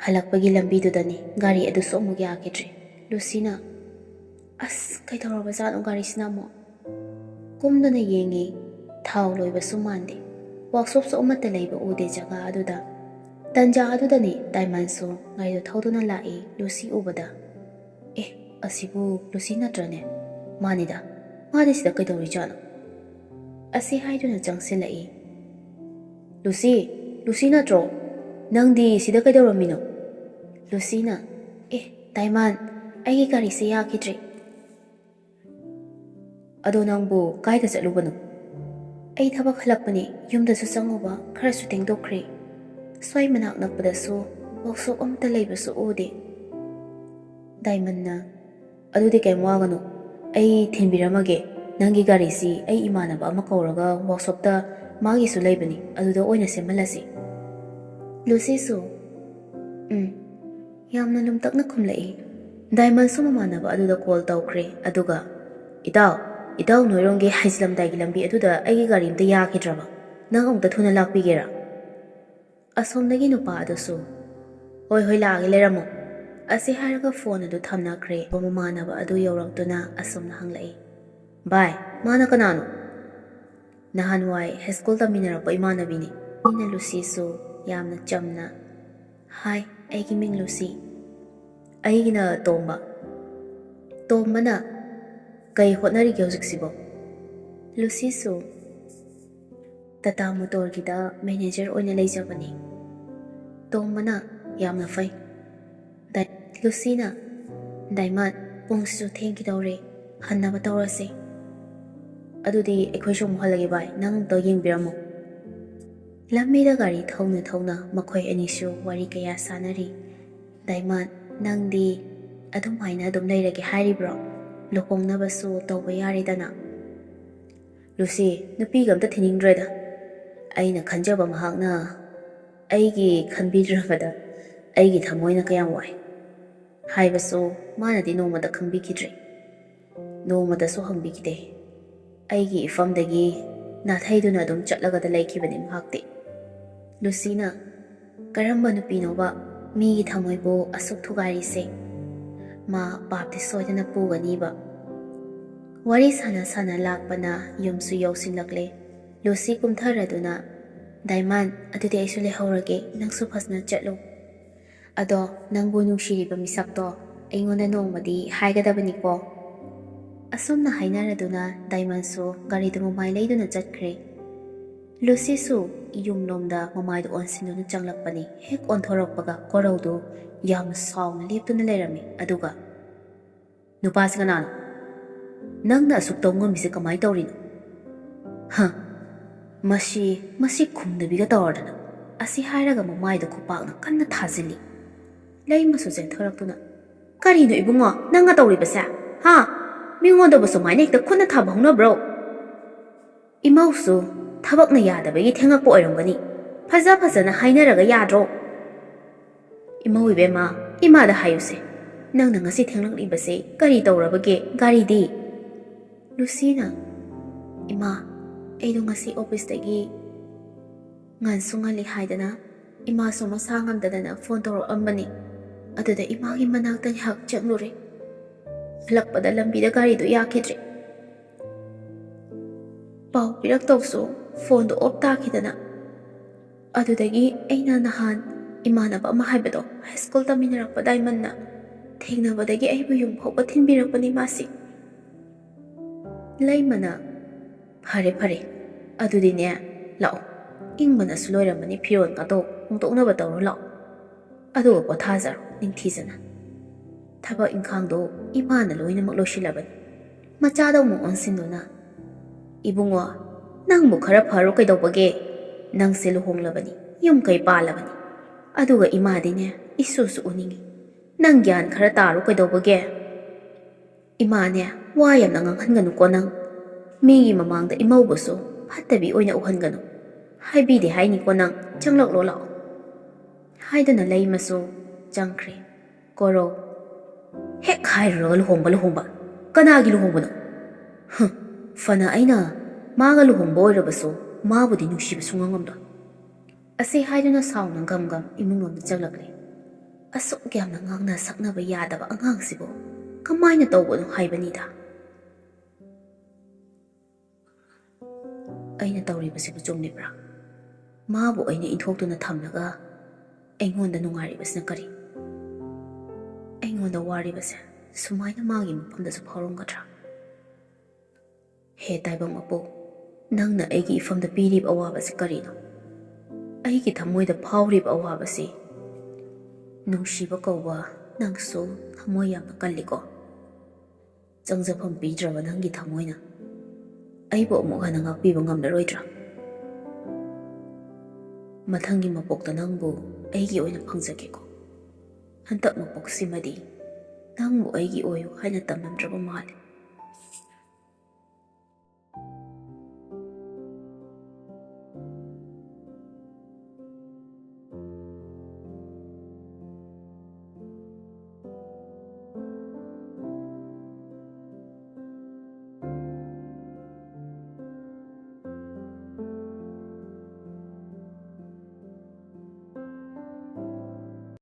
ꯍꯜꯂꯛꯄꯒꯤ ꯂꯝꯕꯤꯗꯨꯗꯅꯤ ꯒꯥꯔꯤ ꯑꯗꯨꯁꯨ ꯑꯃꯨꯛ ꯌꯥꯈꯤꯗ꯭ꯔꯦ꯫ ꯂꯨꯁꯤꯅ, "ꯑꯁ, ꯀꯩꯗꯧꯔꯕꯖꯥꯠꯅꯣ ꯒꯥꯔꯤꯁꯤꯅ ꯑꯃꯨꯛ?" ꯀꯨꯝꯗꯨꯅ ꯌꯦꯡꯉꯤ꯫ ꯊꯥꯎ ꯂꯣꯏꯕꯁꯨ ꯃꯥꯟꯗꯦ꯫ ꯋꯥꯛꯁꯣꯞꯁꯨ ꯑꯃꯠꯇ ꯂꯩꯕ ꯎꯗꯦ ꯖꯒꯥ ꯑꯗꯨꯗ꯫ ꯇꯟꯖꯥ ꯑꯗꯨꯗꯅꯤ ꯗꯥꯏꯃꯟꯁꯨ ꯒꯥꯔꯤꯗꯨ ꯊꯧꯗꯨꯅ ꯂꯥꯛꯏ꯫ ꯂꯨꯁꯤ ꯎꯕꯗ, "ꯑꯦ, ꯑꯁꯤꯕꯨ ꯂꯨꯁꯤ ꯅꯠꯇ꯭ꯔꯅꯦ? ꯃꯥꯅꯤꯗ, ꯃꯥꯗꯤ ꯁꯤꯗ ꯀꯩꯗꯧꯔꯤꯖꯥꯠꯅꯣ?" ꯑꯁꯤ ꯍꯥꯏꯗꯨꯅ ꯆꯪꯁꯤꯜꯂꯛꯏ꯫ "ꯂꯨꯁꯤ, ꯂꯨꯁꯤ ꯅꯠꯇ꯭ꯔꯣ? ꯅꯪꯗꯤ ꯁꯤꯗ ꯀꯩꯗꯧꯔꯝꯃꯤꯅꯣ?" ꯂꯨꯁꯤꯅ, "ꯑꯦ, ꯗꯥꯏꯃꯟ, ꯑꯩꯒꯤ ꯒꯥꯔꯤꯁꯦ ꯌꯥꯈꯤꯗ꯭ꯔꯦ꯫" "ꯑꯗꯣ ꯅꯪꯕꯨ ꯀꯥꯏꯗ ꯆꯠꯂꯨꯕꯅꯣ?" "ꯑꯩ ꯊꯕꯛ ꯍꯜꯂꯛꯄꯅꯦ, ꯌꯨꯝꯗꯁꯨ ꯆꯪꯉꯨꯕ, ꯈꯔꯁꯨ ꯊꯦꯡꯗꯣꯛꯈ꯭ꯔꯦ꯫ ꯁ꯭ꯋꯥꯏ ꯃꯅꯥꯛ ꯅꯛꯄꯗꯁꯨ ꯋꯥꯛꯁꯣꯞ ꯑꯃꯠꯇ ꯂꯩꯕꯁꯨ ꯎꯗꯦ꯫" ꯗꯥꯏꯃꯟꯅ, "ꯑꯗꯨꯗꯤ ꯀꯩꯝ ꯋꯥꯒꯅꯨ, ꯑꯩ ꯊꯤꯟꯕꯤꯔꯝꯃꯒꯦ꯫ ꯅꯪꯒꯤ ꯒꯥꯔꯤꯁꯤ ꯑꯩ ꯏꯃꯥꯟꯅꯕ ꯑꯃ ꯀꯧꯔꯒ ꯋꯥꯛꯁꯣꯞꯇ ꯃꯥꯒꯤꯁꯨ ꯂꯩꯕꯅꯤ, ꯑꯗꯨꯗ ꯑꯣꯏꯅ ꯁꯦꯝꯍꯜꯂꯁꯤ꯫" ꯂꯨꯁꯤꯁꯨ, "ꯎꯝ꯫" ꯌꯥꯝꯅ ꯂꯨꯝꯇꯛꯅ ꯈꯨꯝꯂꯛꯏ꯫ ꯗꯥꯏꯃꯟꯁꯨ ꯃꯃꯥꯟꯅꯕ ꯑꯗꯨꯗ ꯀꯣꯜ ꯇꯧꯈ꯭ꯔꯦ, ꯑꯗꯨꯒ, "ꯏꯇꯥꯎ, ꯏꯇꯥꯎ ꯅꯣꯏꯔꯣꯝꯒꯤ ꯍꯥꯏꯖꯤꯜꯂꯝꯗꯥꯏꯒꯤ ꯂꯝꯕꯤ ꯑꯗꯨꯗ ꯑꯩꯒꯤ ꯒꯥꯔꯤ ꯑꯝꯇ ꯌꯥꯈꯤꯗ꯭ꯔꯕ꯫ ꯅꯪ ꯑꯃꯨꯛꯇ ꯊꯨꯅ ꯂꯥꯛꯄꯤꯒꯦꯔꯥ?" ꯑꯁꯣꯝꯗꯒꯤ ꯅꯨꯄꯥ ꯑꯗꯨꯁꯨ, "ꯍꯣꯏ, ꯍꯣꯏ, ꯂꯥꯛꯑꯒꯦ, ꯂꯩꯔꯝꯃꯣ꯫" ꯑꯁꯤ ꯍꯥꯏꯔꯒ ꯐꯣꯟ ꯑꯗꯨ ꯊꯝꯅꯈ꯭ꯔꯦ꯫ ꯃꯃꯥꯟꯅꯕ ꯑꯗꯨ ꯌꯧꯔꯛꯇꯨꯅ ꯑꯁꯨꯝꯅ ꯍꯪꯂꯛꯏ, "ꯚꯥꯏ, ꯃꯥꯅ ꯀꯅꯥꯅꯣ?" "ꯅꯍꯥꯟꯋꯥꯏ ꯍꯥꯏ ꯁ꯭ꯀꯨꯜ ꯇꯝꯃꯤꯟꯅꯔꯛꯄ ꯏꯃꯥꯟꯅꯕꯤꯅꯤ꯫" ꯑꯩꯅ ꯂꯨꯁꯤꯁꯨ ꯌꯥꯝꯅ ꯆꯝꯅ, "ꯍꯥꯏ, ꯑꯩꯒꯤ ꯃꯤꯡ ꯂꯨꯁꯤ꯫" "ꯑꯩꯒꯤꯅ ꯇꯣꯝꯕ꯫" ꯇꯣꯝꯕꯅ, "ꯀꯩ ꯍꯣꯠꯅꯔꯤꯒꯦ ꯍꯧꯖꯤꯛꯁꯤꯕꯣ?" ꯂꯨꯁꯤꯁꯨ, ꯇꯥꯇꯥ ꯃꯣꯇꯣꯔꯒꯤꯗ ꯃꯦꯅꯦꯖꯔ ꯑꯣꯏꯅ ꯂꯩꯖꯕꯅꯤ꯫ ꯇꯣꯝꯕꯅ, "ꯌꯥꯝꯅ ꯐꯩ꯫" ꯗꯥꯏ-, ꯂꯨꯁꯤꯅ, "ꯗꯥꯏꯃꯟ, ꯄꯨꯡꯁꯤꯁꯨ ꯊꯦꯡꯈꯤꯗꯧꯔꯦ, ꯍꯟꯅꯕ ꯇꯧꯔꯁꯦ꯫" "ꯑꯗꯨꯗꯤ ꯑꯩꯈꯣꯏꯁꯨ ꯑꯃꯨꯛ ꯍꯜꯂꯒꯦ ꯚꯥꯏ, ꯅꯪ ꯑꯝꯇ ꯌꯦꯡꯕꯤꯔꯝꯃꯣ꯫" ꯂꯝꯕꯤꯗ ꯒꯥꯔꯤ ꯊꯧꯅ ꯊꯧꯅ ꯃꯈꯣꯏ ꯑꯅꯤꯁꯨ ꯋꯥꯔꯤ ꯀꯌꯥ ꯁꯥꯟꯅꯔꯤ꯫ "ꯗꯥꯏꯃꯟ, ꯅꯪꯗꯤ ꯑꯗꯨꯃꯥꯏꯅ ꯑꯗꯨꯝ ꯂꯩꯔꯒꯦ ꯍꯥꯏꯔꯤꯕ꯭ꯔꯣ? ꯂꯨꯍꯣꯡꯅꯕꯁꯨ ꯇꯧꯕ ꯌꯥꯔꯦꯗꯅ?" "ꯂꯨꯁꯤ, ꯅꯨꯄꯤꯒ ꯑꯝꯇ ꯊꯤꯅꯤꯡꯗ꯭ꯔꯦꯗ꯫ ꯑꯩꯅ ꯈꯟꯖꯕ ꯃꯍꯥꯛꯅ ꯑꯩꯒꯤ ꯈꯟꯕꯤꯗ꯭ꯔꯕꯗ ꯑꯩꯒꯤ ꯊꯃꯣꯏꯅ ꯀꯌꯥꯝ ꯋꯥꯏ ꯍꯥꯏꯕꯁꯨ ꯃꯥꯅꯗꯤ ꯅꯣꯡꯃꯇ ꯈꯪꯕꯤꯈꯤꯗ꯭ꯔꯦ꯫ ꯅꯣꯡꯃꯇꯁꯨ ꯍꯪꯕꯤꯈꯤꯗꯦ꯫ ꯑꯩꯒꯤ ꯏꯐꯝꯗꯒꯤ ꯅꯥꯊꯩꯗꯨꯅ ꯑꯗꯨꯝ ꯆꯠꯂꯒꯗ ꯂꯩꯈꯤꯕꯅꯤ ꯃꯍꯥꯛꯇꯤ꯫" ꯂꯨꯁꯤꯅ, "ꯀꯔꯝꯕ ꯅꯨꯄꯤꯅꯣꯕ ꯃꯤꯒꯤ ꯊꯃꯣꯏꯕꯨ ꯑꯁꯨꯛ ꯊꯨꯒꯥꯏꯔꯤꯁꯦ? ꯃꯥ ꯄꯥꯞꯇꯤ ꯁꯣꯏꯗꯅ ꯄꯨꯒꯅꯤꯕ꯫" ꯋꯥꯔꯤ ꯁꯥꯟꯅ ꯁꯥꯟꯅ ꯂꯥꯛꯄꯅ ꯌꯨꯝꯁꯨ ꯌꯧꯁꯤꯜꯂꯛꯂꯦ꯫ ꯂꯨꯁꯤ ꯀꯨꯝꯊꯔꯗꯨꯅ, "ꯗꯥꯏꯃꯟ, ꯑꯗꯨꯗꯤ ꯑꯩꯁꯨ ꯂꯩꯍꯧꯔꯒꯦ, ꯅꯪꯁꯨ ꯐꯖꯅ ꯆꯠꯂꯨ꯫ ꯑꯗꯣ ꯅꯪꯕꯨ ꯅꯨꯡꯁꯤꯔꯤꯕ ꯃꯤꯁꯛꯇꯣ ꯑꯩꯉꯣꯟꯗ ꯅꯣꯡꯃꯗꯤ ꯍꯥꯏꯒꯗꯕꯅꯤꯀꯣ꯫" ꯑꯁꯨꯝꯅ ꯍꯥꯏꯅꯔꯗꯨꯅ ꯗꯥꯏꯃꯟꯁꯨ ꯒꯥꯔꯤꯗꯨ ꯃꯃꯥꯏ ꯂꯩꯗꯨꯅ ꯆꯠꯈ꯭ꯔꯦ꯫ ꯂꯨꯁꯤꯁꯨ ꯌꯨꯝꯂꯣꯝꯗ ꯃꯃꯥꯏꯗꯨ ꯑꯣꯟꯁꯤꯟꯗꯨꯅ ꯆꯪꯂꯛꯄꯅꯤ꯫ ꯍꯦꯛ ꯑꯣꯟꯊꯣꯔꯛꯄꯒ ꯀꯣꯔꯧꯗꯨ ꯌꯥꯝꯅ ꯁꯥꯎꯅ ꯂꯦꯞꯇꯨꯅ ꯂꯩꯔꯝꯃꯤ꯫ ꯑꯗꯨꯒ, "ꯅꯨꯄꯥꯁꯤ ꯀꯅꯥꯅꯣ? ꯅꯪꯅ ꯑꯁꯨꯛ ꯇꯧ ꯉꯝꯃꯤꯁꯦ ꯀꯃꯥꯏꯅ ꯇꯧꯔꯤꯅꯣ? ꯍ, ꯃꯁꯤ, ꯃꯁꯤ ꯈꯨꯝꯗꯕꯤꯒ ꯇꯧꯔꯗꯅ꯫" ꯑꯁꯤ ꯍꯥꯏꯔꯒ ꯃꯃꯥꯏꯗ ꯈꯨꯄꯥꯛꯅ ꯀꯟꯅ ꯊꯥꯖꯤꯜꯂꯤ꯫ ꯂꯩꯃꯁꯨ ꯆꯦꯟꯊꯣꯔꯛꯇꯨꯅ, "ꯀꯔꯤꯅꯣ ꯏꯕꯨꯡꯉꯣ ꯅꯪꯅ ꯇꯧꯔꯤꯕꯁꯦ? ꯍꯥ? ꯃꯤꯉꯣꯟꯗꯕꯨ ꯁꯨꯃꯥꯏꯅ ꯍꯦꯛꯇ ꯈꯨꯠꯅ ꯊꯥꯕ ꯍꯧꯅꯕ꯭ꯔꯣ?" "ꯏꯃꯧꯁꯨ ꯊꯕꯛꯅ ꯌꯥꯗꯕꯒꯤ ꯊꯦꯡꯉꯛꯄ ꯑꯣꯏꯔꯝꯒꯅꯤ꯫ ꯐꯖ ꯐꯖꯅ ꯍꯥꯏꯅꯔꯒ ꯌꯥꯗ꯭ꯔꯣ?" "ꯏꯃꯧ ꯏꯕꯦꯝꯃ, ꯏꯃꯥꯗ ꯍꯥꯏꯌꯨꯁꯦ꯫ ꯅꯪꯅ ꯉꯁꯤ ꯊꯦꯡꯂꯛꯂꯤꯕꯁꯦ ꯀꯔꯤ ꯇꯧꯔꯕꯒꯦ? ꯒꯥꯔꯤꯗꯤ?" ꯂꯨꯁꯤꯅ, "ꯏꯃꯥ, ꯑꯩꯗꯣ ꯉꯁꯤ ꯑꯣꯐꯤꯁꯇꯒꯤ ꯉꯟꯁꯨ ꯉꯜꯂꯤ ꯍꯥꯏꯗꯅ ꯏꯃꯥꯁꯨ ꯃꯁꯥ ꯉꯝꯗꯗꯅ ꯐꯣꯟ ꯇꯧꯔꯛꯑꯝꯕꯅꯤ꯫ ꯑꯗꯨꯗ ꯏꯃꯥꯒꯤ ꯃꯅꯥꯛꯇ ꯉꯥꯏꯍꯥꯛ ꯆꯪꯂꯨꯔꯦ꯫ ꯍꯜꯂꯛꯄꯗ ꯂꯝꯕꯤꯗ ꯒꯥꯔꯤꯗꯨ ꯌꯥꯈꯤꯗ꯭ꯔꯦ꯫ ꯄꯥꯎ ꯄꯤꯔꯛꯇꯧꯁꯨ ꯐꯣꯟꯗꯣ ꯑꯣꯐ ꯇꯥꯈꯤꯗꯅ꯫ ꯑꯗꯨꯗꯒꯤ ꯑꯩꯅ ꯅꯍꯥꯟ ꯏꯃꯥꯟꯅꯕ ꯑꯃ ꯍꯥꯏꯕꯗꯣ, ꯍꯥꯏ ꯁ꯭ꯀꯨꯜ ꯇꯝꯃꯤꯟꯅꯔꯛꯄ ꯗꯥꯏꯃꯟꯅ ꯊꯦꯡꯅꯕꯗꯒꯤ ꯑꯩꯕꯨ ꯌꯨꯝ ꯐꯥꯎꯕ ꯊꯤꯟꯕꯤꯔꯛꯄꯅꯤ ꯃꯥꯁꯤ꯫" ꯂꯩꯃꯅ, "ꯐꯔꯦ ꯐꯔꯦ, ꯑꯗꯨꯗꯤꯅꯦ, "ꯂꯥꯛꯑꯣ, ꯏꯪꯕꯅꯁꯨ ꯂꯣꯏꯔꯝꯃꯅꯤ, ꯐꯤꯔꯣꯜꯒꯗꯣ ꯍꯣꯡꯗꯣꯛꯅꯕ ꯇꯧꯔꯣ ꯂꯥꯛꯑꯣ꯫ ꯑꯗꯨꯒ ꯄꯣꯊꯥꯖꯔꯣ ꯅꯤꯡꯊꯤꯖꯅ꯫ ꯊꯕꯛ ꯏꯪꯈꯥꯡꯗꯣ ꯏꯃꯥꯅ ꯂꯣꯏꯅꯃꯛ ꯂꯣꯏꯁꯤꯜꯂꯕꯅꯤ꯫" ꯃꯆꯥꯗ ꯑꯃꯨꯛ ꯑꯣꯟꯁꯤꯟꯗꯨꯅ, "ꯏꯕꯨꯡꯉꯣ, ꯅꯪꯕꯨ ꯈꯔ ꯐꯔꯣ ꯀꯩꯗꯧꯕꯒꯦ? ꯅꯪꯁꯦ ꯂꯨꯍꯣꯡꯂꯕꯅꯤ, ꯌꯨꯝ ꯀꯩ ꯄꯥꯜꯂꯕꯅꯤ꯫ ꯑꯗꯨꯒ ꯏꯃꯥꯗꯤꯅꯦ, ꯏꯁꯨꯁꯨ ꯎꯅꯤꯡꯉꯤ꯫ ꯅꯪ ꯒ꯭ꯌꯥꯟ ꯈꯔ ꯇꯥꯔꯣ ꯀꯩꯗꯧꯕꯒꯦ?" "ꯏꯃꯥꯅꯦ, ꯋꯥ ꯌꯥꯝꯅ ꯉꯥꯡꯍꯟꯒꯅꯨꯀꯣ ꯅꯪ꯫ ꯃꯤꯒꯤ ꯃꯃꯥꯡꯗ ꯏꯃꯧꯕꯨꯁꯨ ꯐꯠꯇꯕꯤ ꯑꯣꯏꯅ ꯎꯍꯟꯒꯅꯨ꯫ ꯍꯥꯏꯕꯤꯗꯦ ꯍꯥꯏꯅꯤꯀꯣ ꯅꯪ꯫ ꯆꯪꯂꯛꯂꯣ ꯂꯥꯛꯑꯣ꯫" ꯍꯥꯏꯗꯨꯅ ꯂꯩꯃꯁꯨ ꯆꯪꯈ꯭ꯔꯦ꯫ ꯀꯣꯔꯧ, "ꯍꯦꯛ ꯍꯥꯏꯔꯨꯔꯒ ꯂꯨꯍꯣꯡꯕ ꯂꯨꯍꯣꯡꯕ꯫ ꯀꯅꯥꯒꯤ ꯂꯨꯍꯣꯡꯕꯅꯣ? ꯍꯨꯝ, ꯐꯅ ꯑꯩꯅ ꯃꯥꯒ ꯂꯨꯍꯣꯡꯕ ꯑꯣꯏꯔꯕꯁꯨ ꯃꯥꯕꯨꯗꯤ ꯅꯨꯡꯁꯤꯕ ꯁꯨꯡꯉꯝ ꯉꯝꯂꯣꯏ꯫" ꯑꯁꯤ ꯍꯥꯏꯗꯨꯅ ꯁꯥꯎꯅ ꯒꯝ ꯒꯝ ꯏꯃꯨꯡꯂꯣꯝꯗ ꯆꯪꯂꯛꯂꯦ꯫ ꯑꯁꯨꯛ ꯌꯥꯝꯅ ꯉꯥꯡꯅ ꯁꯛꯅꯕ ꯌꯥꯗꯕ ꯑꯉꯥꯡꯁꯤꯕꯨ ꯀꯃꯥꯏꯅ ꯇꯧꯕꯅꯣ ꯍꯥꯏꯕꯅꯤꯗ꯫ ꯑꯩꯅ ꯇꯧꯔꯤꯕꯁꯤꯕꯨ ꯆꯨꯝꯂꯤꯕ꯭ꯔꯥ? ꯃꯥꯕꯨ ꯑꯩꯅ ꯏꯟꯊꯣꯛꯇꯨꯅ ꯊꯝꯂꯒ ꯑꯩꯉꯣꯟꯗ ꯅꯨꯡꯉꯥꯏꯔꯤꯕꯁꯤꯅ ꯀꯔꯤ? ꯑꯩꯉꯣꯟꯗ ꯋꯥꯔꯤꯕꯁꯦ ꯁꯨꯃꯥꯏꯅ ꯃꯥꯒꯤ ꯃꯐꯝꯗꯁꯨ ꯐꯥꯎꯔꯝꯒꯗ꯭ꯔꯥ? ꯍꯦ ꯇꯥꯏꯕꯪ ꯃꯄꯨ, ꯅꯪꯅ ꯑꯩꯒꯤ ꯏꯐꯝꯗ ꯄꯤꯔꯤꯕ ꯑꯋꯥꯕꯁꯤ ꯀꯔꯤꯅꯣ? ꯑꯩꯒꯤ ꯊꯃꯣꯏꯗ ꯐꯥꯎꯔꯤꯕ ꯑꯋꯥꯕꯁꯤ꯫ ꯅꯨꯡꯁꯤꯕ ꯀꯧꯕ ꯅꯪꯁꯨ ꯊꯃꯣꯏ ꯌꯥꯝꯅ ꯀꯜꯂꯤꯀꯣ꯫ ꯆꯪꯖꯐꯝ ꯄꯤꯗ꯭ꯔꯕ ꯅꯪꯒꯤ ꯊꯃꯣꯏꯅ ꯑꯩꯕꯨ ꯑꯃꯨꯛ ꯍꯟꯅ ꯉꯥꯛꯄꯤꯕ ꯉꯝꯂꯔꯣꯏꯗ꯭ꯔꯥ? ꯃꯊꯪꯒꯤ ꯃꯄꯣꯛꯇ ꯅꯪꯕꯨ ꯑꯩꯒꯤ ꯑꯣꯏꯅ ꯐꯪꯖꯒꯦꯀꯣ꯫ ꯍꯟꯗꯛ ꯃꯄꯣꯛꯁꯤꯃꯗꯤ ꯅꯪꯕꯨ ꯑꯩꯒꯤ ꯑꯣꯏꯌꯨ ꯍꯥꯏꯅ ꯇꯝꯂꯝꯗ꯭ꯔꯕ ꯃꯥꯜꯂꯦ꯫